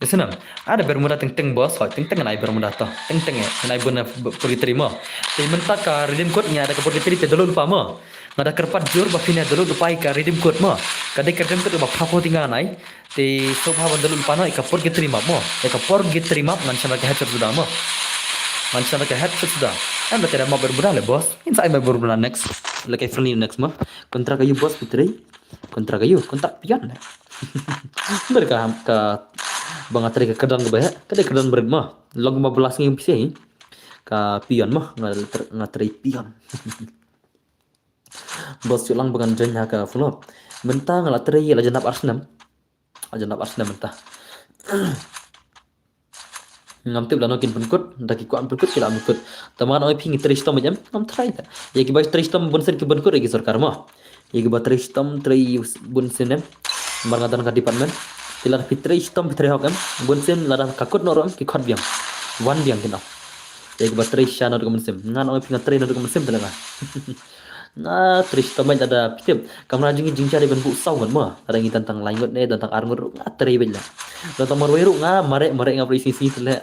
Yasinam. Ada Bermuda teng teng bos, hoj teng teng ngan ai Bermuda to. Teng teng eh, ngan ai bun purgatory mo. Te menta ka redim kot ngan ada ka purgatory te dolo lupa mo. Nga da kyrpad jur ba phin ïa download lypa ïa ka Redeem Code mo. Ka dei ka Redeem Code ba phra phew tyngka nai. Te sngewbha ban download lypa noh ïa ka Purgatory Map mo. Ïa ka Purgatory Map ngan shim ïa ka headshot suda mo. Ngan shim ïa ka headshot suda. Em lada ka dei map Bermuda le boss. Ngin sa ai map Bermuda next. Lada ka friendly next mo. Kontrak aïu boss phi trei? Kontrak aïu? Kontrak pion. Ber ka ka ba nga trei ka kyrdan ka ba heh. Ka dei kyrdan bret mo. Long ma blas ngi pisa hi. Ka pion mo. Nga nga trei pion. Boss shu lang ba ngan join ha ka flop. Mynta nga la trei la janap ar snem. La janap ar snem mynta. Ngam tip lano kin pynkut, da ki kwah pynkut ki la pynkut. Tangba ngan ong ïa phi ngi trei shitom em, ngam tharai da. Ïa ki ba trei shitom bun sien ki pynkut ïa ki sorkar mo. Ïa ki ba trei shitom trei bun sien em. Namar nga don ka department. Ki lada phi trei shitom phi trei hok em. Bun sien lada ka kut noh ruh em ki khot biang. Wan biang kin ong. Ïa ki ba trei sha na duk mynsiem. Ngan ong ïa phi nga trei na duk mynsiem te nga. Nga trei shitom lada phi tip. Kamra jong ngi jingshah dei ban buh saw ngut mo. Lada ngi don tang lai ngut ne don tang ar ngut ruh nga trei beit la. Don tang marwei ruh nga mareh mareh nga brei sisi te leh.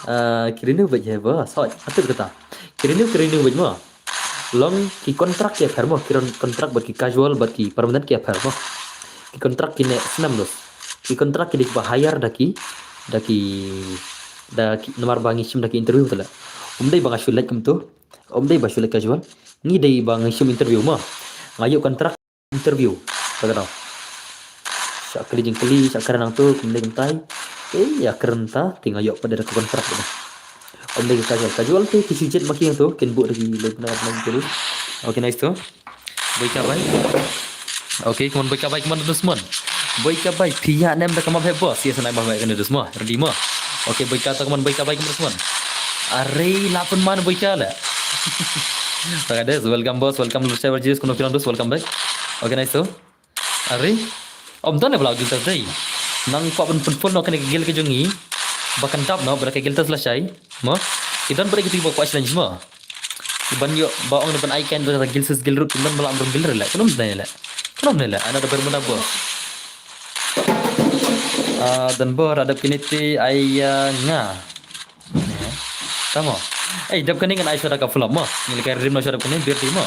Ah, ki renew beit he ba. Soi. Atip kata. Ki renew ki renew beit mo. Long ki kontrak ki ïapher mo, ki ron kontrak bad ki casual bad ki permanent ki ïapher mo. Ki kontrak ki ne snem dos. Ki kontrak ki dei ba hire da ki da ki da ki namar ba ngi shim da ki interview tala. Um dei ba nga shu leit kumtu. Um dei ba shu leit casual. Ngi dei ba ngi shim interview mo. Nga ïoh kontrak interview. Kata dong. Shah kylli jingkylli, shah kren nangto, kumne kumtai. Eh, ïa kren ta, te nga ïoh pat da ka contract da. Kumne ka Kajol, Kajol te ki shu jied ma ki nangto, kin buh da ki lei pynah na ki. Okay, nice to. Boika bai. Okay, come on Boika bai, come on Dusmon. Boika bai, phi ïa nem da ka map heh boss. Yes, nai map heh kane Dusmon. Ready mo? Okay, Boika to, come on Boika bai, come on Dusmon. Are, la pynman Boika le. Okay, Des, welcome boss, welcome Lord Server Jesus, kuno kilang Dus, welcome back. Okay, nice to. Are. Om don ne bla giltas dei. Nang kwah ban pynfull noh kane ka guild ka jong ngi. Ba kan dap noh, ba ka giltas lashai. Mo. I don ba dei kito ba kwah challenge mo. Ban ïoh, ba ong ban ai kain ba guild sis guild root, don ba la am don guild re le. Kunom ne le. Kunom ne le. Ana da Bermuda boss. Ah, don ba da dep kine te ai, ah, nga. Tamo. Eh, dep kane ngan ai shuwa da ka flop mo. Ngi lehkai redeem noh shuwa dep kane, bir di mo.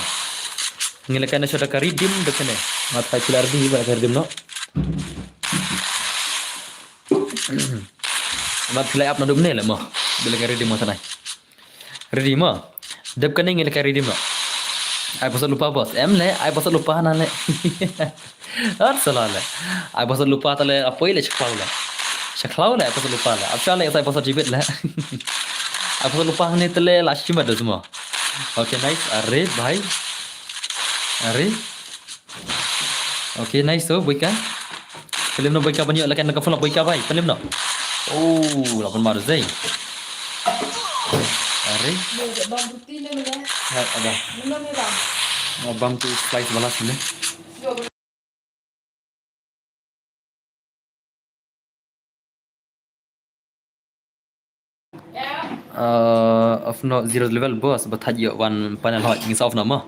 Ngi lehkai noh shuwa da ka redeem dep kane. Mat pai pilar di ba ka redeem noh. Mat pilai ap na dum ne le mo. Bila ka redeem mo sanai. Ready mo. Dep kane ngi lehkai redeem noh. Ai password lupa boss. Em le, ai password lupa na le. Ar sala le. Ai password lupa ta le, apoi le shaklau le. Shaklau le, ai password lupa le. Apsha le, ai password jibit le. Ai password lupa ne ta le, la shimat da semua. Okay, nice. Are, bhai. Are. Okay, nice to, Boika. Pynlem noh Boika ban ïoh lehkai na ka flop Boika bai. Pynlem noh. Oh, la pynmar zai. Are. Ni, bam ruti le mene. Ha, ada. Ni, ni, bam. Oh, bam tu slice balas ni. Uh, off noh zero level boss, ba thaj ïoh one panel hoi, ngi sa off noh mo.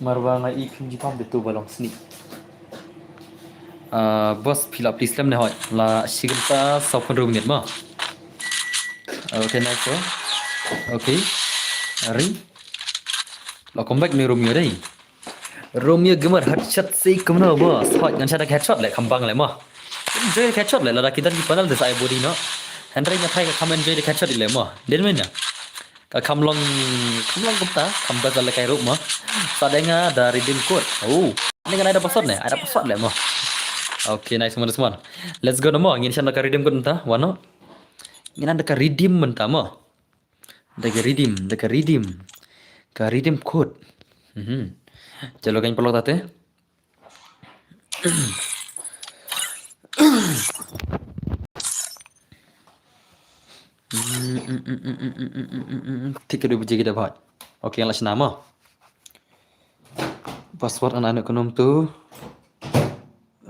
Marwa nga i khim jipam de tu balong sneak. Uh, boss phi la please lem ne hoi, la shi kynta saw pynru minit mo. Okay, nice to. Okay. Ari. La come back ne Romeo dei. Romeo Gamer headshot si kumno boss. Hoi, ngan shot da ka headshot le, kham bang le mo. Enjoy da ka headshot le, lada ki don ki panel de sa ai body noh. Hynrei nga tharai ka kham enjoy da ka headshot le mo. Dei mynta. Ka kham long, kham long kumta, kham best da lehkai ruh mo. Sa dei nga da redeem code. Oh. Ni ngan ai da password ne, ai da password le mo. Okay, nice one, nice one. Let's go noh mo, ngin shot da ka redeem code mynta, wan noh. Ngin ai da ka redeem mynta mo. Da ka redeem, da ka redeem. Ka redeem code. Mhm. Chalo kan paralok ta te. Thik ka dui baje ki da bhai. Okay, ngan la shna mo. Password ngan ai noh kumno tu.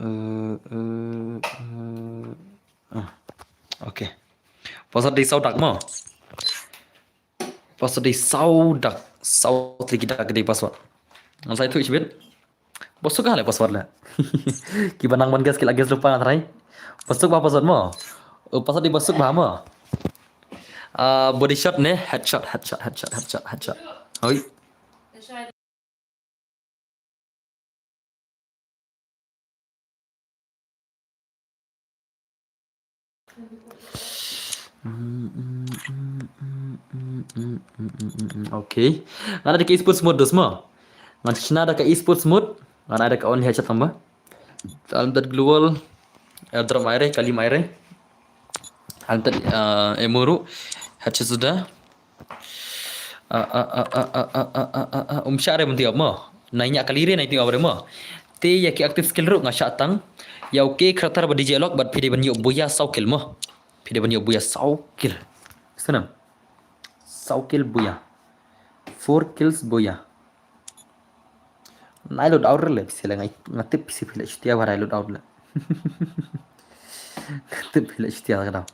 Eh, eh, eh, ah. Okay. Password dei saw dak mo. Password dei saw dak, saw tylli ki dak dei password. Ngan sa ïathuh shibit. Ba suk ha le password le. Kiba nang ban guess ki la guess lypa nga tharai. Ba suk bha password mo. Oh, password dei ba suk bha mo. Ah, body shot ne, headshot, headshot, headshot, headshot, headshot. Hoi. Okay. Ngan ai da ka esports mode dos mo. Ngan shna da ka esports mode. Ngan ai da ka only headshot tang ba. Unlimited global. Airdrop mai re, kali mai re. Unlimited, uh, ammo ruh. Headshot suda. Ah, ah, ah, ah, ah, ah, ah, ah, ah, ah. Um shah re ban tiop mo. Nai ñiah kali re nai tiop re mo. Te ïa ki active skill ruh nga shah tang. Ïa u ke character ba D J Lock bad phi dei ban ïoh buya saw kill mo. Phi dei ban ïoh buya saw kill. Snam. Saw kill buya. Four kills buya. Nai load out re le phi se le ngai, nga tip phi se phi le shutia ba nai load out le. Nga tip phi le shutia ka dau.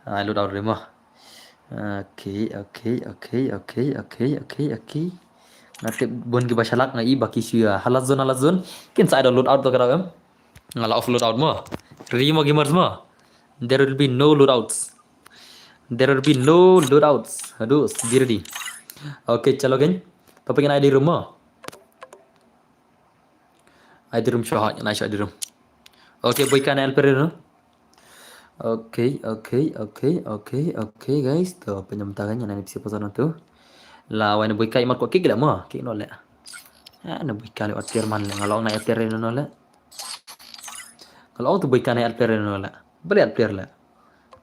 Nai load out re mo. Okay, okay, okay, okay, okay, okay, okay. Nga tip bun kiba shalak nga i ba ki shu ïa ha last zone, ha last zone. Kin sa ai da load out to ka dau em. Nga la off load out mo. Ready mo gamers mo. There will be no load outs. There will be no load outs. Aduh, be ready. Okay, chalo geng. Topic ngan ai di room mo. Ai di room shuwa, ngan ai shuwa di room. Okay, boy kan help re no. Okay, okay, okay, okay, okay, guys. To, pynjam ta kan, ngan ai ni pisa pasal tu. La, wai ni boy kai mat ko kick le mo, kick no le. Ah, na boika le at player man le. Nga la ong na at player no le. Nga la ong tu boika na at player no le. Bale at player le.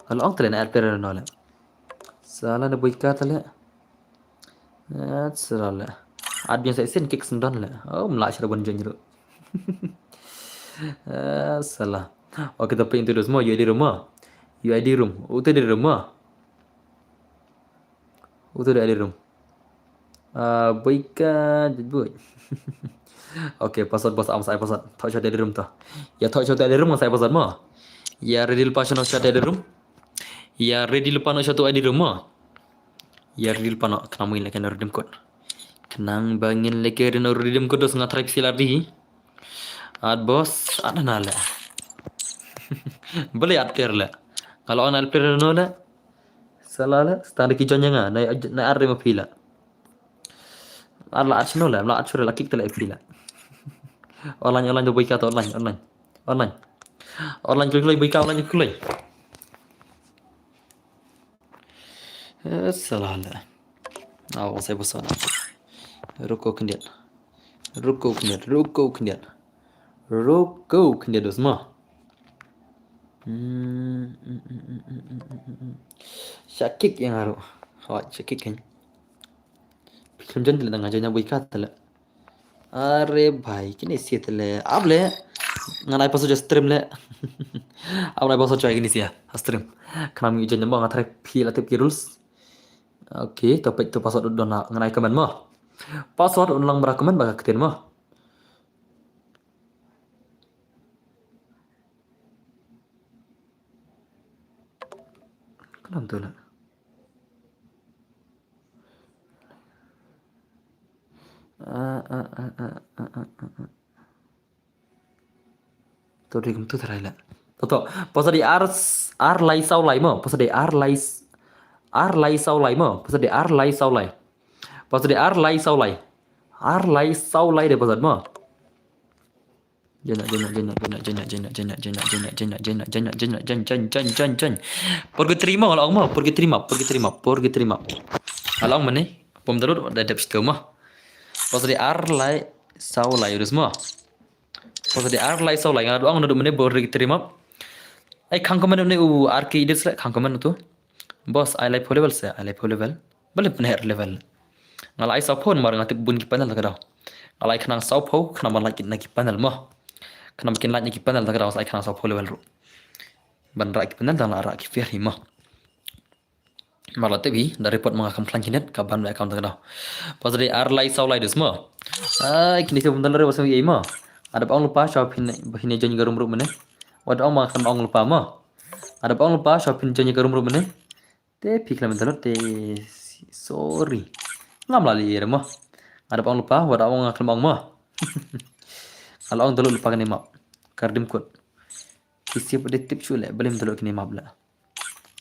Nga la ong tu le na at player no le. Sala na boika tu le. Ah, sala le. At biang sa isen kick sendon le. Oh, mla shara bon jonjro. Ah, sala. Okay, to play into this mo. U I D room mo. U I D room. Utu di room mo. Utu di room. Ah, boika jebut. Okay, password bos am sai password. Thok shot di room to. Ya thok shot di room sai password mo. Ya ready lepas shot di room. Ya ready lepas shot di room mo. Ya ready lepas no kena mungin lagi redeem code. Kena bangin lagi redeem code dos ngatrai pisi lari. At bos, at na le. Bale at player le. Nga la ong na at player no le. Sala le, stang da ki jon nga, na na ar ma pila. Ar la at no le, la at sure la kick tele pila. Online, online do boika to online, online. Online. Online kulai boika online kulai. Eh, sala le. Aw, sai bosan. Ruko khyndiat. Ruko khyndiat, ruko khyndiat. Ruko khyndiat dos ma. Hmm, hmm, hmm, hmm. Shakik yang aru. Hoi, shakik kan. Film jon tele nga jon boika tele. Are bhai, kini sia tele. Able. Ngan ai password stream le. Able ai password choi kini sia. Stream. Kena ngi jon mo nga try phi la tip ki rules. Okay, to peit to password don na ngan ai comment mo. Password un lang bra comment ba ka ktien mo. Kalam tu lah. Ah, ah, ah, ah, ah, ah, ah, ah. To ri kum tu tharai la. To to. Pasa di ar s-, ar lai sau lai mo. Pasa di ar lai s-, ar lai sau lai mo. Pasa di ar lai sau lai. Pasa di ar lai sau lai. Ar lai sau lai de pasa mo. Jena, jena, jena, jena, jena, jena, jena, jena, jena, jena, jena, jena, jena, jen, jen, jen, jen, jen, jen. Purgatory mo, nga la ong mo, purgatory map, purgatory map, purgatory map. Nga la ong mane, pom darut, da dep situ mo. Pasa di ar lai sau lai urus mo. Pasa di ar lai sau lai, nga la ong nadu mane purgatory map. Ai khang comment ne u ar ki idis le khang comment tu. Boss, ai lai pho level se, ai lai pho level. Bale pynher level. Nga la ai saw pho namar nga tip bun ki panel ta ka daw. Nga la ai khnang saw pho, khnang ban lait na ki panel mo. Khnang ban lait na ki panel ta ka daw, sa ai khnang saw pho level ru. Ban rah ki panel, dang la rah ki fair hi mo. Mar la tip hi, da report ma nga kam khlaiñ ki net, ka ban account ta ka daw. Pas dei ar lai saw lai dus mo. Ai, kine ki bun dang re wasam ei mo. Ada ba ong lupa, sha phin, ba hine join ka room ru mane. Wad ong ma kam ong lupa mo. Ada ba ong lupa, sha phin join ka room ru mane. Te phi khlem download te, sorry. Ngam la leh re mo. Nga da ong lypa, wat da ong nga khlem ong mo. Nga la ong download lypa kane map. Ka redeem code. Phi shu pat tip shuh leh, balei ym download kane map leh.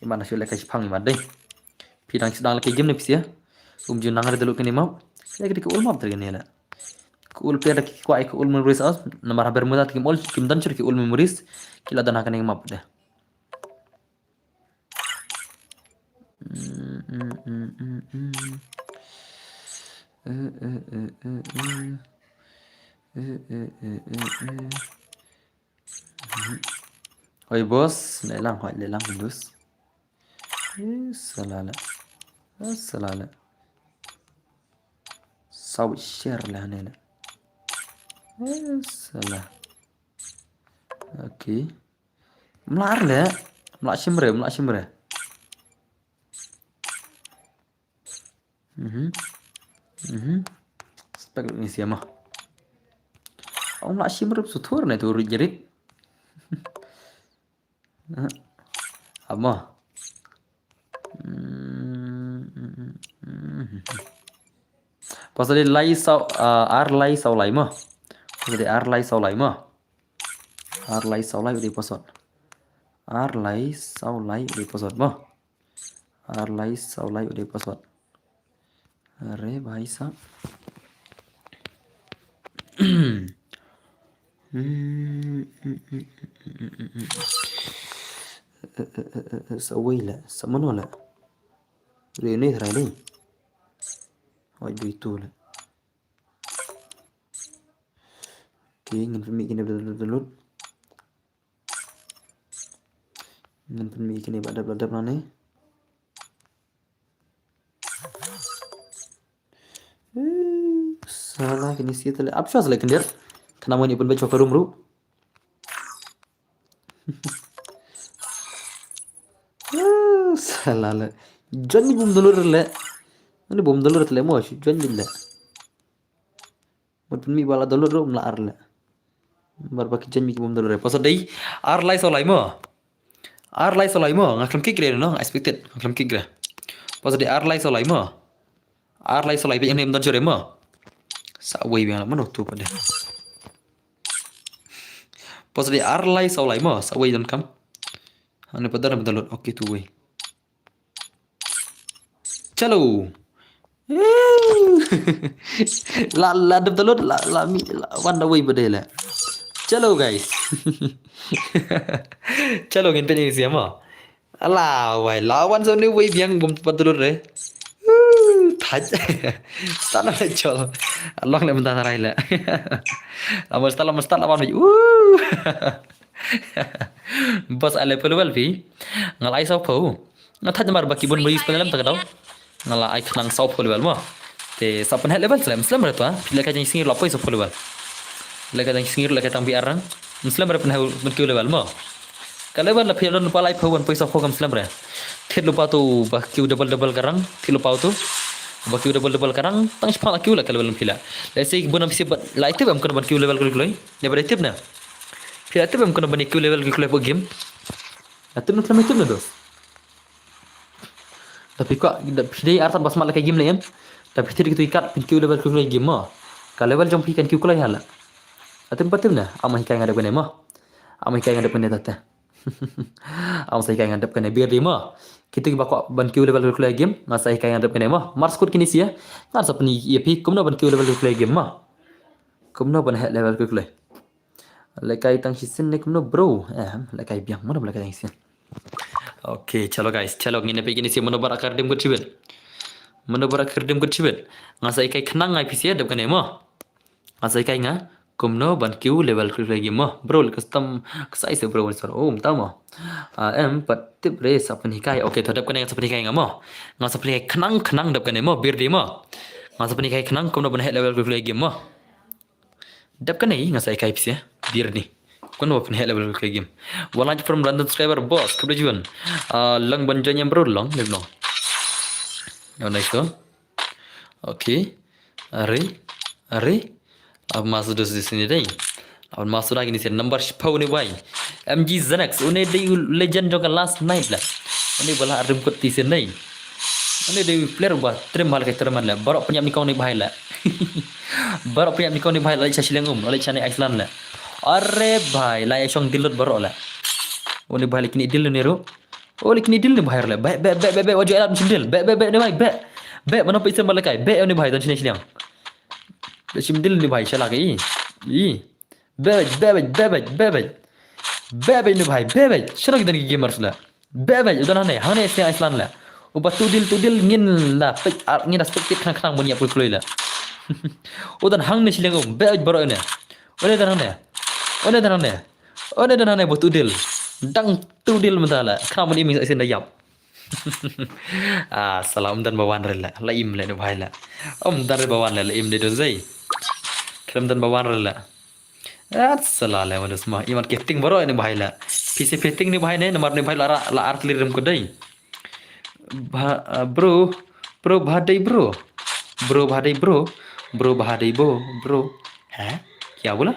Imat na shuh leh ka shipang imat dei. Phi dang sdang leh ka game ne phi shu. Um ju nang re download kane map. Leh ka dei ka old map ter kane leh. Ka old player da ki kwah ka old memories os. Namar ha Bermuda te kim old, kim don shuh ki old memories. Ki la don ha kane map dei. Oi boss, lelang hoi lelang dus. Salala. Salala. Saw share lah ne. Sala. Okay. Mla ar le. Mla shimre, mla shimre. Mhm. Mhm. Spek ni siama. Ong mla shimre sutur ne tu rit jerit. Amo. Pasal dia lai saw, ah, ar lai saw lai mo. Pasal dia ar lai saw lai mo. Ar lai saw lai u dei pasal. Ar lai saw lai u dei pasal mo. Ar lai saw lai u dei pasal. Are bhai sahab. Sa wei la, sa mano la. Re ne thrai dei. Wai dui tu la. Okay, ngan pynmih kine ba dep download. Ngan pynmih kine ba dep la dep nangne. Eh, sala kine sih tale. Ap shuwa sala kyndiat. Kane mo ni pynbeit shuwa ka room ruh. Eh, sala le. Join ni bym download le. Ni bym download le mo, join ni le. Mut pynmih ba la download ruh, mla ar le. Bar ba ki jen mi ki bym download re. Pasa dei ar lai saw lai mo. Ar lai saw lai mo. Nga khlem kik re no, expected. Nga khlem kik re. Pasa dei ar lai saw lai mo. Ar lai saw lai peit ym don shuh re mo. Sa wei biang la mano tu pade. Pasa dei ar lai saw lai mo. Sa wei don kam. Ani pada na download. Okay, tu wei. Chalo. La, la dep download, la, la mi, la wan da wei bade le. Chalo guys. Chalo ngin peit ni siama. Ala wei, la wan sa ni wei biang bym pat download re. Thaj. Start na chal. Long le mynta rai le. Amo start, amo start la wan wei. Boss ale pelu wel pi. Ngal ai saw pau. Nga thaj namar ba ki bun bris pynlem ta ka daw. Nga la ai khnang saw phew level mo. Te sa pynheh level slem, slem re to, ha. Phi lehkai jaiñ sngewbha la poi saw phew level. Lehkai jaiñ sngewbha, lehkai tang bi arang. Slem re pynheh ban kiew level mo. Ka level la phi don lypa lai phew ban poi saw phew kam slem re. Thied lypa to ba kiew double double ka rang, thied lypa to. Ba kiew double double ka rang, tang shipang la kiew la ka level phi la. Lehse bun am phi sep ba la tip em kano ban kiew level kloi kloi. Ne ba tip na. Phi la tip em kano ban kiew level kloi kloi game. La tip na, tip na, tip na dos. Da phi kwah, da phi dei artat ba smat la ka game la em. Da phi thied kito ki kat phin kiew level kloi kloi game mo. Ka level jong phi kan kiew kloi hala. Atem patem na, ama hikai nga dep kane mo. Ama hikai nga dep kane tate. Ama sa hikai nga dep kane bir di mo. Kito kiba kwah ban kiew level kloi kloi game, nga sa hikai nga dep kane mo. Mar skud kine sia, nga sa pyni ïa phi kumno ban kiew level kloi kloi game mo. Kumno ban heh level kloi kloi. Lehkai tang shisien ne kumno bro? Eh, lehkai biang, mano lehkai tang shisien. Okay, chalo guys, chalo ngin peit kine sia mano ba la kyrdim kut shibit. Mano ba la kyrdim kut shibit. Nga sa hikai khnang ngai phi sia dep kane mo. Nga sa hikai nga kumno ban kiew level kloi kloi game mo. Bro, custom ksai se bro sor. Oh, mynta mo. Ah, em pat tip re sa pynhikai. Okay, to dep kane nga sa pynhikai nga mo. Nga sa pynhikai khnang khnang dep kane mo, bir di mo. Nga sa pynhikai khnang kumno ban heh level kloi kloi game mo. Dep kane nga sa hikai phi sia, bir ni. Kumno ban heh level kloi kloi game. One like from random subscriber boss, khublei shibun. Ah, long ban join em bro, long, long. Yo, nice to. Okay. Are, are. Ab mas dos di sini dei. Ab mas sudah gini sini number shiphew ni bai. M G Zenex, une dei u legend jong ka last night la. Une ba la rim kut ti sini dei. Une dei u player ba trim hal ka trim la. Baroh pynïap ni kong ni bai la. Baroh pynïap ni kong ni bai la, leit sha shiliang um, leit sha ni Iceland la. Are bai, la ïa shong dil lut baroh la. Une bai la kini dil ni ru. Oh, la kini dil ni bai la. Be, be, be, be, be, wajib elat shim dil. Be, be, be, ni bai, be. Be, mana pisa malakai. Be, ni bai, don sini shiliang. Shim dil ni bai, shala ka i. I. Bebej, bebej, bebej, bebej. Bebej ni bai, bebej. Shano ki don ki gamers la. Bebej, u don hangne, hangne sniang Iceland la. Uba tu dil, tu dil ngin la pek, ah, ngin la spek khnang khnang ban ïap kloi kloi la. U don hangne shiliang um, bebej baroh une. Une don hangne. Une don hangne. Une don hangne ba tu dil. Dang tu dil mynta la. Khnang ban ïap ïa sien da ïap. Ah, sala um don ba wan re la. La im le ni bai la. Um don re ba wan le, la im de don zai. Khlem don ba wan re la. At sala le ma dos ma. Imat kepting baroh ni bai la. Pisi peting ni bai ne, namar ni bai la ra, la artli rem ko dei. Ba, ah, bro, bro ba dei bro. Bro ba dei bro. Bro ba dei bo, bro. Ha? Kya bola?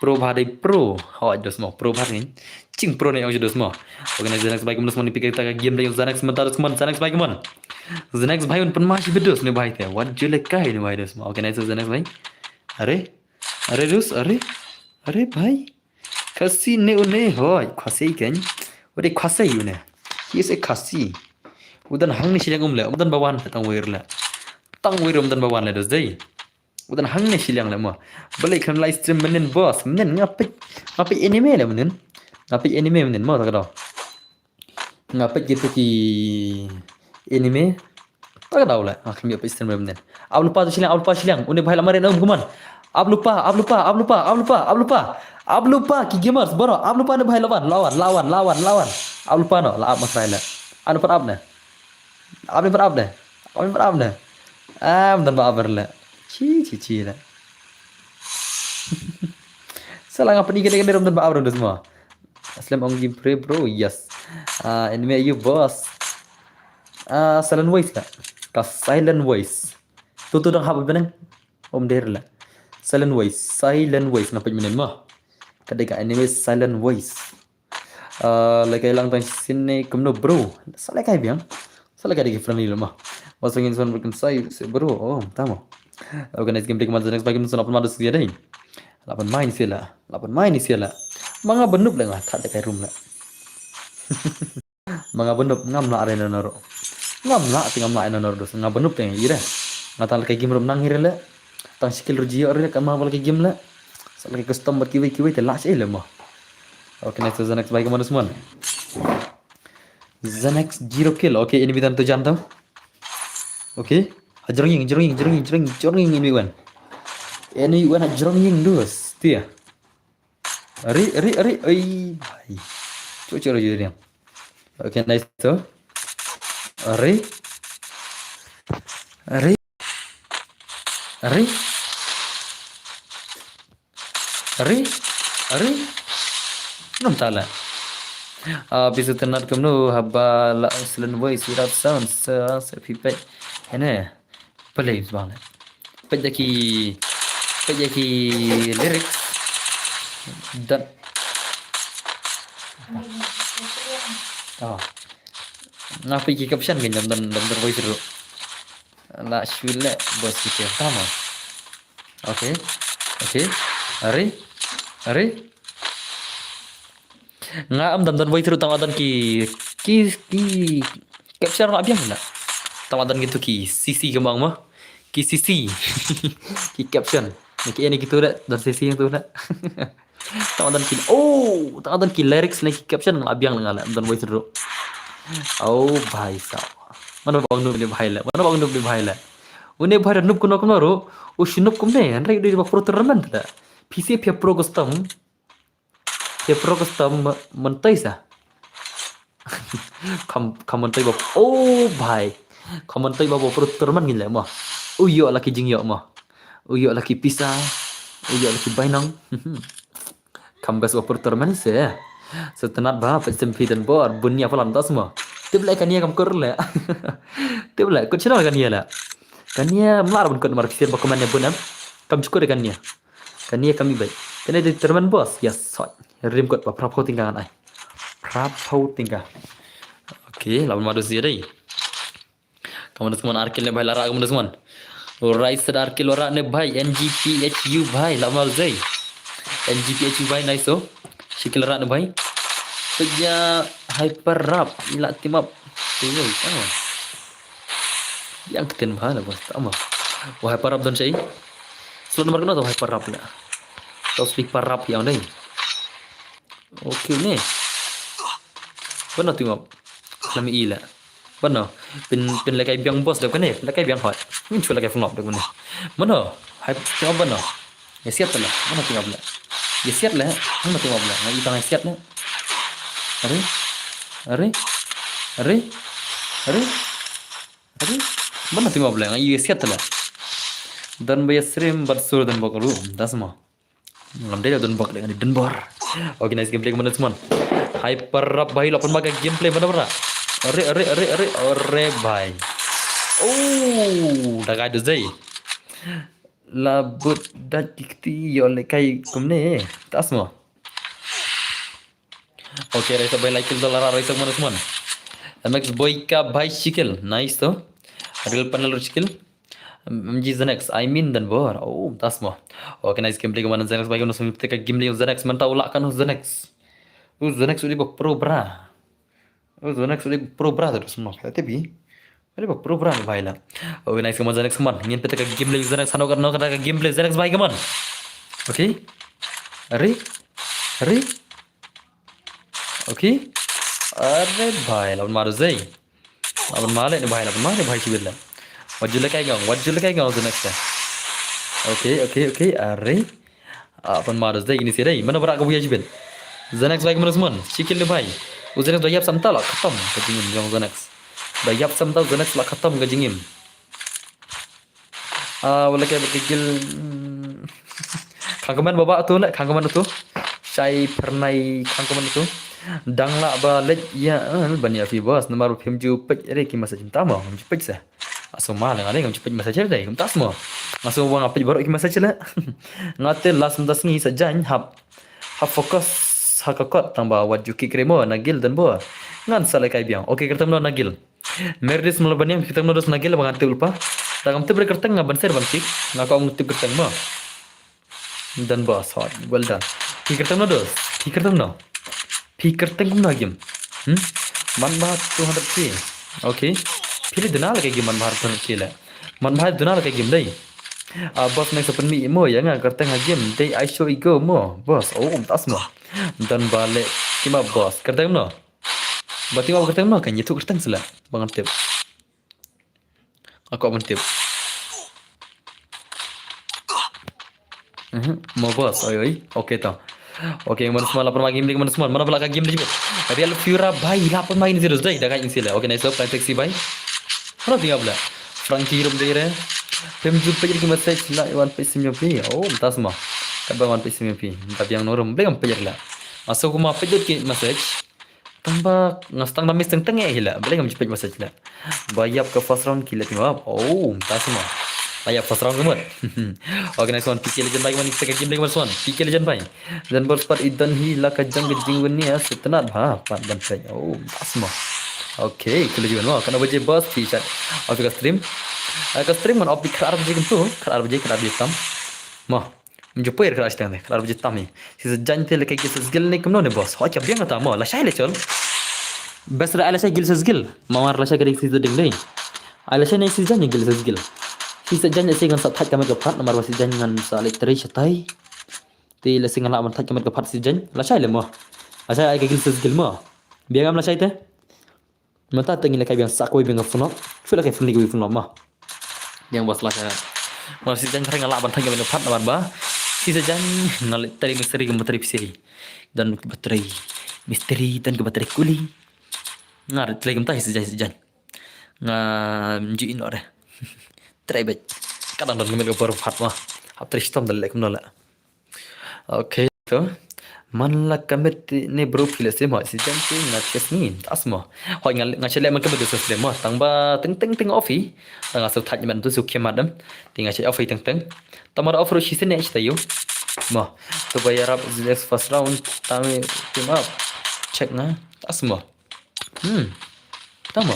Pro ba dei pro. Hoi dos ma, pro ba ni. Ching pro ne ong dos ma. Organize the next bike, dos ma ni pikir ta game dei the next month, dos ma, the next bike mon. The next bike un pun ma shi bedos ni bai te. What you like kai ni bai dos ma. Organize the next bike. Are? Are dus, are? Are bai? Khasi ne une hoi, khasi ken. Wade khasi une. He is a khasi. Udan hang ni shiliang um le, udan bawan le tang wir le. Tang wir udan bawan le dus dei. Udan hang ni shiliang le mo. Balik kan live stream menen boss, menen ngapik. Ngapik anime le menen. Ngapik anime menen mo tak do. Nga peit gitu ki anime. Tak da le. Ah, kami apa Instagram den. Aw lupa tu shiliang, aw lupa shiliang. Une bai la mare na um kuman. Ap lypa, ap lypa, ap lypa, ap lypa, ap lypa. Ap lypa ki gamers baroh, ap lypa ne bhai, la wan, la wan, la wan, la wan, la wan. Ap lypa noh, la ap masrai la. Ap ne pat ap ne. Ap ne pat ap ne. Ap ne pat ap ne. Ah, ym don ba ap la. Chi, chi, chi la. Sa la nga pyni kane kane ruh ym don ba ap ruh, dusmo. Slem ong game play bro, yes. Ah, enemy aïu boss? Ah, Silent Voice ka. Ka Silent Voice. Tu tu dang hap bneng. Ym dei la. Silent Voice, Silent Voice nga peit mynnin mo. Ka dei ka enemy Silent Voice. Ah, lehkai lang tang shisien ne kumno bro? Sa lehkai biang. Sa lehkai da ki friendly la mo. Wa sa ngin son bro, kan sai se bro. Oh, tamo. Organize game dei ka man, the next bye game son, la pynmai da shisha dei. La pynmai ni shisha la. La pynmai ni shisha la. Ma nga ba noob la nga thad lehkai room la. Ma nga ba noob, ngam lah re na noro. Ngam lah te ngam lah re na noro, dus nga ba noob te nga ïoh re. Nga tang lehkai game ruh ym nang hi re le. Tang shi kill ruh ji ïoh re, kan ma ba lehkai game le. Sa lehkai custom bad kiwei kiwei te lah shi le mo. Okay, next, the next bye ka man, dusmon. The next zero kill. Okay, enemy dang to jan to. Okay. Ha jrong ïing, jrong ïing, jrong ïing, jrong ïing, jrong ïing, enemy wan. Enemy wan ha jrong ïing, dus. Tia. Ari, ari, ari, ai, bhai. Cuba, cuba lagi dia. Okay, nice tu. Ari. Ari. Ari. Ari. Ari. Namta la. Ah, bisu tenat kumno haba la Silent Voice without sound. Sa, sa pipet. Ene. Play bang. Peit ïa ki, peit ïa ki lyrics. Dan. Oh. Nga peit ki caption kan, dang, dang, dang voice ruh. La shu leh bos kita. Tama. Okay. Okay. Ari. Ari. Nga ym dang don voice ruh, tang la don ki, ki, ki caption la biang la. Tang la don kitu ki C C kumba mo. Ki C C. Ki caption. Ni ki, ni kitu la, don C C yang tu la. Tang la don ki, oh, tang la don ki lyrics ne ki caption la biang la, nga la ym don voice ruh. Oh, bhai sab. Mano ba ong noob ne bhai la. Mano ba ong noob ne bhai la. Une bhai da noob kumno kumno ruh. U shu noob kumne. Hynrei u dei ba pro tournament la. Phi sngewthuh, phi pro custom. Phi pro custom, ma-, mynta sa. Kham, kham mynta ba. Oh, bhai. Kham mynta ba pro tournament ngin leh mo. U ïoh la ki jingïoh mo. U ïoh la ki pisa. U ïoh la ki bainong. Kham best ba pro tournament se. Sa tenat ba, peit sem phi, dang bor, bun ïa phalan tas mo. Tip leh kane kam kur leh. Tip leh, kut channel kane leh. Kane mlar bun kut, mar phi sien ba comment ne bun em. Kam chukur kane. Kane kam i beit. Kane dei tournament bos. Yes, sot. Rim kot ba phra phew tyngka ngan ai. Phra phew tyngka. Okay, la ban madu sia dei. Ka man da sman ar kill ne bhai, la rah ka man da sman. Alright, sa da ar kill la rah ne bhai. N G P H U bhai, la ban madu zai. N G P H U bhai, nice oh. Shi kill la rah ne bhai. Peit ïa Hyper Rap, i la team up. Oi, oi, tama. Ïa ka ktien bha la bos, tama. Wah, Hyper Rap don shai. Slot number kano to Hyper Rap la. To speak Hyper Rap ïa dei. Okay ne. Bano team up. Lami i la. Bano. Pyn, pynlehkai biang bos dep kane. Lehkai biang hot. Ngin shu lehkai fnop dep kane. Bano. Hai, team up bano. Ïa siat la. Bano team up la. Ïa siat la. Bano team up la. Nga i tang ïa siat la. Are? Are? Are? Are? Are? Bano team up la. Nga i ïa siat la. Don ba ïa stream bad sur don bok ruh. Das mo. Ngam dei da don bok, dei ngan don bor. Okay, nice gameplay ka man da sman. Hyper Rap bhai, la pynmai ka gameplay man da bra. Are, are, are, are, are bhai. Oh, da kai da zai. La but da ki kti ïoh lehkai kumne. Tas mo. Okay, raisa bhai, like kill dollar, raisa man da sman. M X boy ka bhai shi kill. Nice to. Real panel shi kill. M G Xanax, I mean, dan bor. Oh, tas mo. Okay, nice gameplay ka man Xanax bhai, ka man sum te ka gameplay Xanax, man ta u lah kan Xanax. U Xanax u dei ba pro bra. U Xanax u dei ba pro bra, tu semua. Kata bi. U dei ba pro bra bhai la. Okay, nice ka man Xanax ka man. Ngin peit ka gameplay Xanax, hano ka, hano ka gameplay Xanax bhai ka man. Okay. Are. Are. Okay. Are bhai, la ban madu zai. La ban madu ne bhai, la ban madu ne bhai, kibit la. Wat ju lehkai ngong, wat ju lehkai ngong Xanax te. Okay, okay, okay. Are. Ah, pan ma da dei ini si dei. Mano ba rah ka buya jibit. Xanax bai ka mano sman. Shikil ni bai. U Xanax da ïap samtal la khatam ka jingim jong Xanax. Da ïap samtal Xanax la khatam ka jingim. Ah, wala ka ba ka gil. Hmm. Khang ka man baba tu le, khang ka man tu. Shai pernai khang ka man tu. Dang lah ba leit ïa, eh, ban ïa phi boss. Namar phim ju peit re ki message mynta mo, phim ju peit sa. Aso ma la nga dei ngam ju peit message re dei, kumta mo. Aso wa nga peit baroh ki message le. Nga te last mynta sngi sa jan hap. Hap focus ha ka kot tang ba wat ju ki kre mo Nagil dan bo. Ngan sa leh kai biang. Okay, kyrteng no Nagil. Merdis mula baniang kyrteng no dos Nagil ba ngan tip lypa. Da ngam tip re kyrteng nga ban ser ban tip. Nga ka ong tip kyrteng mo. Done boss, hot. Well done. Phi kyrteng no dos. Phi kyrteng no. Phi kyrteng kumno game. Hmm? Man ba two hundred K. Okay. Phi le duna la ka game man ba two hundred K le. Man ba duna la ka game dei. Ah, boss next open mi mo ïa nga kyrteng ha game. Dei I show ego mo. Boss, oh, um tas mo. Done ba le. Kima boss. Kyrteng no. Ba ting wa kyrteng no kan ïathuh kyrteng sila. Ba ngan tip. Aku ban tip. Mhm, mo boss, oi oi. Okay to. Okay, man sman la pernah game ni man sman. Mana pula ka game ni jibit. Real Fura bai la pernah ini serius dai. Dah kai insila. Okay, nice up. Taxi bai. Mana tinggal pula. Frankie rum dai re. Pem jumpa jadi message la wan pe sim pi. Oh, tas ma. Ka ba wan pe sim pi. Tapi yang norum belum pejak la. Masuk kuma pejak ke message. Tang ba nga stang da miss teng teng eh hila. Balei ngam ju peit message la. Ba ïap ka first round ki la tengok. Oh, ta sama. Ba ïap first round kemut. Okay, nice one. P K Legend bai, man, kita ka game lagi, nice one. P K Legend bai. Dan bor spat i don hi la ka jong ka jingwin ni, ah, setenat ba pat ban peit. Oh, ta sama. Okay, kilo jiwan mo. Kana baje boss, pi chat. Off ka stream. Ah, ka stream man off di kar baje kentu. Kar baje, kar baje tam. Mo. Mjupir kra shtang de, kra bji tam hi. Si sa jan te leke gil sa gil ne kumno ne boss. Ho cha biang ta mo, la shai le chol. Bes ra la shai gil sa gil. Mawar la shai gil si ding dei. Ai la shai ne si jan gil sa gil. Si sa jan si ngan sa thaj kamet ka phat, namar ba si jan ngan sa le tri shatai. Te la si ngan la ban thaj kamet ka phat si jan. La shai le mo. La shai ai ka gil sa gil mo. Biang am la shai te. Mynta te ngi la kai biang sa kawei biang ka phone. Shu la kai phone kawei phone ma. Biang bos la kai. Mar si jan threng la ban thang biang ka phat na ban ba. Si sa jan nga le tari misteri ka bateri pisi. Dan ka bateri misteri dan ka bateri kuli. Nga re trai kumta si jan si jan. Nga mju ino re. Trai bet. Kadang dan ka met ka baru phat ma. Hap trai stom dan le kumno la. Okay, to. Man la ka met ne bro phi la sim ho si jan ti nga chest ni tas mo. Hoi nga nga chele man ka met sa sim mo. Tang ba teng teng teng off hi. Nga sa thaj man tu su khia madam. Ti nga chele off hi teng teng. Tamar off ro shi sene sta yu. Mo. To ba yarap the next first round. Tami team up. Check nga. Tas mo. Hmm. Tamo.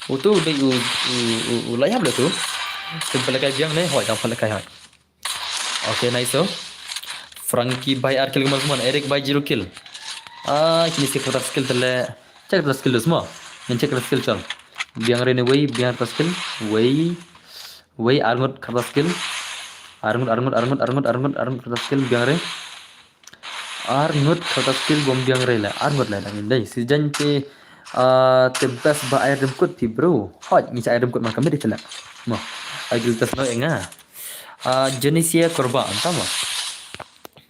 Utu dei u u u la yap le tu. Sim pala kai biang ne hoi tang pala kai hoi. Okay, nice, oh. Frankie bai ar kill kemar semua. Eric bai zero kill. Ah, kini si kertas skill tele. Check kertas skill semua. Yang check kertas skill chal. Biang re ne wei, biang kertas skill. Wei. Wei arngut kertas skill. Arngut, arngut, arngut, arngut, arngut, arngut kertas skill biang re. Arngut kertas skill bom biang re la. Arngut la dang dei. Si jan te ah, te best ba ai rem kut pi bro. Hot ni ai rem kut man kamit tele. Mo. Ai gil tas no enga. Ah, Genesia Korba, entah mo.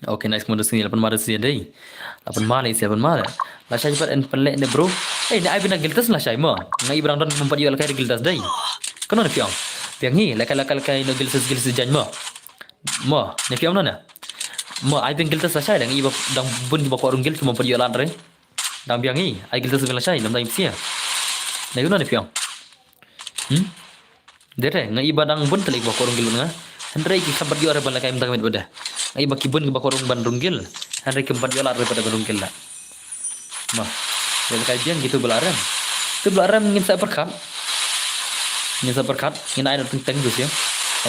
Okay, nice, mo dos ni lapan mare si dei. Lapan mare si lapan mare. La shai pat en pelek ne bro. Eh, ne ai bina giltas la shai mo. Ngai ibrang don mempat yu alkai giltas dei. Kano ne piang. Piang hi, lakai lakai lakai no giltas giltas jan mo. Mo, ne piang no ne. Mo, ai bina giltas la shai dang iba dang bun iba korung gil tu mempat yu alan re. Dang biang hi, ai giltas bina la shai, nam dang ipsia. Ne kano ne piang. Hmm? Dere, nga iba dang bun telik ba korung gil nga. Hynrei ki khambat yor ban la kai mtang met bada. Nga iba ki bun ba korung ban rung gil. Hynrei ki mbat yor la re bada ban rung gil la. Ma. Yor la kai biang gitu bela rem. Tu bela rem ngin sa perkat. Ngin sa perkat, ngin ai teng teng tu sia.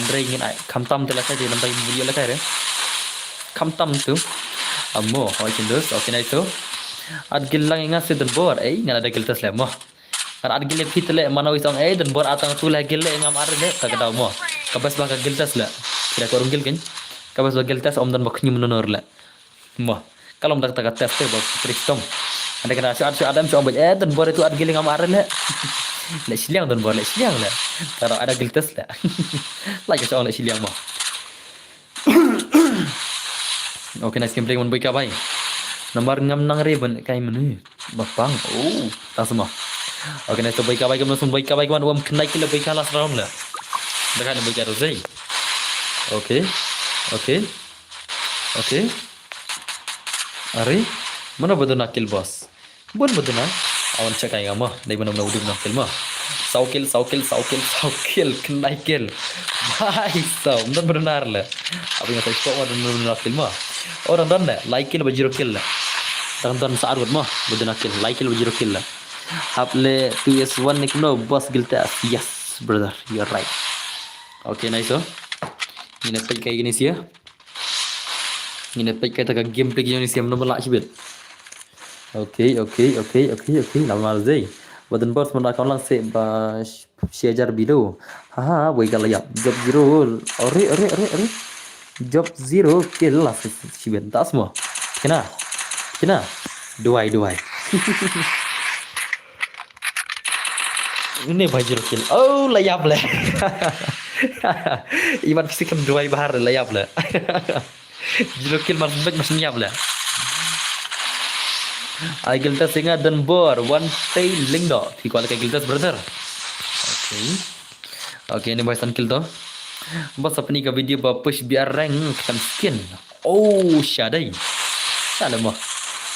Hynrei ngin ai khamtam te la kai di nambai yor la kai re. Khamtam tu. Amo, hoi kindus, okay nice tu. At gil lang ingat si dan bor, eh, ngana ada giltas le mo. Kan at gil phi tele mana wi song eh dan bor atang tu le gil le ngam ar le ta ka dau mo. Ka bas ba ka gil tas le. Kira ko rung gil kin. Ka bas ba gil tas om dan ba khni menonor le. Mo. Kalom dak ta ka tas te ba trik tom. Ande kana shu at shu adam shu om ba eh dan bor itu at gil ngam ar le. Le shiliang dan bor le shiliang le. Tara ada gil tas le. Lagi shu om le shiliang mo. Okay, nice gameplay, man boi ka bai. Namar ngam nang re ban kai menu. Bapang. Oh, ta sama. Okay, nice to boi ka bai, kam na sun boi ka bai, kam na wam khyndai kill boi ka last round la. Dah kan boi ka tu sei. Okay. Okay. Okay. Are, mano ba duna kill boss? Bun ba duna. Awan check ai nga mo. Dei mano mano udu na kill mo. Saw kill, saw kill, saw kill, saw kill, khyndai kill. Bhai saw, mano ba duna le. Abi nga sai spot mano mano kill mo. Oh, dang don le. Lai kill ba zero kill le. Dang don sa arut mo. Ba duna kill. Lai kill ba zero kill le. Hap le two S one ni kumno boss Guiltas. Yes, brother, you're right. Okay, nice oh. Ngin peit kai kine sia. Ngin peit kai ta ka gameplay kine sia, mano ba lah shibit. Okay, okay, okay, okay, okay. Lama zei. Ba dun boss mano account lang se ba shi hajar below. Ha ha, boi ka la yap. Job zero. Are, are, are, are. Job zero kill la shibit. Ta sama. Kena. Kena. Duai, duai. Ini ba zero kill. Oh, la yap le. Iman pisi kam duai bahar la yap le. Zero kill mar sembek mar senyap le. Ai Guiltas singa dan bor, one pay link do. Phi kwal ka Guiltas, brother. Okay. Okay, ini boy san kill to. Bas apni ka video ba push B R rank kan skin. Oh, shadai. Shadai mo.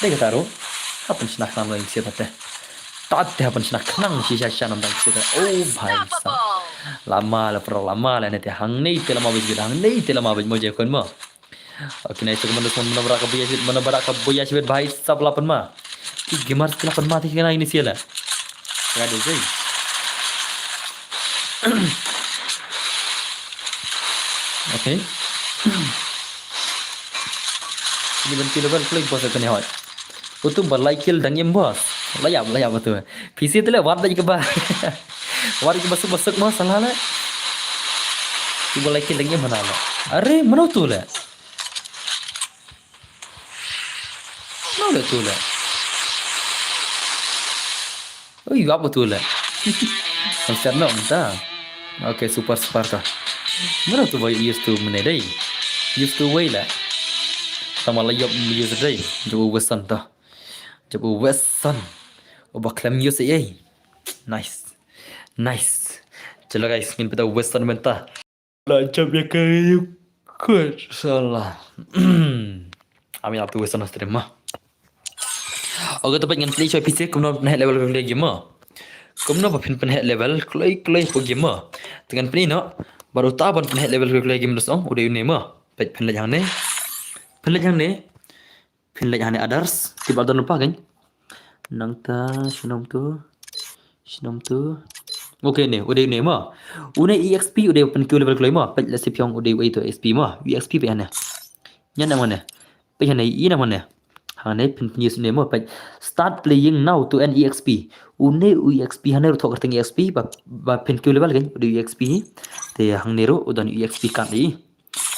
Dei ka taro. Hapan shna khnang lo sia tate. Tate hapan shna khnang shi sha sha nam dang sia tate. Oh, bhai sa. Lama la pro, lama la ne te, hangne te lama bej, hangne te lama bej mo je kon mo. Okay, nice to, mano, mano ba rak ka buya shibit, mano ba rak ka buya shibit, bhai sab, la pynma. Ki gamers ki la pynma te kena ini sia la. Ka dei sei. Okay. Ni ban kill ban play boss kane hoi. Utu ba lai kill dang im boss. La yap, la yap utu. P C te le wat da ka ba. Wat ka ba suk ba suk mo salah le. Tu ba lai kill dang im mana le. Are, mano tu le? Mano le tu le? Oi, yap utu le. Monster no mta. Okay, super super ta. Mano tu ba used to mene dei. Used to wei le. Tama la yop used dei. Jop u Weston ta. Jop u Weston. U ba klem used ei. Nice. Nice. Chalo guys, ngin pynta u Weston mynta. La jump ïa ka ïa ka. Salah. Ami ap tu Weston stream ma. Okay, to peit ngan pynleit shwa phi sha kumno pynheh level kloi kloi game ma. Kumno ba phin pynheh level kloi kloi hapoh game ma. Te ngan pynleit noh. Bad uta ban pynheh level kloi kloi game da song. U dei une ma. Peit pynleit hangne. Pynleit hangne. Pynleit hangne others. Kiba don lypa kein. Nangta shnong tu. Shnong tu. Okay ne, u dei une ma. Une E X P u dei pynkiew level kloi ma. Peit la sip hiong u dei u ei to E X P ma. E X P peit hangne. Nyan na mane. Peit hangne, i na mane. Hangne pyn pyn use ne ma. Peit. Start playing now to earn E X P. Une u E X P hangne ruh thoh kyrteng E X P ba ba pynkiew level kein. U dei E X P. Te hangne ruh u don E X P card i.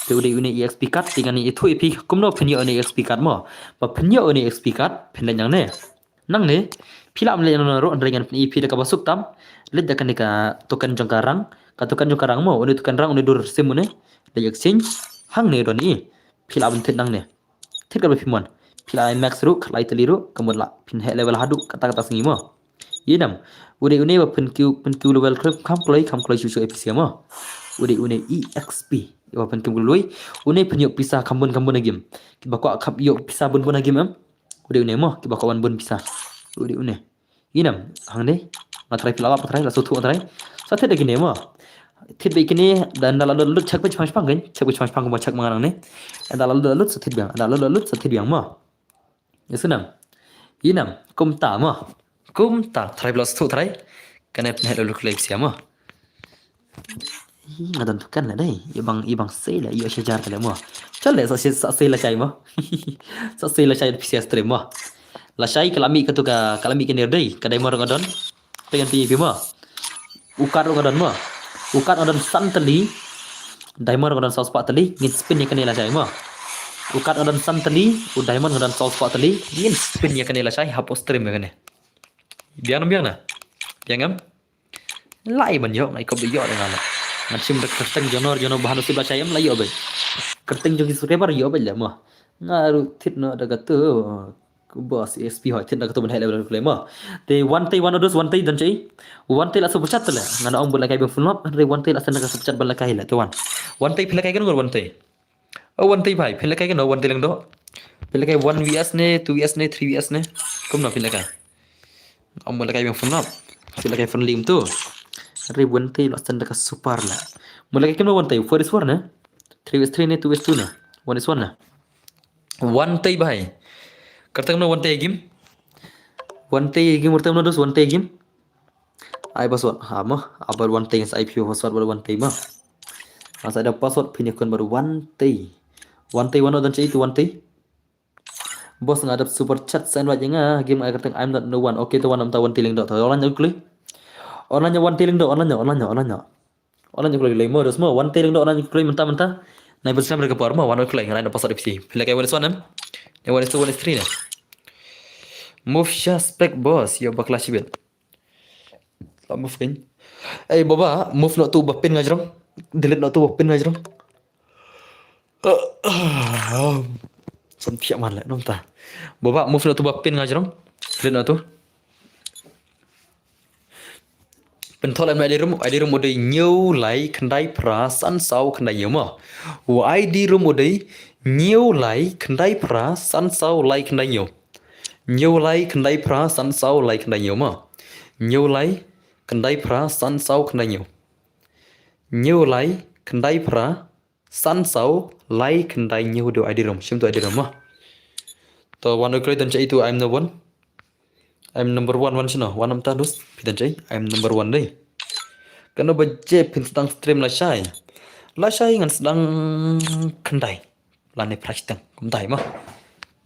Te u dei une E X P card, te ngan ïathuh ïa phi kumno phin ïoh une E X P card mo. Ba phin ïoh une E X P card, phin leit nangne. Nangne, phi lah ban leit nangne ruh, hynrei ngan pyni ïa phi da kaba suk tam. Leit da kane ka token jong ka rank, ka token jong ka rank mo, une token rank, une dur sim une. Leit exchange, hangne don i. Phi lah ban thied nangne. Thied kaba phi mon. Phi lah ai max ruh, khatlai tylli ruh, ka mut lah phin heh level haduh kata kata sngi mo. Ïa nam. U dei une ba pynkiew pynkiew level kham kloi kham kloi shuh shuh ïa phi sha mo. U dei une E X P. Ba pynkiew kloi. Une pynïoh pisa kham bun kham bun ha game. Kiba kwah kham ïoh pisa bun bun ha game em. U dei une mo. Kiba kwah wan bun pisa. U dei une. Ïa nam. Hangne. Nga try phi la lap try la suthu try. Sa thied da kine mo. Thied beit kine da nda la lut lut check beit shipang shipang kan. Check beit shipang shipang mo check ma nga nangne. Da la lut lut sa thied biang. Da la lut lut sa thied biang mo. Ïa snam. Ïa nam, kumta mo. Kumta, try bla sthu try. Kane pynheh level kloi phi sha mo. Ih, nga don token la dei. Ïa bang, ïa bang sei la, ïa shajar la mo. Chal le sa sei, sa sei lashai mo. Sa sei lashai phi sha stream mo. Lashai ka la mih katu ka, ka la mih kane dei. Ka diamond nga don. Pyngan phi phi mo. U card ruh nga don mo. U card nga don san tylli. Diamond nga don saw spah tylli. Ngin spin ïa kane lashai mo. U card nga don san tylli. U diamond nga don saw spah tylli. Ngin spin ïa kane lashai hapoh stream ïa kane. Biang biang na. Biang em. Lai ban ïoh ngai kop ïoh da nga la. Ngan shim da kyrteng jong no jong no ba ha nusip la shai em la ïoh beit. Kyrteng jong ki subscriber ïoh beit leh mo. Nga ruh thied noh da kato. Boss A S P hoi thied noh da kato ban heh leh ban kloi mo. Te Wan Tei, wan o dos Wan Tei don shaei. Wan Tei la super chat te leh. Ngan ong bun lehkai biang full map. Hynrei Wan Tei la send da ka super chat ban lehkai leh te wan. Wan Tei phi lehkai kano Wan Tei? O Wan Tei bhai, phi lehkai kano Wan Tei Lyngdoh? Phi lehkai one V S ne, two V S ne, three V S ne? Kumno phi lehkai? Ong mo lehkai biang full map. Phi lehkai friendly kumto. Hynrei Wan Tei la send da ka super leh. Mo lehkai kumno Wan Tei, four is four ne? Three is three ne, two is two ne? One is one ne? Wan Tei bhai. Kyrteng kumno Wan Tei game? Wan Tei game kyrteng kumno dos Wan Tei game? Ai password ha mo, abar Wan Tei ngan sa ai phi password bad Wan Tei mo. Ngan sa ai da password phin ïakren bad Wan Tei. Wan Tei wan o don shaei te Wan Tei. Boss nga dap super chat sa invite ïa nga, game ai kyrteng I'm not no one. Okay, te wan namta Wan Tei Lyngdoh. Te online ïa u kloi. Online ïa Wan Tei Lyngdoh, online ïa, online ïa, online ïa. Online ïa u kloi lei mo, dos mo, Wan Tei Lyngdoh online ïa u kloi mynta mynta. Nai bus kam re ka por mo, wan u kloi, ngan ai da password phi. Phi lehkai one is one em? Ne one is two, one is three ne? Move suspect boss, ïa bakla shibit. La move kein. Ei baba, move noh tu ba pin nga jrong. Delete noh tu ba pin nga jrong. Sam thiah man leh namta. Baba, move noh tu ba pin nga jrong. Delete noh tu. Pynthol em na I D room, I D room u dei hynñiew lai khyndai phra san saw khyndai hynñiew mo. U I D room u dei hynñiew lai khyndai phra san saw lai khyndai hynñiew. Hynñiew lai khyndai phra san saw lai khyndai hynñiew mo. Hynñiew lai khyndai phra san saw khyndai hynñiew. Hynñiew lai khyndai phra san saw lai khyndai hynñiew dei I D room. Shim tu I D room mo. To wan u kloi don shaei tu I'm number one. I'm number one wan shano. Wan namta dus. Phi don shaei. I'm number one dei. Kano ba je phin sdang stream lashai. Lashai ngan sdang khyndai. Lane phra shiteng. Kumta hi mo.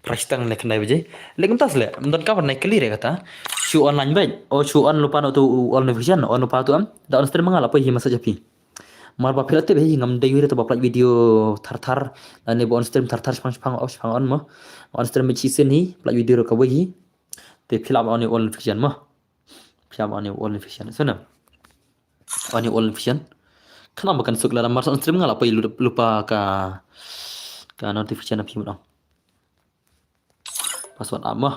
Phra shiteng ne khyndai baje. Leh kumta sleh. Ym don ka ban nai kali re kata. Shu online beit. O shu on lypa noh tu all notification. On lypa tu am. Da on stream nga la poi hi message ha phi. Mar ba phi la tip hi ngam dei ïa to ba pynlait video thar thar. Lane ba on stream thar thar shipang shipang off shipang on mo. On stream beit shisien hi. Pynlait video ruh kawei hi. Te phi la ba on ïa all notification mo. Phi la ba on ïa all notification. Sngewbha. On ïa all notification. Khnang ba kan suk lada mar sa on stream nga la poi lu- lypa ka ka notification na phi mut ong. Password app mo.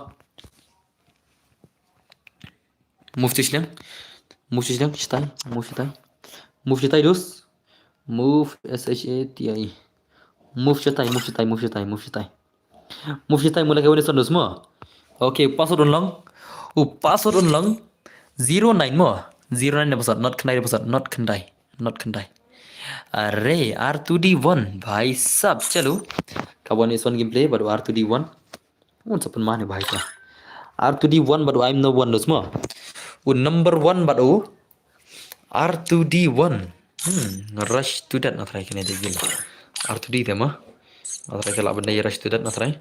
Move to shiliang. Move to shiliang. Shatai. Move shatai. Move shatai dus. Move S H A T I E. Move shatai. Move shatai. Move shatai. Move shatai. Move shatai. Mula ka wani son dus mo. Okay, password un long. U password un long. Zero nine mo. Zero nine ne password. Not khyndai ne password. Not khyndai. Not khyndai. Are R two D one. Bhai sab. Chalo. Ka wani son gameplay bad R two D one. Un sa pynmane bhai ka. R two D one bad u I'm no one dus mo. U number one bad u R two D one. Hmm, rush to that na try kane de gil. R two D te mo. Na try ka la benda rush to that na try.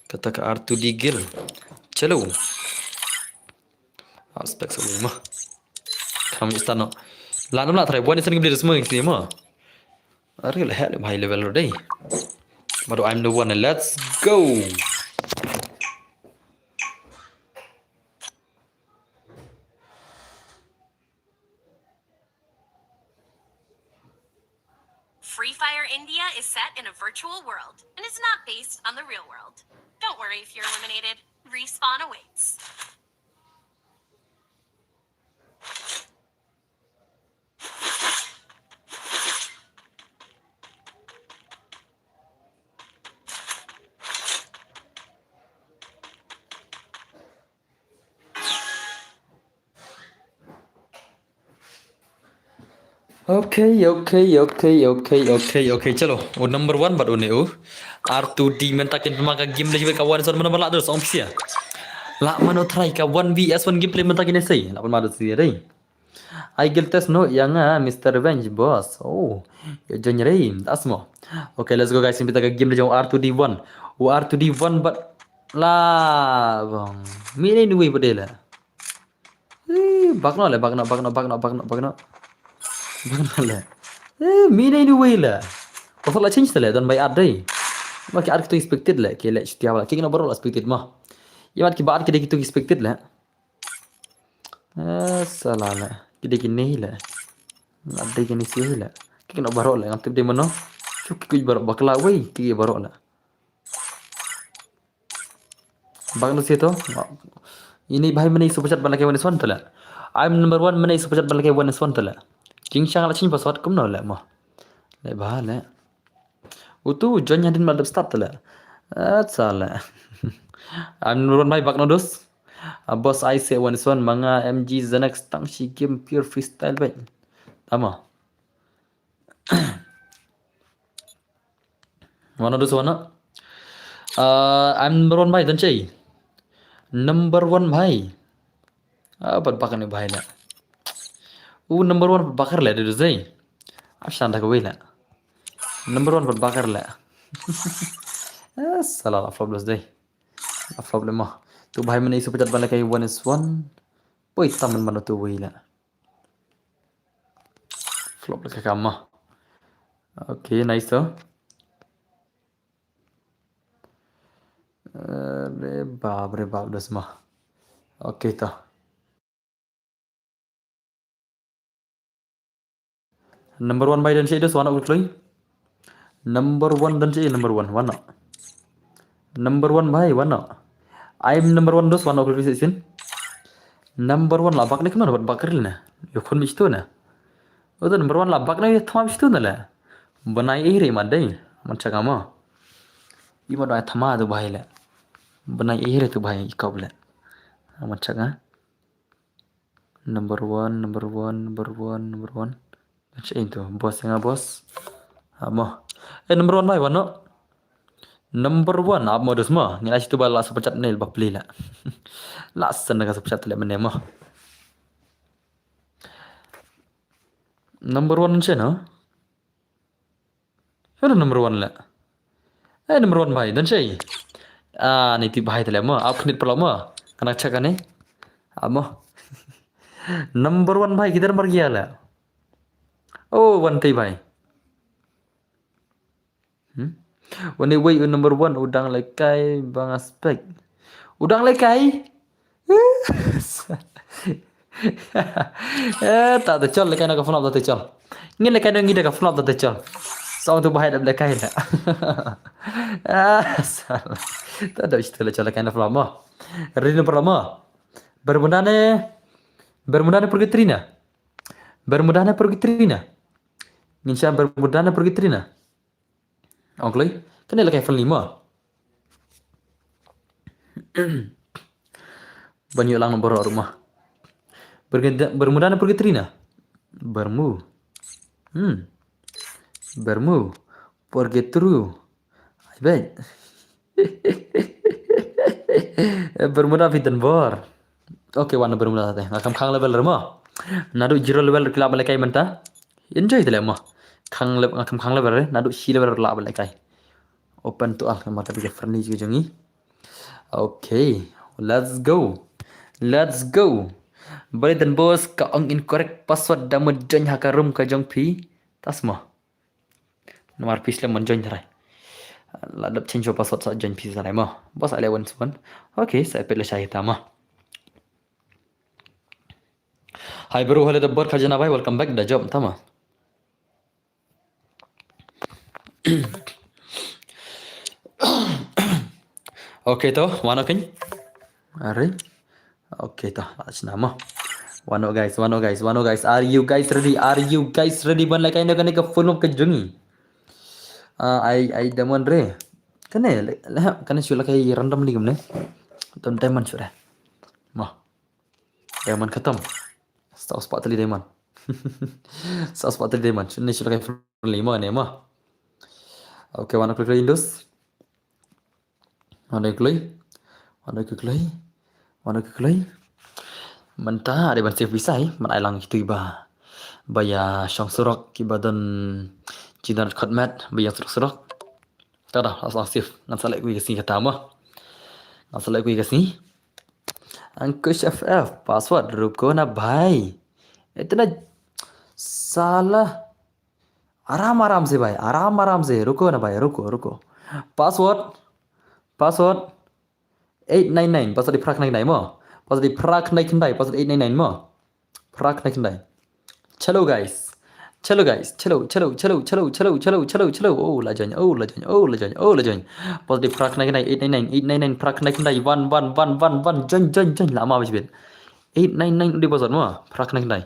Kata ka R two D gil. Chalo. Aspek sa mo. Kam start no. La nam la try. Buan isan gimli dus mo ngi mo. Are la heh high level dei. Bad u I'm the one. Let's go. Free Fire India is set in a virtual world and is not based on the real world. Don't worry if you're eliminated. Respawn awaits. Okay, okay, okay, okay, okay, okay. Chalo, u number one bad une u R two D mynta kin pynma ka game leh ka one son mano ba la dos ong psia. La mano try ka one V S one gameplay mynta kin sei. La pynma dos dei. Ai gil test no ïa nga Mister Revenge boss. Oh, ïa join rei das mo. Okay, let's go guys. Kita ka game leh jong R two D one. U R two D one bad la bang. Mi ne nui bad la. Eh, bak no le, bak no, bak no, bak no, bak no, bak no. Bak no le. Eh, mi ne nui la. Pasal la change le don by art dei. Ma ki art ki tu expected le. Ki le shtia wala. Ki no baru la expected ma. Ïa mat ki ba art ki dei ki tu expected le. Eh, salah le. Ki dei ki nei le. Nga dei kine sha hi la. Ki kino baroh la, ngam tip dei mano. Shu ki kuj baroh bakla wei, ki baroh la. Bak no sha to. Ini bhai mynne super chat ban lehkai one is one to la. I'm number one mynne super chat ban lehkai one is one to la. Jingshang la ching password kumno la mo. Le ba la. Utu join hadien ba la dep start to la. At sala. I'm number one bhai bak no dos. Ah, boss I say one is one manga M G Xanax tang shi game pure freestyle bhai. Tama. Wan no dos wan no. Ah, I'm number one bhai, don chei. Number one bhai. Ah, pat bakar ne bhai la. U number one pat bakar la, dos ei. Ap shan da kawei la. Number one pat bakar la. Ah, sala la flop dos ei. La flop le mo. Tu bhai mynne super chat ban lehkai one is one. Poi tam man tu wei la. Flop lehkai kam mo. Okay, nice to. Re bap, re bap, dos mo. Okay to. Number one bhai, don chei dos, wan no kloi. Number one, don chei number one, wan no. Number one bhai, wan no. I'm number one dos, wan no kloi sin. Number one la bak ne kumno, bak ril ne. Yo khun mi sto ne. Uta number one la bak ne, thma mi sto ne le. Bnai ei re ma dei. Man chaka mo. I ma doi thma tu bhai le. Bnai ei re tu bhai i kop le. Man chaka. Number one, number one, number one, number one. Check in tu. Boss nga boss. Amo. Eh, number one bhai, wan no. Number one, amo dos mo. Ngin ai situ ba la super chat ne ba pli la. La sen ka super chat le mynne mo. Number one che no. Hello number one la. Eh, number one bhai, don chei. Ah, ni tip bhai tale mo. Ap khnit pala mo. Kana check ani. Amo. Number one bhai, kidhar mar gaya la. Oh, wan tei bhai. Hmm? Wan wei u number one, u dang lehkai bang aspek. U dang lehkai? Eh, ta te chol lehkai na ka flop ta te chol. Ngin lehkai na ngi da ka flop ta te chol. Song tu bahai da lehkai da. Ah, sala. Ta da istu le chol lehkai na flop mo. Rin flop mo. Bermuda ne. Bermuda ne purgatory na. Bermuda ne purgatory na. Ngin sha Bermuda ne purgatory na. Ong kloi, kane lehkai friendly mo. Ban ïoh lang baroh ruh mo. Bermuda, Bermuda ne purgatory na? Bermu. Hmm. Bermu. Purgatory. Ai bet. Bermuda phi don bor. Okay, wan Bermuda te. Nga kham khang level re mo. Naduh zero level re ki lah ban lehkai mynta. Enjoy te le mo. Khang level, nga kham khang level re. Naduh shi level re lah ban lehkai. Open to all. Nga mata bika friendly juga jong ngi. Okay. Let's go. Let's go. Balei don bos ka ong incorrect password da mut join ha ka room ka jong phi. Tas mo. Namar phi slem ban join trai. La dep change password sa join phi sa lai mo. Bos ale one one. Okay, sa pet le shai ta mo. Hi bro, hello the bot khajana bhai, welcome back da job tama. Okay to, wan no kin. Are. Okay to, la chna mo. Wan no guys, wan no guys, wan no guys. Are you guys ready? Are you guys ready ban lehkai na kane ka full map ka jong ngi? Ah, ai, ai diamond re. Kane le, le, kane shu lehkai randomly kumne. Ton diamond shu re. Mo. Diamond khatam. Sa spah tylli diamond. Sa spah tylli diamond. Shu ne shu lehkai friendly mo ne mo. Okay, wan no kloi kloi indus. Wan no kloi. Wan no kloi. Wan no kloi. Mynta dei ban save pisa hi, man ai lang kitu ba. Ba ïa shong surok kiba don jingdon khot met, ba ïa surok surok. Tada, la save. Ngan sa leh kawei ka sngi kata mo. Ngan sa leh kawei ka sngi. Ankush F F, password, ruko na bhai. Itna sala. Aram aram se bhai, aram aram se. Ruko na bhai, ruko, ruko. Password, password, eight nine nine. Password di phra khyndai mo. Password di phra khyndai khyndai, password eight nine nine mo. Phra khyndai khyndai. Chalo guys. Chalo guys, chalo, chalo, chalo, chalo, chalo, chalo, chalo, chalo. Oh, la join, oh, la join, oh, la join, oh, la join. Positive phra khyndai khyndai, eight nine nine, eight nine nine, phra khyndai khyndai, one, one, one, one, one, join, join, join, la ma ba jibit. Eight nine nine udi ba sot mo, phra khyndai khyndai.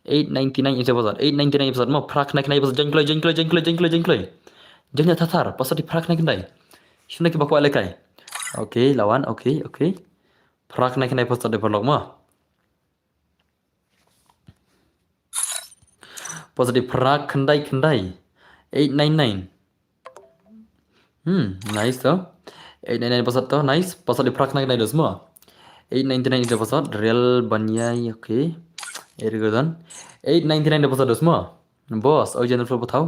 Eight ninety nine udi ba sot, eight ninety nine ba sot mo, phra khyndai khyndai ba sot, join kloi, join kloi, join kloi, join kloi, join kloi. Join ïa thar thar, positive phra khyndai khyndai. Shim na ki ba kwah lehkai. Okay, la wan, okay, okay. Phra khyndai khyndai ba sot de paralok mo. Positive phra khyndai khyndai. Eight nine nine. Hmm, nice to. Eight nine nine ba sot to, nice. Positive phra khyndai khyndai dos mo. Eight ninety nine ida ba sot, Real Banyai, okay. Eri go don. Eight ninety nine ida ba sot dos mo. Boss, oh, general flow ba thaw.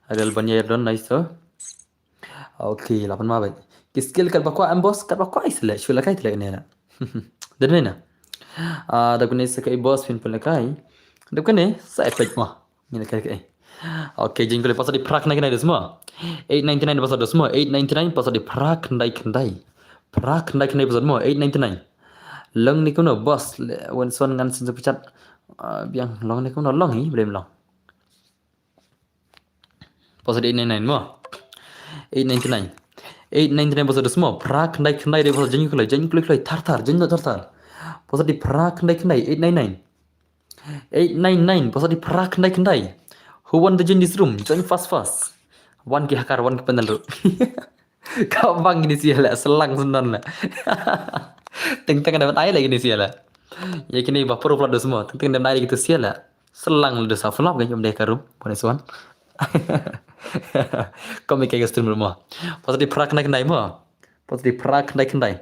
Real Banyai don, nice to. Okay, la pan ma bai. Ki skill kat ba kwah em boss, kat ba kwah i select, shu lehkai te lehkai ne na. Dep ne na. Ah, dep kane sa kai boss phin pun lehkai. Dep kane sa epic mo. Ni lehkai kai. Okay, jingkuli pasal di phra khyndai khyndai dos mo. Eight ninety nine pasal dos mo. Eight ninety nine pasal di phra khyndai khyndai. Phra khyndai khyndai pasal mo. Eight ninety nine. Long ni kuno boss le wan son ngan sen sepechat. Ah, biang long ni kuno long hi, blem long. Pasal eight nine nine mo. Eight ninety nine. Eight ninety nine pasal dos mo. Phra khyndai khyndai de pasal jeng kloi, jeng kloi kloi, thar thar, jeng thar thar. Pasal di phra khyndai khyndai, eight nine nine. Eight nine nine, pasal di phra khyndai khyndai. Who want to join this room? Join fast fast. Wan ki hacker, wan ki panel ru. Ka bang kine sia la, selang sendon la. Teng teng da ai la kine sia la. Ïa kine ba pro plat dos mo. Teng teng da ai la kine sia la. Selang la dos a flap ga nyum de ka room. Pone suan. Komi kai ga stream mo. Pasal di phra khyndai khyndai mo. Pasal di phra khyndai khyndai.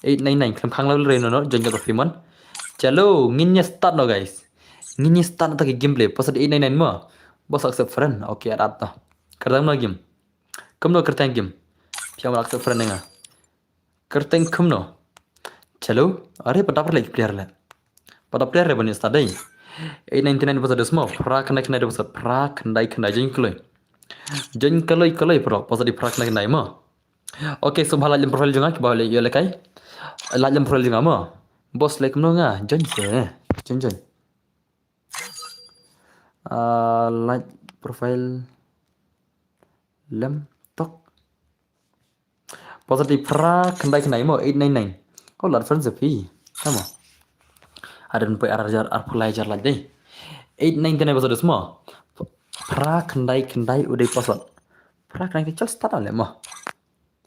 Eight nine nine, khlem khang la re no no, join ka phi mon. Chalo, ngin ïa start no guys. Ngin ïa start no ta ki gameplay. Pasal di eight nine nine mo. Boss accept friend. Okay, add add no. Kyrteng no game. Kumno kyrteng game. Phi ong accept friend nga. Kyrteng kumno. Chalo, are pa dap leh player le. Pa dap player le ban ïa start dei. Eight ninety nine pasal dos mo. Phra khyndai khyndai pasal. Phra khyndai khyndai, jeng kloi. Jeng kloi kloi pro. Pasal di phra khyndai khyndai mo. Okay, so ba la lem profile jong nga, ba la ïoh lehkai. La lem profile jong nga mo. Boss leh kumno nga, join se. Join, join. Ah, like profile lem tok. Pasal di phra khyndai khyndai mo, eight nine nine. Oh, lad friends of he. Tamo. Adan poi ar hajar, ar phew lai hajar lad dei. Eight nine khyndai pasal dos mo. Phra khyndai khyndai u dei pasal. Phra khyndai khyndai chal start ale mo.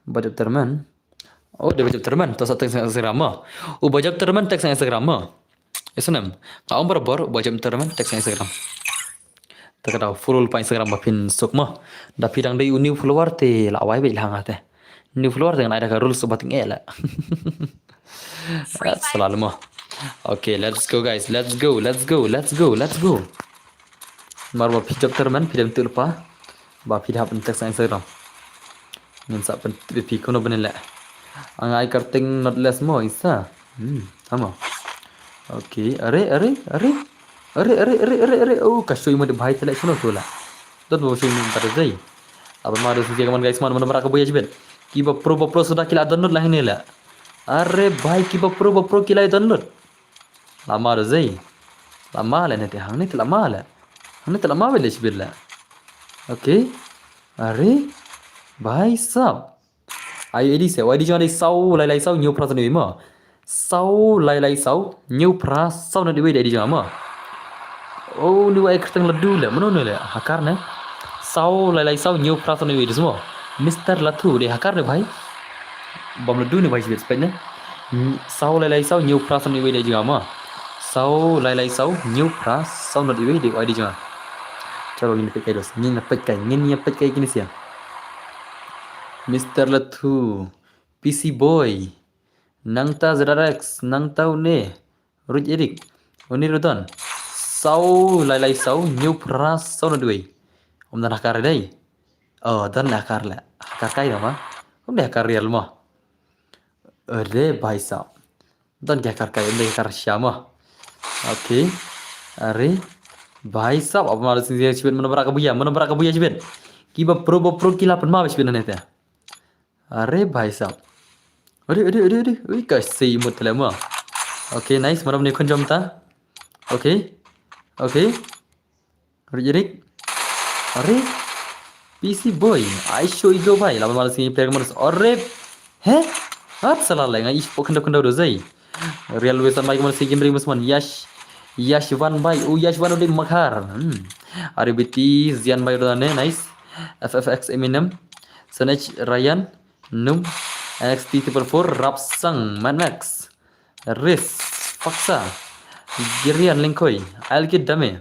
Ba jop termen. Oh, dei ba jop termen. To sa text Instagram mo. U ba jop termen text Instagram mo. Isnem. Ka ong barabor, u ba jop termen text Instagram. Te ka dau follow pa Instagram ba phin suk mo. Da phi dang dei u new follower te la wai beit la nga te. New follower te ngan ai da ka rules ba ting e la. Selalu mo. Okay, let's go guys. Let's go, let's go, let's go, let's go. Mar ba phi jop termen, phi dem tu lepa. Ba phi hap text Instagram. Ngin sa pen phi kono benen le. Ang ai karting not less mo isa. Hmm, tamo. Okay, are, are, are. Are, are, are, are, are. Oh, ka shui mo de bhai tele suno tu la. Don bo shui mo ta dei. Aba ma do sing man guys man, man ba ka buya jibet. Ki ba pro ba pro suda ki la download la hine la. Are bhai ki ba pro ba pro ki la download. Lama do zei. Lama le ne te hang ne te lama le. Hang ne te lama bele jibet la. Okay. Are bhai sab. Ai edi se, wai di jong di saw lai lai saw hynñiew phra saw nod wei mo. Saw lai lai saw hynñiew phra saw nod wei di jong mo. Oh, ni wai kyrteng Laddu le, mano ne le, hacker ne. Saw lai lai saw hynñiew phra saw nod wei di mo. Mister Lathu de hacker ne bhai. Bam Laddu ne bhai sibit spek ne. Saw lai lai saw hynñiew phra saw nod wei di jong mo. Saw lai lai saw hynñiew phra saw nod wei di jong. Chalo ngin peit kai dos, ngin peit kai, ngin peit kai kine sia. Mister Lathu, P C Boy, nangta Zerarex, nangta une, Ruj Erik, une Rudon. Saw lai lai saw hynñiew phra saw nod wei. Um dan hacker dei. Oh, dan hacker le. Hacker kai ma. Um dei hacker real mo. Are bhai sab. Don ki hacker kai, don ki hacker sha mo. Okay. Are bhai sab, aba ma sing sibit, mano ba ka buya, mano ba ka buya sibit. Ki ba pro ba pro ki la pan ma sibit ne te. Are bhai sab. Are, are, are, are. Ui, ka sei mut le mo. Okay, nice, mano ne khun jom ta. Okay. Okay. Rik rik. Are. P C boy. Ai sho ido bhai. Laban malas ngi player malas. Are. He? Hat salah lai ngai ish pok kendo kendo do zai. Real Western bhai kemana si game ring musman. Yash. Yash Van bhai. Oh Yash Van udah makar. Hmm. Ari B T Zian bhai udah ne. Nice. F F X Eminem. Senech Ryan. Num. N X T triple four. Rapsang. Mad Max. Riz, Faksa, Girian Lingkoi, I'll Get Dame,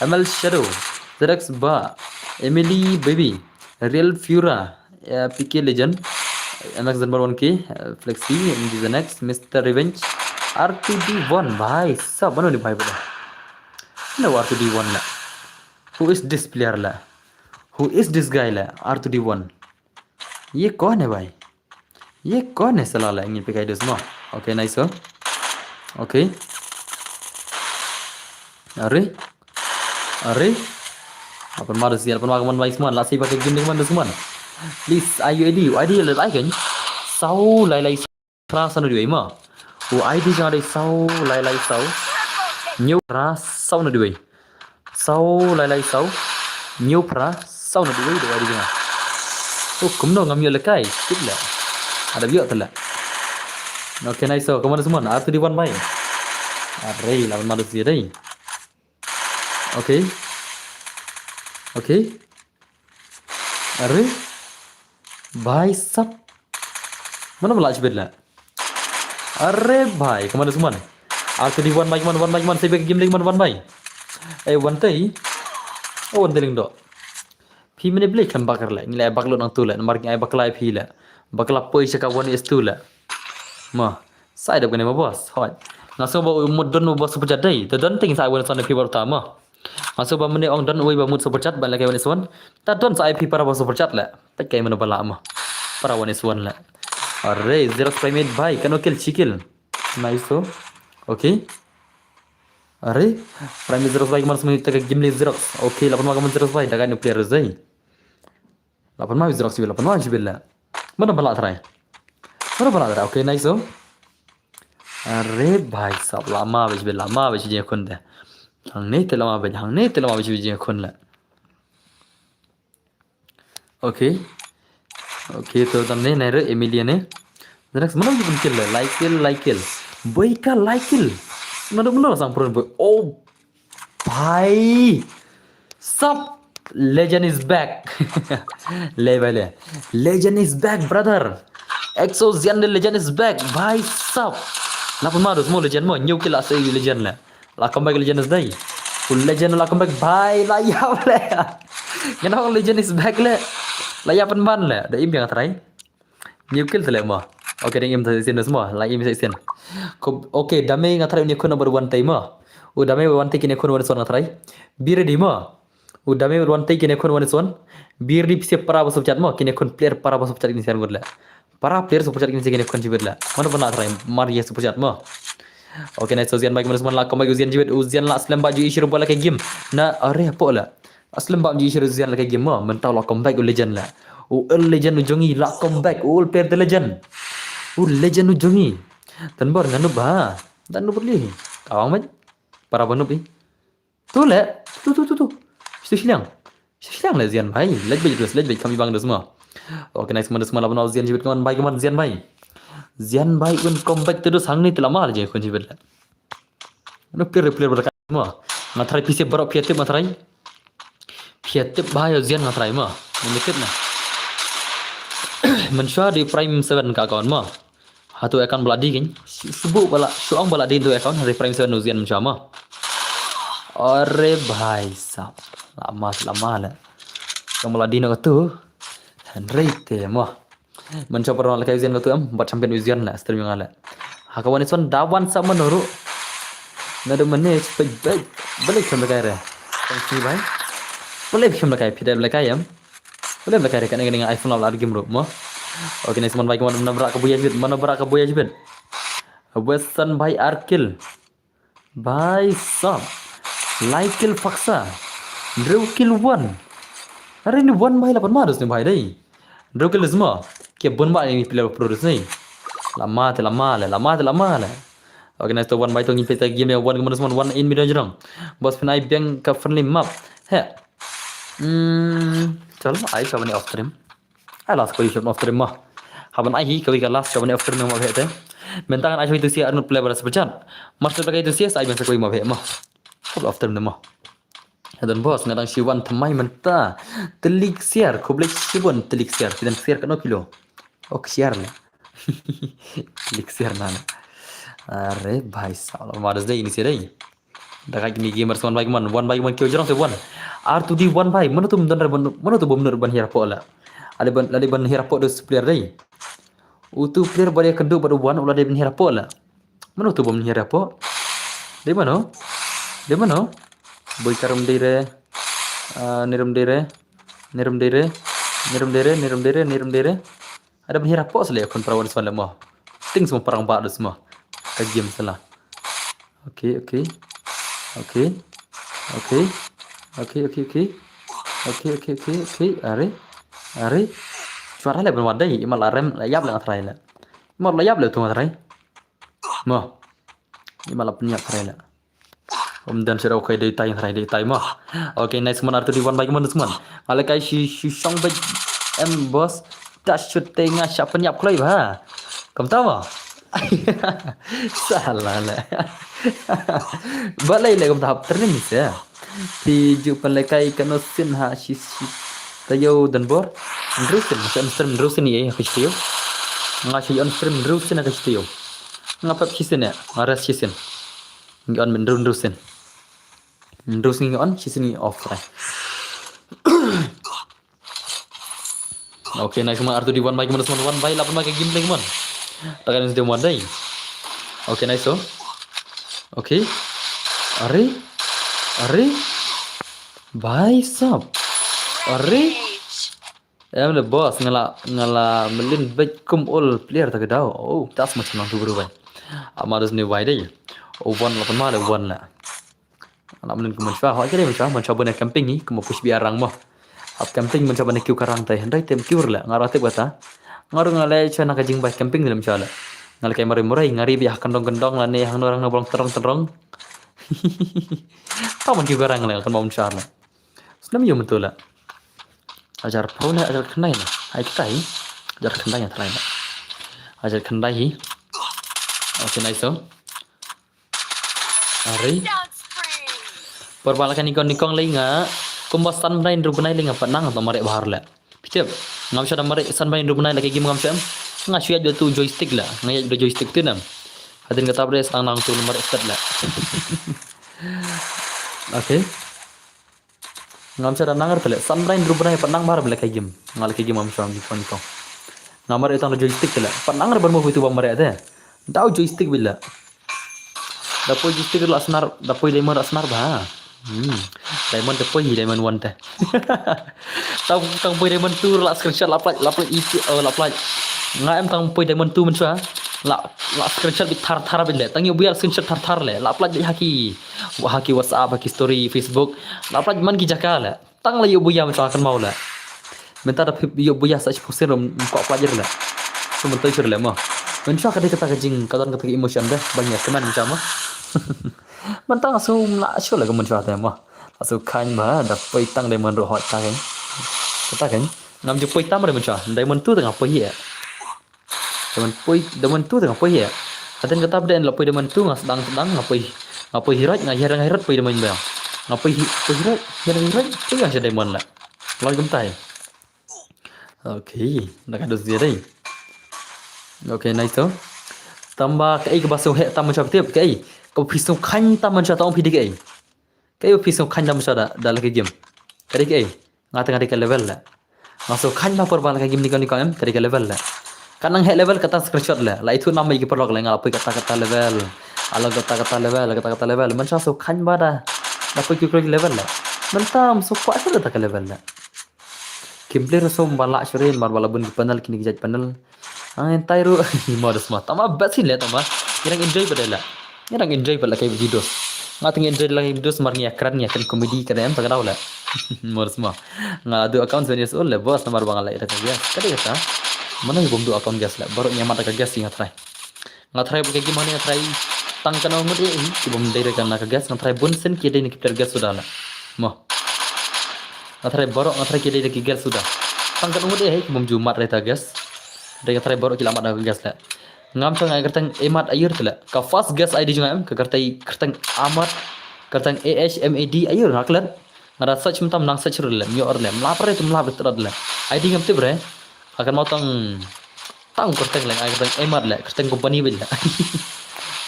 M L Shadow, Zerex Ba, Emily Baby, Real Fura, uh, P K Legend, M X Number one K, uh, Flexi, M D the Next, Mister Revenge, R two D one, bhai, sab, mano ni bhai bada? No R two D one la. Who is this player la? Who is this guy la? R two D one. Ye kaun hai bhai? Ye kaun hai sala la ngi pekai dus mo. Okay, nice ho. Okay. Are. Are. Apan ma dus ye, apan ma kaman bhai sman. La si pakai game kaman dus man. Please, ayu I D, I D le ai kan. Sau lai lai pra sa na duai ma. U I D jong dei sau lai lai sau. Hynñiew pra sau na duai. Sau lai lai sau. Hynñiew pra sau na duai da I D jong. Oh, kumno ngam ïoh lehkai. Skip la. Ada biok tala. Okay, nice. So, kaman semua. Ar tu di wan bai. Are, lawan malu si dei. Okay. Okay. Are. Bhai sab. Mano ba lah shibit la? Are bhai, kaman da suman. Ar tu di wan bai, kaman wan bai, kaman sai bek game lagi, kaman wan bai. Eh, wan tai. Oh, wan tai ling dok. Phi mene beli kan bakar la. Ngi la baklo nang tu la. Namar ngi ai bakla ai phi la. Bakla poi shaka wan is tu la. Ma. Sai dap kane ma bos. Hoi. Ngaso ba mut don ma bos super chat dai. Ta don ting sa wan son phi baru tama. Ngaso ba mene ong don oi ba mut super chat ba la kai wan is one. Ta don sa ai phi para ba super chat la. Ta kai mene bala ma. Para wan is one la. Are zero primate bhai kano kill chikil. Nice to. Okay. Are primate zero bhai man semua ta game le zero. Okay lapan ma man zero bhai daga ni player zai. Lapan ma zero sibila, lapan ma sibila. Mana bala try. Mana bala try. Okay, nice. Oh. Are bhai sab lama bej bela ma bej je khun de. Hang ne te lama bej, hang ne te lama bej je khun la. Okay. Okay, to dan ne nai re Emilia ne. The next mana bej kill la, like kill, like kill. Boy ka like kill. Mana mana sang purun boy. Oh. Bhai sab, legend is back. Le bhai le. Legend is back brother. Exo Zian the legend is back. Bhai sab. Lapan ma dos mo legend mo. New kill asa legend le. La comeback legend is dai. Full legend la comeback bhai la yap le. Ngan ong legend is back le. La yap ban le. Da im biang try. New kill tele mo. Okay, dang im sa isin mo. La im sa isin. Okay, dame nga try uni khun number one tai mo. U dame one tai kine khun one son nga try. Be ready mo. U dame one tai kine khun one son. Be ready pise para ba subchat mo. Kine khun player para ba subchat kine sian gudle. Para player subchat kine kine khun jibit la. Mana bana try. Mar ye subchat mo. Okay, nice. So Zian bagi mana semua la kau bagi Zian jibit. U Zian la slem baju isi rupa la ke game. Na are apa la. Aslem bam ji shir Zian la ka game mo, mynta la comeback u legend la. U el legend u jongi la comeback, u el player the legend. U legend u jongi. Tan bor nganu ba. Dan nu perli. Kawang ban. Para banu pi. Tu le. Tu tu tu tu. Situ silang. Situ silang le Zian bhai. Lej bej terus, lej bej kami bang terus mo. Okay, nice man terus mo laban Zian jibit kaman bhai kaman Zian bhai. Zian bhai un comeback terus hang ni telama le je kun jibit la. Ano player player berdekat mo. Nga try pise barok pia tip nga try. Pia tip bahaya Zian nga try mo. Menyekit na. Mensua di Prime seven ka account mo. Hatu account bala di kin. Subu bala, suang bala di tu account di Prime seven Zian mensua mo. Are bhai sab. Lama lama le. Kau bala di nak tu. Henry te mo. Mensua pernah lekai Zian katu em, bat champion Zian la stream nga la. Haka wan ison da wan sa menuru. Nada menit pej pej. Balik champion kai re. Thank you bhai. Balik champion kai pidai lekai em. Balik lekai re kan dengan iPhone la game ru mo. Okay, nice man bhai, mana berak ka buya jibit, mana berak ka buya jibit. Western bhai Arkil. Bhai sab. Lai kill paksa. Drew kill one. Hari ni one bhai lapan ma dus ni bhai dai. Drew kill semua. Ke bun ba ni player pro dus ni. Lama te lama le, lama te lama le. Okay, nice to one bhai to ngin peta game ya one kemana semua one in middle jrong. Bos pun ai biang ka friendly map. He. Hmm, chalo, ai ka bani off stream. Ai last ko yu shop off stream mo. Haban ai hi ka wi ka last ka bani off stream mo he te. Mynta ngan ai shop tu sia Arnold player bara sepejan. Master ka tu sia ai ban sa ko mo he mo. Shop off stream mo. Hadon boss nga dang shiwan thamai mynta. Telik siar, khublei shibun telik siar. Kidan siar kano kilo. Ok siar le. Telik siar nana. Are bhai sahab, Mother's Day ini siar dai. Da ka kini gamer one by one, one by one kyo jrong te one. R two D one by, mano tu mdon re ban, mano tu bom nur ban hira po la. Ale ban, ale ban hira po dos player dai. Utu player bari kendu bad one, ula dai ban hira po la. Mano tu bom hira po. Dai mano? Dai mano? Boy karam dai re. Ah, niram dai re. Niram dai re. Niram dai re, niram dai re, niram dai re. Ada ban hira po sele kon para wan swan le mo. Ting semua perang ba dos mo. Ka game sela. Okay, okay. Okay. Okay. Okay, okay, okay. Okay, okay, okay, okay. Are. Are. Chuar le ban wadai, imal arem la yap le ngatrai le. Imal la yap le tu ngatrai. Mo. Imal la pynyak trai le. Um dan sira okay dei tai trai dei tai mo. Okay, nice man, R two D one by mon mon. Ale kai shi shi shong bej em boss. Ta shut te nga sha pynyak kloi ba. Kam ta mo. Salah le. Ba lai le kam ta hap training se. Ti ju pynlekai kano sin ha shi shi. Tayo dan bor. Ndrusin, sa on stream ndrusin ye ha shi tayo. Nga shi on stream ndrusin ha shi tayo. Nga pep shi sin ya, nga rest shi sin. Ngi on ndru ndrusin. Ndrusin ngi on, shi sin ngi off. Okay, nice man, R two D one by kemana semua, one by lapan by game play kemana. Takan ini dia one day. Okay, nice so. Okay. Are. Are. Bhai sahab. Are. Em le boss ngala ngala melin bej kum ol player ta kedau. Oh, tas macam nang tu bro bhai. Ama dos ni wai dei. Oh, one lapan ma le one la. Anak melin kum menchwa, hoi kere menchwa, menchwa bune camping ni, kum push bi arang mo. Ap camping menchwa bune kiu karang tai, hendai tem kiu le, ngara tip kata. Ngaru ngale chwa na ka jing bai camping ni menchwa le. Ngale kai mari murai, ngari bi ha kendong kendong la ne, hang norang na bolong terong terong. Tau man kiu karang le, kan mau menchwa le. Snam yu mentu le. Ajar pro ne, ajar khyndai ne. Ai kitai. Ajar khyndai yang try ne. Ajar khyndai hi. Okay, nice so. Are. Por bala kan ikon nikong lai nga. Kumba san bnai nru bnai lai nga pat nang to mare bahar le. Pitip. Ngam shada mare san bnai nru bnai la ka game ngam sham. Nga shu yat tu joystick la. Nga yat joystick tu nam. Hadin kata bre sang nang tu mare start la. Okay. Ngam shada nang ar tele. San bnai nru bnai pat nang bahar bela ka game. Nga la ka game ngam sham nikong nikong. Nga mare tang joystick tele. Pat nang ar ban mo tu ba mare te. Dau joystick bila. Da poi joystick la snar, da poi diamond la snar ba. Hmm. Diamond da poi diamond one te. Tang tang poi diamond two la screenshot la plaj la plaj iti oh la plaj. Nga em tang poi diamond two menchwa. La la screenshot bi thar thar bin le. Tang yu buya screenshot thar thar le. La plaj bi haki haki WhatsApp, haki story, Facebook. La plaj man ki jaka le. Tang la yu buya menchwa kan mau le. Mynta da phi yu buya sa shi pusin rum ko plaj le. Su mentai sur le mo. Menchwa ka dei kata ka jing ka don kata ka emotion da. Bang ya keman menchwa mo. Mynta nga su la shu le ka menchwa te mo. Asu khain ba da poi tang diamond ru hot ta kan. Kata kan. Ngam ju poi tam re menchwa. Diamond two tang poi ye. Diamond poi diamond two tang poi ye. Aten kata bden la poi diamond two nga sedang sedang nga poi. Nga poi hiraj nga hirang hiraj poi diamond ba. Nga poi hi poi hiraj hirang hiraj poi nga diamond la. Loi kumtai. Okay, da ka dos dia dai. Okay, nice to. Tamba ka ei ka basu he tam menchwa tip ka ei. Ka phi su khain tam menchwa tong phi di ka ei. Kayo phi sngewkhan da mynshwa da, da la ka game. Ka dei kaei? Nga te nga dei ka level la. Nga sngewkhan ba por ba la ka game ni ka ni ka em, ka dei ka level la. Ka nang heh level kata screenshot la. La ithuh nam ba ïa ki paralok la nga la poi kata kata level. Ala kata kata level, kata kata level. Mynshwa sngewkhan ba da. Da poi ki level la. Mynta sngewkwah shuh da ka level la. Kim play ruh sngewbha lah shuh rin mar ba la bun ki panel kine ki jait panel. Ang entai ruh mo da sma. Tama bad sien le tama. Ngi dang enjoy bad la. Ngi dang enjoy bad la kai videos. Nga tang enjoy la kai videos mar ngi ïa kren ngi ïa kren comedy ka dem ta ka daw la. Mo da sma. Nga la du account seven years old le boss namar ba nga la ïa ka guest. Ka dei kata. Mano ngi bym du account guest la. Baroh ngi ïa mad da ka guest nga try. Nga try ba ka game hangne nga try. Tang kano ngut eh ki bym dei re ka na ka guest nga try bun sien ki dei na ki player guest suda la. Mo. Nga tharai baroh, nga tharai ki dei da ki guess suda. Tang katno ngut eh ki bym ju mad re ta guess. Dei nga tharai baroh ki la mad da ka guess leh. Ngam tang nga kyrteng Emad Aiur te leh. Ka first guess I D jong nga em, ka kyrteng, kyrteng Ahmad, kyrteng A H M A D Aiur, nga klet. Nga da search mynta, nang search re leh, ym ïoh re leh, mlap re, te mlap re, te leh. I D ngam tip re. Ka kynmaw tang, tang kyrteng leh, ai kyrteng Emad leh, kyrteng company beit leh.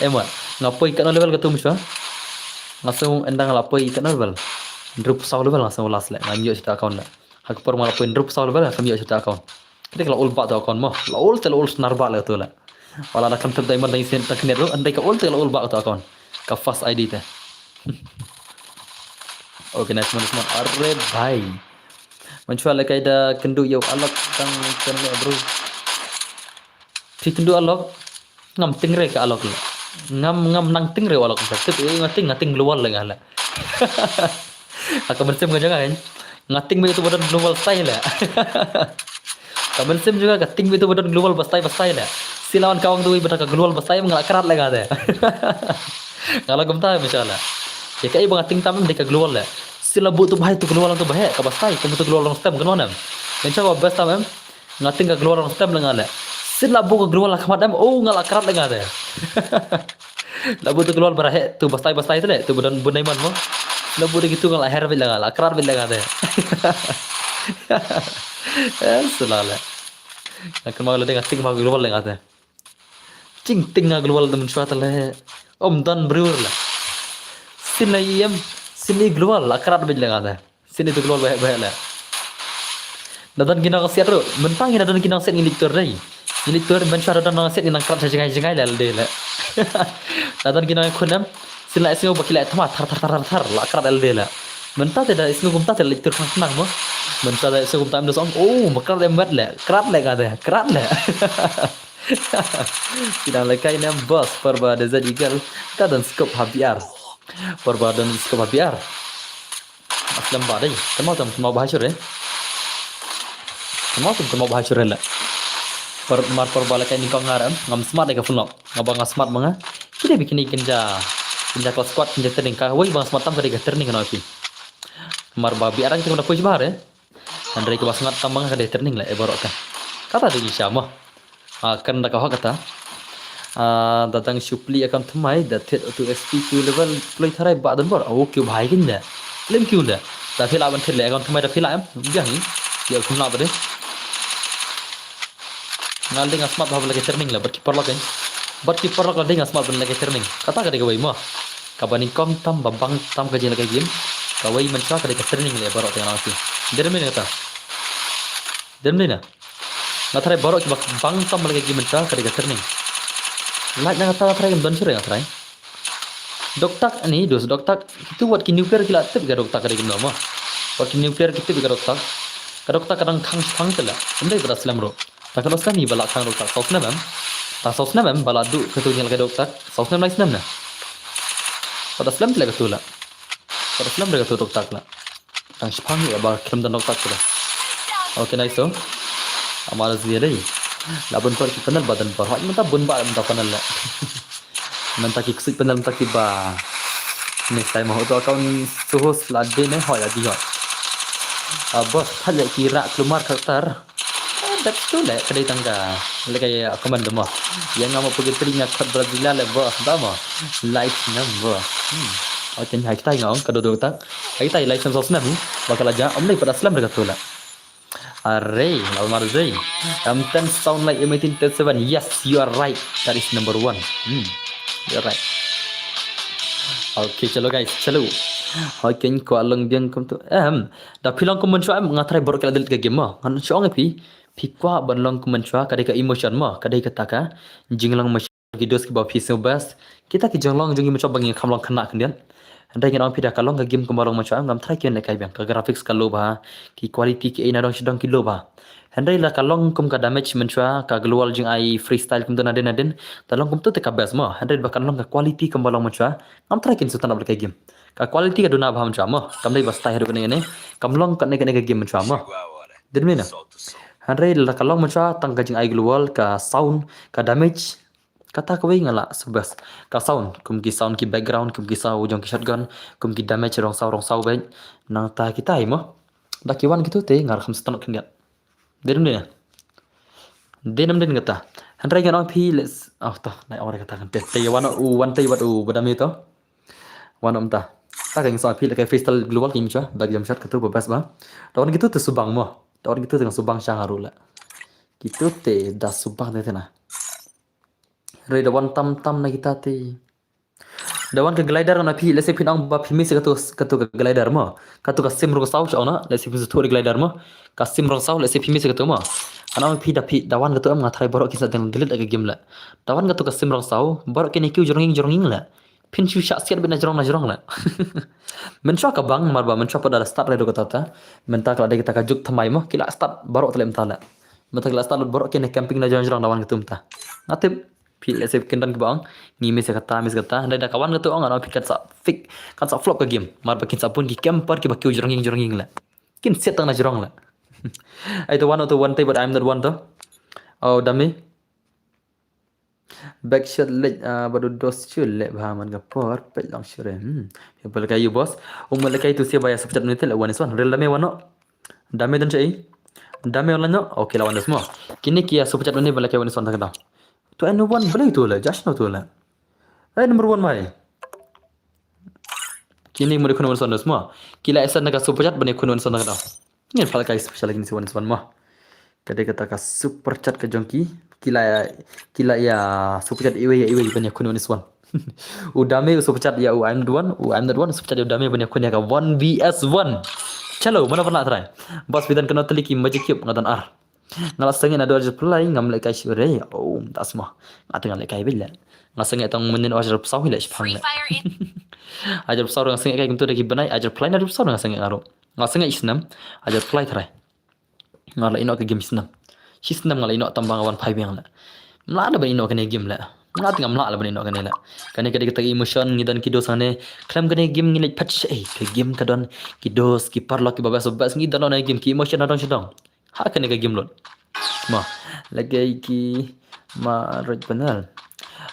Emad. Nga poi katno level katu mynshuwa? Nga sngew ynda nga la poi katno level? Hynriewphew saw level nga sngew last leh, ngam ïoh shuh ta account leh. Ha ka por ma la poi hynriewphew saw level, ngam ïoh shuh ta account. Ka dei ka la ol bah tu account mo. La ol te la ol snar bah leh tu leh. Wat la da khlem tip diamond da ngi sien tang khyndiat ruh, hynrei ka ol te la ol bah tu account. Ka first I D te. Okay, nice one, nice one. Are bhai. Mynshuwa lehkai da kynduh ïa u Alok tang kane bro. Phi kynduh Alok. Ngam ting re ka Alok leh. Ngam, ngam nang ting re u Alok. Tip eh nga ting, nga ting global leh nga leh. Ha ka mynsiem ka jong nga kan. Nga ting beit ïa uto ba don global style leh. Ka mynsiem jong nga ka ting beit ïa uto ba don global ba style ba style leh. Sila wan ka ong uto ba don ka global ba style nga la krat leh nga te. Nga la kumta mynshuwa leh. Ïa kaei ba nga ting tam em dei ka global leh. Sila buh uto ba heh, uto global, uto ba heh, kaba style kum uto global long stem, kynmaw ne em. Mynshuwa kaba best tam em. Nga ting ka global long stem leh nga leh. Sila buh ka global ha khmat em, oh nga la krat leh nga te. La buh uto global ba heh, uto ba style ba style te leh, uto ba don bun diamond mo. La buh da kitu nga la her beit leh nga, la krat beit leh nga te. Eh, sila leh. Nga kynmaw leh dei nga ting ma global leh nga te. Jingting nga global te mynshuwa te leh. Ym don briew leh. Sien la ïem, sien i global la krat beit leh nga te. Sien ito global ba heh ba heh leh. Na don ki nongsiat ruh, mynta ngi na don ki nongsiat ngi leit tur dei. Ngi leit tur mynshuwa da don nongsiat ngi nang krat sha jngai jngai leh lade leh. Na don ki nongkhun em, sien la sngew ba ki la thma thar thar thar thar thar la krat lade leh. Mynta te da sngew kumta te leit tur khnang khnang mo. Mynta te sngew kumta em da song, oh, ma krat em met leh, krat leh nga te, krat leh. Ki dang lehkai ne em boss, por ba da zat i girl, da don scope ha B R. Por ba don scope ha B R. Slem ba dei, kynmaw tam kynmaw ba ha shuh re. Kynmaw tam kynmaw ba ha shuh re leh. Por, mar por ba lehkai nyngkong nga ruh em, ngam smart dei ka phone lock. Nga ba nga smart ma nga. Ki dei ba kine kynja, kynja ka squad, kynja training, kawei ba nga smart tam ka dei ka training kane ki. Mar ba B R ang ki da poi shibha re. Hynrei kaba smat tam ma nga ka dei training leh, eh, baroh ka. Kata dei ngi sha mo. Ah, kan da ka hok kata. Ah, da dang shu plie account thymmai, da thied uto S P Q level, play tharai ba don bor. Oh, kiew bhai kin da. Lem kiew da. Da phi lah ban thied leh account thymmai da phi lah em. Biang hi. Ïa kum lah ba dei. Nga dei nga smat bha ban lehkai training leh, bad ki paralok kan. Bad ki paralok dei nga smat ban lehkai training. Kata ka dei kawei mo. Kaba nyngkong tam, ba bang tam ka jinglehkai game. Kawei mynshuwa ka dei ka training leh baroh te nga ong phi. Dei ne em lei na kata. Dei ne em lei na. Nga tharai baroh kiba bang tam ban lehkai game mynshuwa ka dei ka training. Lait na kata nga tharai kam don shuh re nga tharai. Doktak ani, dos doktak. Kitu wat ki nuclear ki la tip ka doktak ka dei kumno mo. Wat ki nuclear ki tip ka doktak. Ka doktak ka dang khang shipang te leh. Ym dei ba da slem ruh. Ta ka dang slem hi ba la khang doktak. Saw snem em. Ta saw snem em ba la duh katu ngi lehkai doktak. Saw snem lai snem ne. Ba da slem te leh katu leh. Ba da slem re katu doktak leh. Tang shipang hi ba khlem don doktak te leh. Okay, nice to. Amar zia dei. La bun por ki panel ba don por. Hoi mynta bun ba mynta panel leh. Mynta ki ksuid panel mynta kiba. Next time ho to account suhus la dei ne hoi la dei hoi. Ah, boss, thad leh ki rak klumar karakter. Eh, dep tu leh ka dei tang ka. Leh ka ïa comment da mo. Ïa nga mo pagi tri nga khot Brazil leh boss da mo. Live nam boss. Hmm. Oh, ten hai kitai nga ong ka dodok tak. Hai kitai live nam saw snem. Ba ka la ja, ym dei pat da slem re katu leh. Are, Lalmar Zai. M ten sound like M eighteen ten seven. Yes, you are right. That is number one. Hmm. You're right. Okay, chalo guys, chalo. Okay, kwah long biang kum tu. Em, da phi long kum mynshuwa em, nga tharai baroh ki la delete ka game mo. Ngan shu ong ïa phi. Phi kwah ban long kum mynshuwa ka dei ka emotion mo, ka dei kata ka jinglong mynshuwa. Ki dos kiba phi sngew best. Kita ki jinglong jong ngi mynshuwa ba ngi kham long khynnah khyndiat. Hynrei ngan ong phi da ka long ka game kumba long mynshuwa, ngam tharai kin lehkai biang. Ka graphics ka low bha, ki quality kiei na dong shi dong ki low bha. Hynrei lada ka long kum ka damage mynshuwa, ka global jingai freestyle kumta nadien nadien, da long kumta te ka best mo. Hynrei ba kan long ka quality kumba long mynshuwa, ngam tharai kin shu turn up lehkai game. Ka quality ka duna bha mynshuwa mo. Kam dei ba stai haduh kane kane. Kam long kane kane ka game mynshuwa mo. Dei ne em lei na. Hynrei lada ka long mynshuwa tang ka jingai global, ka sound, ka damage, kata kawei nga lah sngewbha. Ka sound, kum ki sound ki background, kum ki sound jong ki shotgun, kum ki damage rong saw rong saw beit. Nangta kita hi mo. Da ki wan kitu te ngar kham stan khyndiat. Dei nam dei na. Dei nam dei kata. Hynrei ngan ong phi le. Oh to, nai ong re kata kan te. Te wan u wan te wat u badam to. Wan um ta. Ta kan sa phi le kai freestyle global king cha. Bag jam shot katu ba best ba. Da wan kitu te subang mo. Da wan kitu te subang shang aru le. Kitu te da subang te na. Hynrei da wan tam tam na kita te. Da wan ka glider na phi, lehse phin ong ba phi miss katu, katu ka glider mo. Katu ka sim rong saw cha na, lehse phin suthu glider mo. Ka sim rong saw, lehse phi miss katu mo. Ana phi da phi, da wan katu am nga try baroh kin sa teng delete ka game le. Da wan katu ka sim rong saw, baroh kin kiew jrong ing jrong ing le. Phin shu shah siat bit na jrong na jrong le. Mynshuwa ka bang, mar ba mynshuwa pat da start re do kata ta. Mynta ka la dei kata ka juk thymmai mo, ki la start baroh tlem ta le. Mynta ki la start lut baroh kin camping na jrong jrong da wan katu mynta. Nga tip, phi lehse kin don kiba ong, ngi miss kata, miss kata. Hynrei da ka wan katu ong, ano phi kan sa fix, kan sa flop ka game. Mar ba kin sa bun ki camper kiba kiew jrong ing jrong ing le. Kin siat tang na jrong le. Ai to wan to wan te but I'm not one to. Oh, dami. Back shot leh, ah, bad u dos chu leh bha man ka por, peit long shure. Hmm. Phi ba lehkai ïa u boss. Um lehkai tu sia ba ïa super chat mynne te leh wan is wan. Rel dame wan no. Dame don cha i. Dame wan no. Okay, la wan dos mo. Kine ki ïa super chat mynne ba lehkai wan is wan ta ka dang. Tu ai number one ba leh tu leh, Josh no tu leh. Ai number one mai. Kine mo de khun wan is wan dos mo. Ki la ïa send na ka super chat ba ne khun wan is wan ta ka dang. Ngin pha lehkai special lagi ni si wan is wan mo. Ka dei kata ka super chat ka jong ki. Ki la, ki la ïa super chat iwei ïa iwei ban ïa khun wan is wan. U dame u super chat ïa u I'm not one, u I'm not one super chat ïa u dame ban ïa khun ïa ka one V S one. Chalo, mano ban la try. Boss bidan kano teli ki magic cube nga don ar. Nga la sangeh naduh arphew lai ngam lehkai shuh re. Oh, das mo. Nga te nga lehkai beit le. Nga sangeh tang mynnin arphew saw hi le shipang le. Arphew saw nga sangeh kai kumtu da ki bnai, arphew lai na arphew saw nga sangeh nga ruh. Nga sangeh snem, arphew lai try. Nga la ïehnoh ka game snem. Shi snem nga la ïehnoh tang ba nga wan phai biang le. Mla da ban ïehnoh kane game le. Nga te ngam lah la ban ïehnoh kane le. Kane ka dei kata ka emotion ngi don ki dos hangne. Khlem kane game ngi leit phet shai. Ka game ka don ki dos ki paralok kiba best of best ngi don ne game ki emotion na dong sha dong. Ha kane ka game lut. Ma, lehkai ki ma roj panel.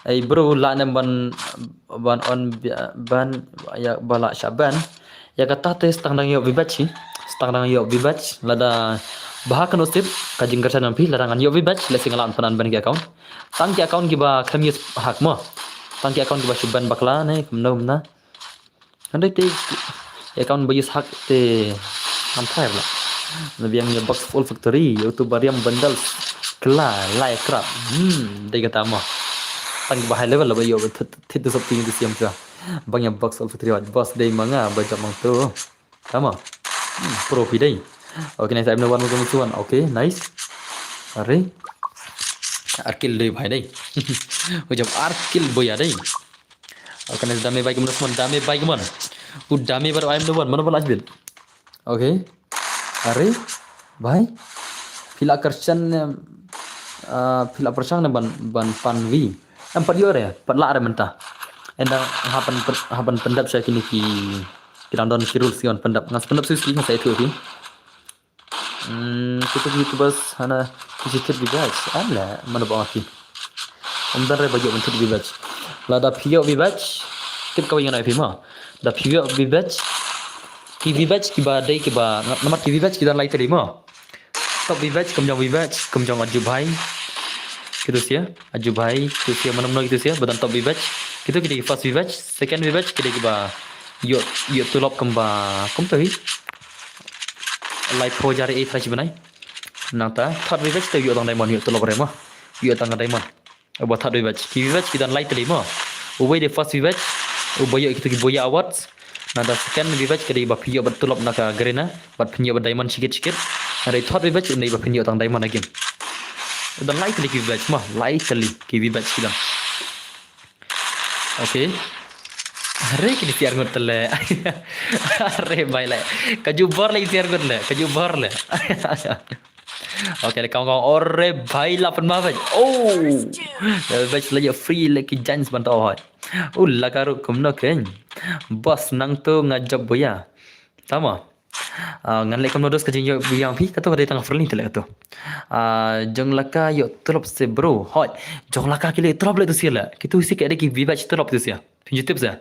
Ei bro, la nem ban, ban on bi-, ban ïa ba la sha ban. Ïa kata te stang dang ïoh vibach hi. Stang dang ïoh vibach lada bha kano sip ka jingkyrshan phi lada ngan ïoh vibach lehse nga la pan ban ki account. Tang ki account kiba khlem use hack mo. Tang ki account kiba shu ban bakla ne kumno kumna. Hynrei te account ba use hack te ngam try la. Na biang ïa box full factory, ïa utu ba riam bundle. Kla, lai krap. Hmm, dei kata mo. Tang ba high level la ba ïoh ba thit thit tu sop ting tu siam sa. Bang ïa box full factory wat boss dei ma nga ba jam mang tu. Tama. Hmm, pro phi dei. Okay, nice. I'm the one who comes to one. Okay, nice. Are. Arkil dei bhai dei. Ujab arkil boya dei. Okay, nice. Dame bike mon, dame bike mon. U dame baru I'm the one. Mana bala ajbil. Okay. Are. Bhai. Phi la kyrshan, em, ah, phi la pyrshang ne ban, ban pan vi. Em pat ïoh re, pat lah re mynta. Ynda ha ban, ha ban pyndap sha kine ki, ki dang don ki rules ki ban pyndap. Ngan pyndap shuh shuh ngan sa ïathuh phi. Hmm, kito ki YouTubers hana ki shi thit vibach. Ala, mano ba ong ki. Ym don re ba ïoh ban thit vibach. Lada phi ïoh vibach, tip kawei ngan ai phi mo. Da phi ïoh vibach, ki vibach kiba dei kiba, namar ki vibach ki don lai tylli mo. Top vibach, kum jong vibach, kum jong Aju Bhai. Kitu sia, Aju Bhai, kitu sia, mana mana kitu sia, ba don top vibach. Kitu ki dei first vibach, second vibach, ki dei kiba ïoh, ïoh tulop kumba, kumta hi. Lai phew hajar ei trai shi bnai. Nangta, third vibach te ïoh tang diamond, ïoh tulop re mo. Ïoh tang diamond. Uba third vibach. Ki vibach ki don lai tylli mo. Uwei dei first vibach. Uba ïoh kitu ki Boya Awards. Nangta second vibach ka dei ba phi ïoh bad tulop na ka garena. Bad phin ïoh bad diamond shikit shikit. Nangta third vibach un dei ba phin ïoh tang diamond again. Don lai tylli ki vibach mo. Lai tylli ki vibach ki don. Okay. Are kini siar ngut tele. Are bai le. Kaju bor le siar ngut le. Kaju bor le. Okay, le kong kong ore bhai la pan ma bhai. Oh. Bhai le free le ki chance ban to hoi. U la karu kumno ken. Boss nang tu nga job boya. Tama. Ah, ngan leh kumno dos ka jingïoh biang phi kato ka dei tang friendly te leh kato. Ah, jong laka ïoh tulop se bro. Hoi. Jong laka ki leh tulop le tu sia le. Kitu si ka dei ki vibach tulop tu sia. Phin ju tip sa.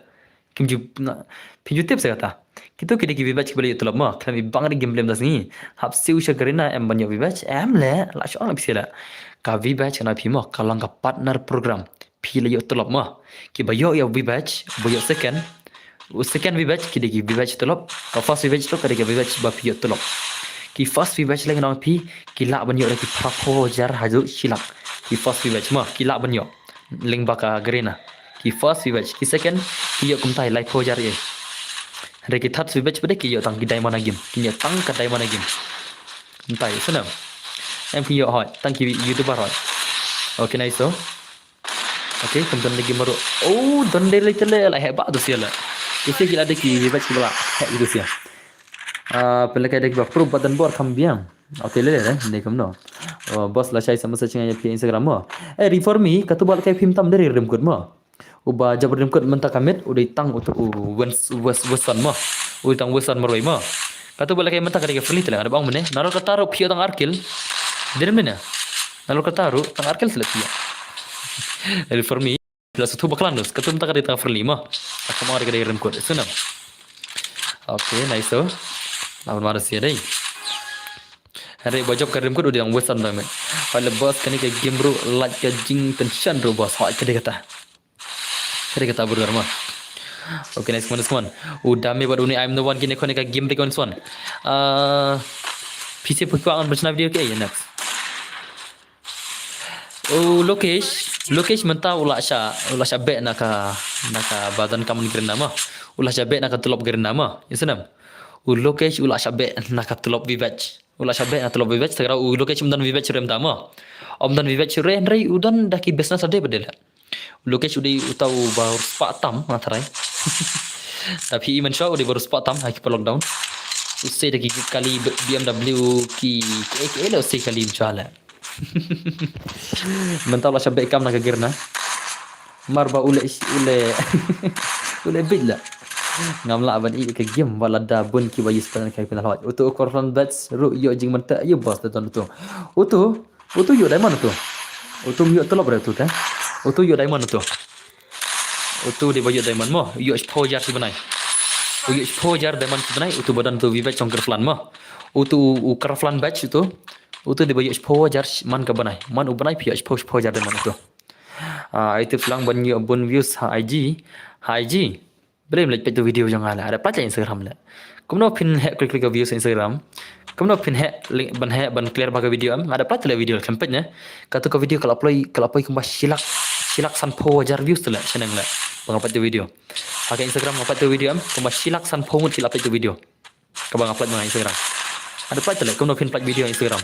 Kim ju na, phi ju tip sa kata. Kito ki dei ki V batch kiba la ïoh tulop mo. Khlem i bang dei game blem da sngi. Hap siew sha Garena em ban ïoh V batch. Em le, la shong la phi siew le. Ka V batch na phi mo, ka long ka partner program. Phi la ïoh tulop mo. Kiba ïoh ïa V batch, ba ïoh second. U second V batch ki dei ki V batch tulop. Ka first V batch to ka dei ka V batch ba phi ïoh tulop. Ki first V batch leng na phi, ki lah ban ïoh da ki phra phew hajar haduh shi lak. Ki first V batch mo, ki lah ban ïoh. Lyngba ka Garena. Ki first V batch, ki second, ki ïoh kumtai lai phew hajar ïa. Hynrei ki third V batch pat de ki ïoh tang ki diamond ha game. Ki ïoh tang ka diamond ha game. Kumtai, sngewbha. Em ki ïoh hoi, tang ki YouTuber hoi. Okay, nice to. Okay, kam don da game baru. Oh, don da lei tele la heh ba tu sia la. Isi ki la da ki V batch ki ba la heh tu sia. Ah, pynlehkai da ki ba proof button bor kam biang. Okay, le le, ne kam no. Oh, boss la shai sama sa chinga ïa phi Instagram mo. Eh, refer me, katu ba la kai phim tam dari rim kut mo. Uba jabr rim kut mynta ka miet, u dei tang u tu u Wes-, Wes-, Weston mo. U dei tang Weston Marwei mo. Katu ba la kai mynta ka dei ka friendly tele, ada bang mene. Nalor kata ruh phi ïoh tang ar kill. Dei mene. Nalor kata ruh tang ar kill tele phi ïoh. Refer me. Phi la sngewthuh bakla dus, katu mynta ka dei tang friendly mo. Ka mut ka dei rim kut. Sngewbha. Okay, nice to. Lawan mara sia dei. Hynrei ba jop ka rim kut u dei tang Weston da me. Hoi le boss, kane ka game ruh lait ka jingtension ruh boss. Hoi ka dei kata. Ka dei kata brother mo. Okay, nice one, nice one. U Dame bad uni I'm the one kine kane ka game dei ka nice one. Ah, phi sngewbha phi kwah ngan pynshna video ke, eh, next. U Lokesh, Lokesh mynta u la shah, u la shah beh na ka, na kaba donkam Garena mo. U la shah beh na ka tulop Garena mo. Ïa sngewbha. U Lokesh u la shah beh na ka tulop V batch. U la shah beh na tulop V batch, te ka daw u Lokesh um don V batch ruh em da mo. Um don V batch ruh hynrei u don da ki business lade ba dei le. U Lokesh u dei uta uba riewspah tam, nga tharai. Da phi i mynshuwa u dei ba riewspah tam ha ki por lockdown. U sei da ki kali B-, BMW ki, ki, ki, le u sei kali mynshuwa le. Mynta u la shah beh kam na ka Garena. Mar ba u leh, u leh, u leh bit la. Ngam lah ban ïoh ka game ba lada bun kiba use plan kai pynlait. Utu u Corflon batch ruh ïoh jingmyntoi ïa boss te don utu. Utu, utu ïoh diamond utu. Utu ïoh tulop re utu te. Utu ïoh diamond utu. Utu dei ba ïoh diamond mo, ïoh shiphew hajar shi bnai. U ïoh shiphew hajar diamond shi bnai, utu ba don utu V batch jong Corflon mo. Utu u Corflon batch utu. Utu dei ba ïoh shiphew hajar man ka bnai. Man u bnai phi ïoh shiphew, shiphew hajar diamond utu. Ah, ai tip lang ban ïoh bun views ha I G. Ha I G. Balei ym leit peit tu video jong nga le. Ada peit le Instagram le. Kumno phin heh klik klik ka views Instagram. Kumno phin heh link ban heh ban clear ba ka video em. Nga da peit le video khlem peit ne. Katu ka video ka la poi, ka la poi kumba shilak, shilak sanphew hajar views tu le shaneng le. Ba nga peit tu video. Ha ka Instagram nga peit tu video em. Kumba shilak sanphew ngut ki la peit tu video. Kaba nga peit ma Instagram. Ada peit tu le kumno phin peit video Instagram.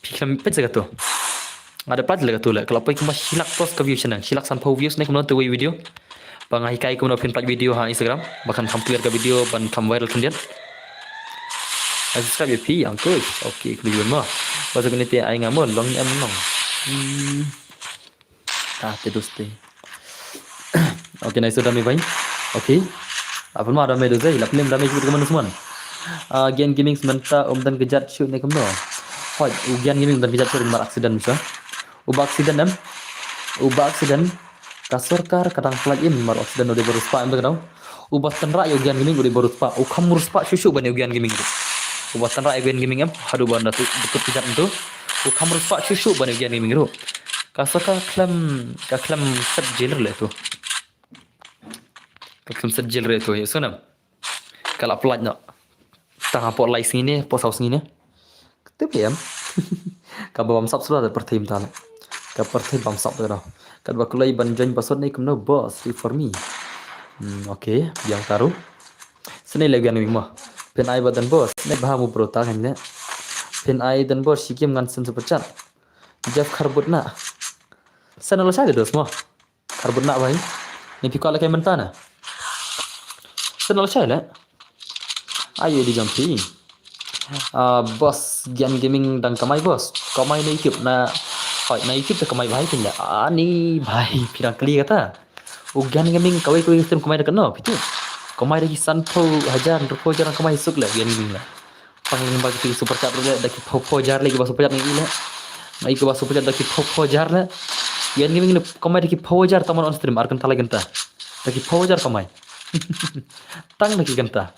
Phi khlem peit sa katu. Nga da peit le katu le. Ka la poi kumba shilak plus ka views shaneng. Shilak sanphew views ne kumno tu wei video. Ba nga hikai kumno phin peit video ha Instagram. Ba kan kham clear ka video ban kham viral khyndiat. Ai subscribe ïa phi Ankush. Okay, kuli wan ma. Ba sa kane te ai nga mo long em long. Hmm. Ta te doste. Okay, nice, dame bhai. Okay. Apa ma dame doste, la film dame shoot ka manu sman. Ah, Gian Gaming mynta um don kjat shoot ne kumno. Hoi, u Gian Gaming um don kjat shoot mar accident misa. Uba accident em. Uba accident. Ka sorkar ka dang pynlait im mar accident u dei ba riewspah em da ka daw. Uba tynrah ïa u Gian Gaming u dei ba riewspah. U kham riewspah shuh shuh ban ïa u Gian Gaming ruh. Uba tynrah ïa u Gian Gaming em haduh ban da tu, da kut kjat em tu. U kham riewspah shuh shuh ban ïa u Gian Gaming ruh. Ka sorkar khlem, ka khlem set jail ruh le tu. Ka khlem set jail ruh tu ïa sngewbha. Ka la pynlait noh. Tang hapoh lai sngi ne, hapoh saw sngi ne. Kata phi em. Kaba bam sap sula da pyrthei mynta le. Ka pyrthei bam sap da. Katba kulai ban join password ne kumno boss, free for me. Hmm, okay, biang taru. Sene le biang wing mo. Phin ai ba don boss, ne ba mu bro ta kan ne. Phin ai don boss, shikim ngan sen super chat. Jeff Kharbut na. Sen lo sai le dos mo. Kharbut na bhai. Ni phi kwah lehkai mynta na. Sen lo sai le. Ayo di jam phi. Ah, boss, Gian Gaming dang kamai boss. Kamai na YouTube na. Hoi, na YouTube ta kamai bhai phin le. Ani bhai, phi dang kali kata. U Gian Gaming kawei kawei stream kamai da kano, phi tu. Kamai da ki sanphew hajar, hynriewphew hajar kamai suk le Gian Gaming le. Pang lyngba ki super chat ruh le, da ki phew phew hajar le kiba super chat ngi le. Ngi kiba super chat da ki phew phew hajar le. Ïa ngi ngi kamai da ki phew hajar tamon on stream ar kynta lai kynta. Da ki phew hajar kamai. Tang da ki kynta.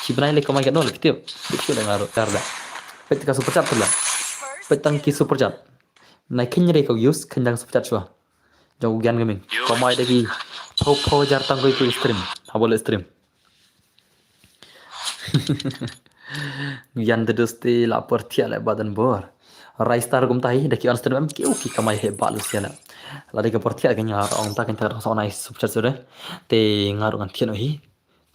Shi bnai leh kamai katno leh phi tip. Tip shuh leh nga ruh. Peit ka super chat tu leh. Peit tang ki super chat. Nai khyndiat ka views, khyndiat super chat shuwa. Jong u Gyan Gaming. Kamai da ki phew phew hajar tang ko i stream. Haba leh stream. Yan de dosti la por thiah leh badan bor. Rai star kumta hi da ki on stream em ki u ki kamai he ba lu sia leh. La de ka por thiah kan ya ong ta kan ta sa nai super chat sore. Te nga ruh ngan thiah noh hi.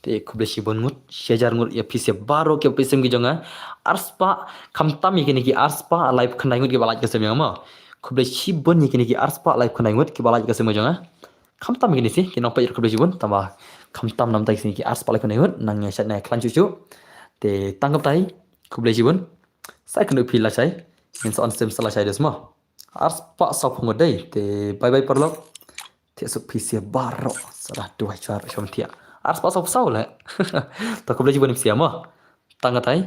Te khublei shibun ngut, shi hajar ngut ïa phi sia baroh ki phi sim ki jong nga. Arspah, khamtam ïa kine ki arspah, live khyndai ngut ki ba like ka sim ïa nga mo. Khublei shibun ïa kine ki arspah, live khyndai ngut ki ba like ka sim ki jong nga. Khamtam ïa kine si, ki nongpeit ruh khublei shibun, tangba khamtam namta ïa kine ki arspah, live khyndai ngut, nang ïa shait na khlaiñ shuh shuh. Te tang kumta hi, khublei shibun. Sa kynduh phi lashai, ngin sa on stream sa lashai des mo. Arspah sawphew ngut dei, te bye bye paralok. Thiah suk phi sia baroh, sa la duwai shuwa ruh shong thiah. Arspah sawphew saw leh. Ta khublei shibun ïa phi sia mo. Tang kumta hi.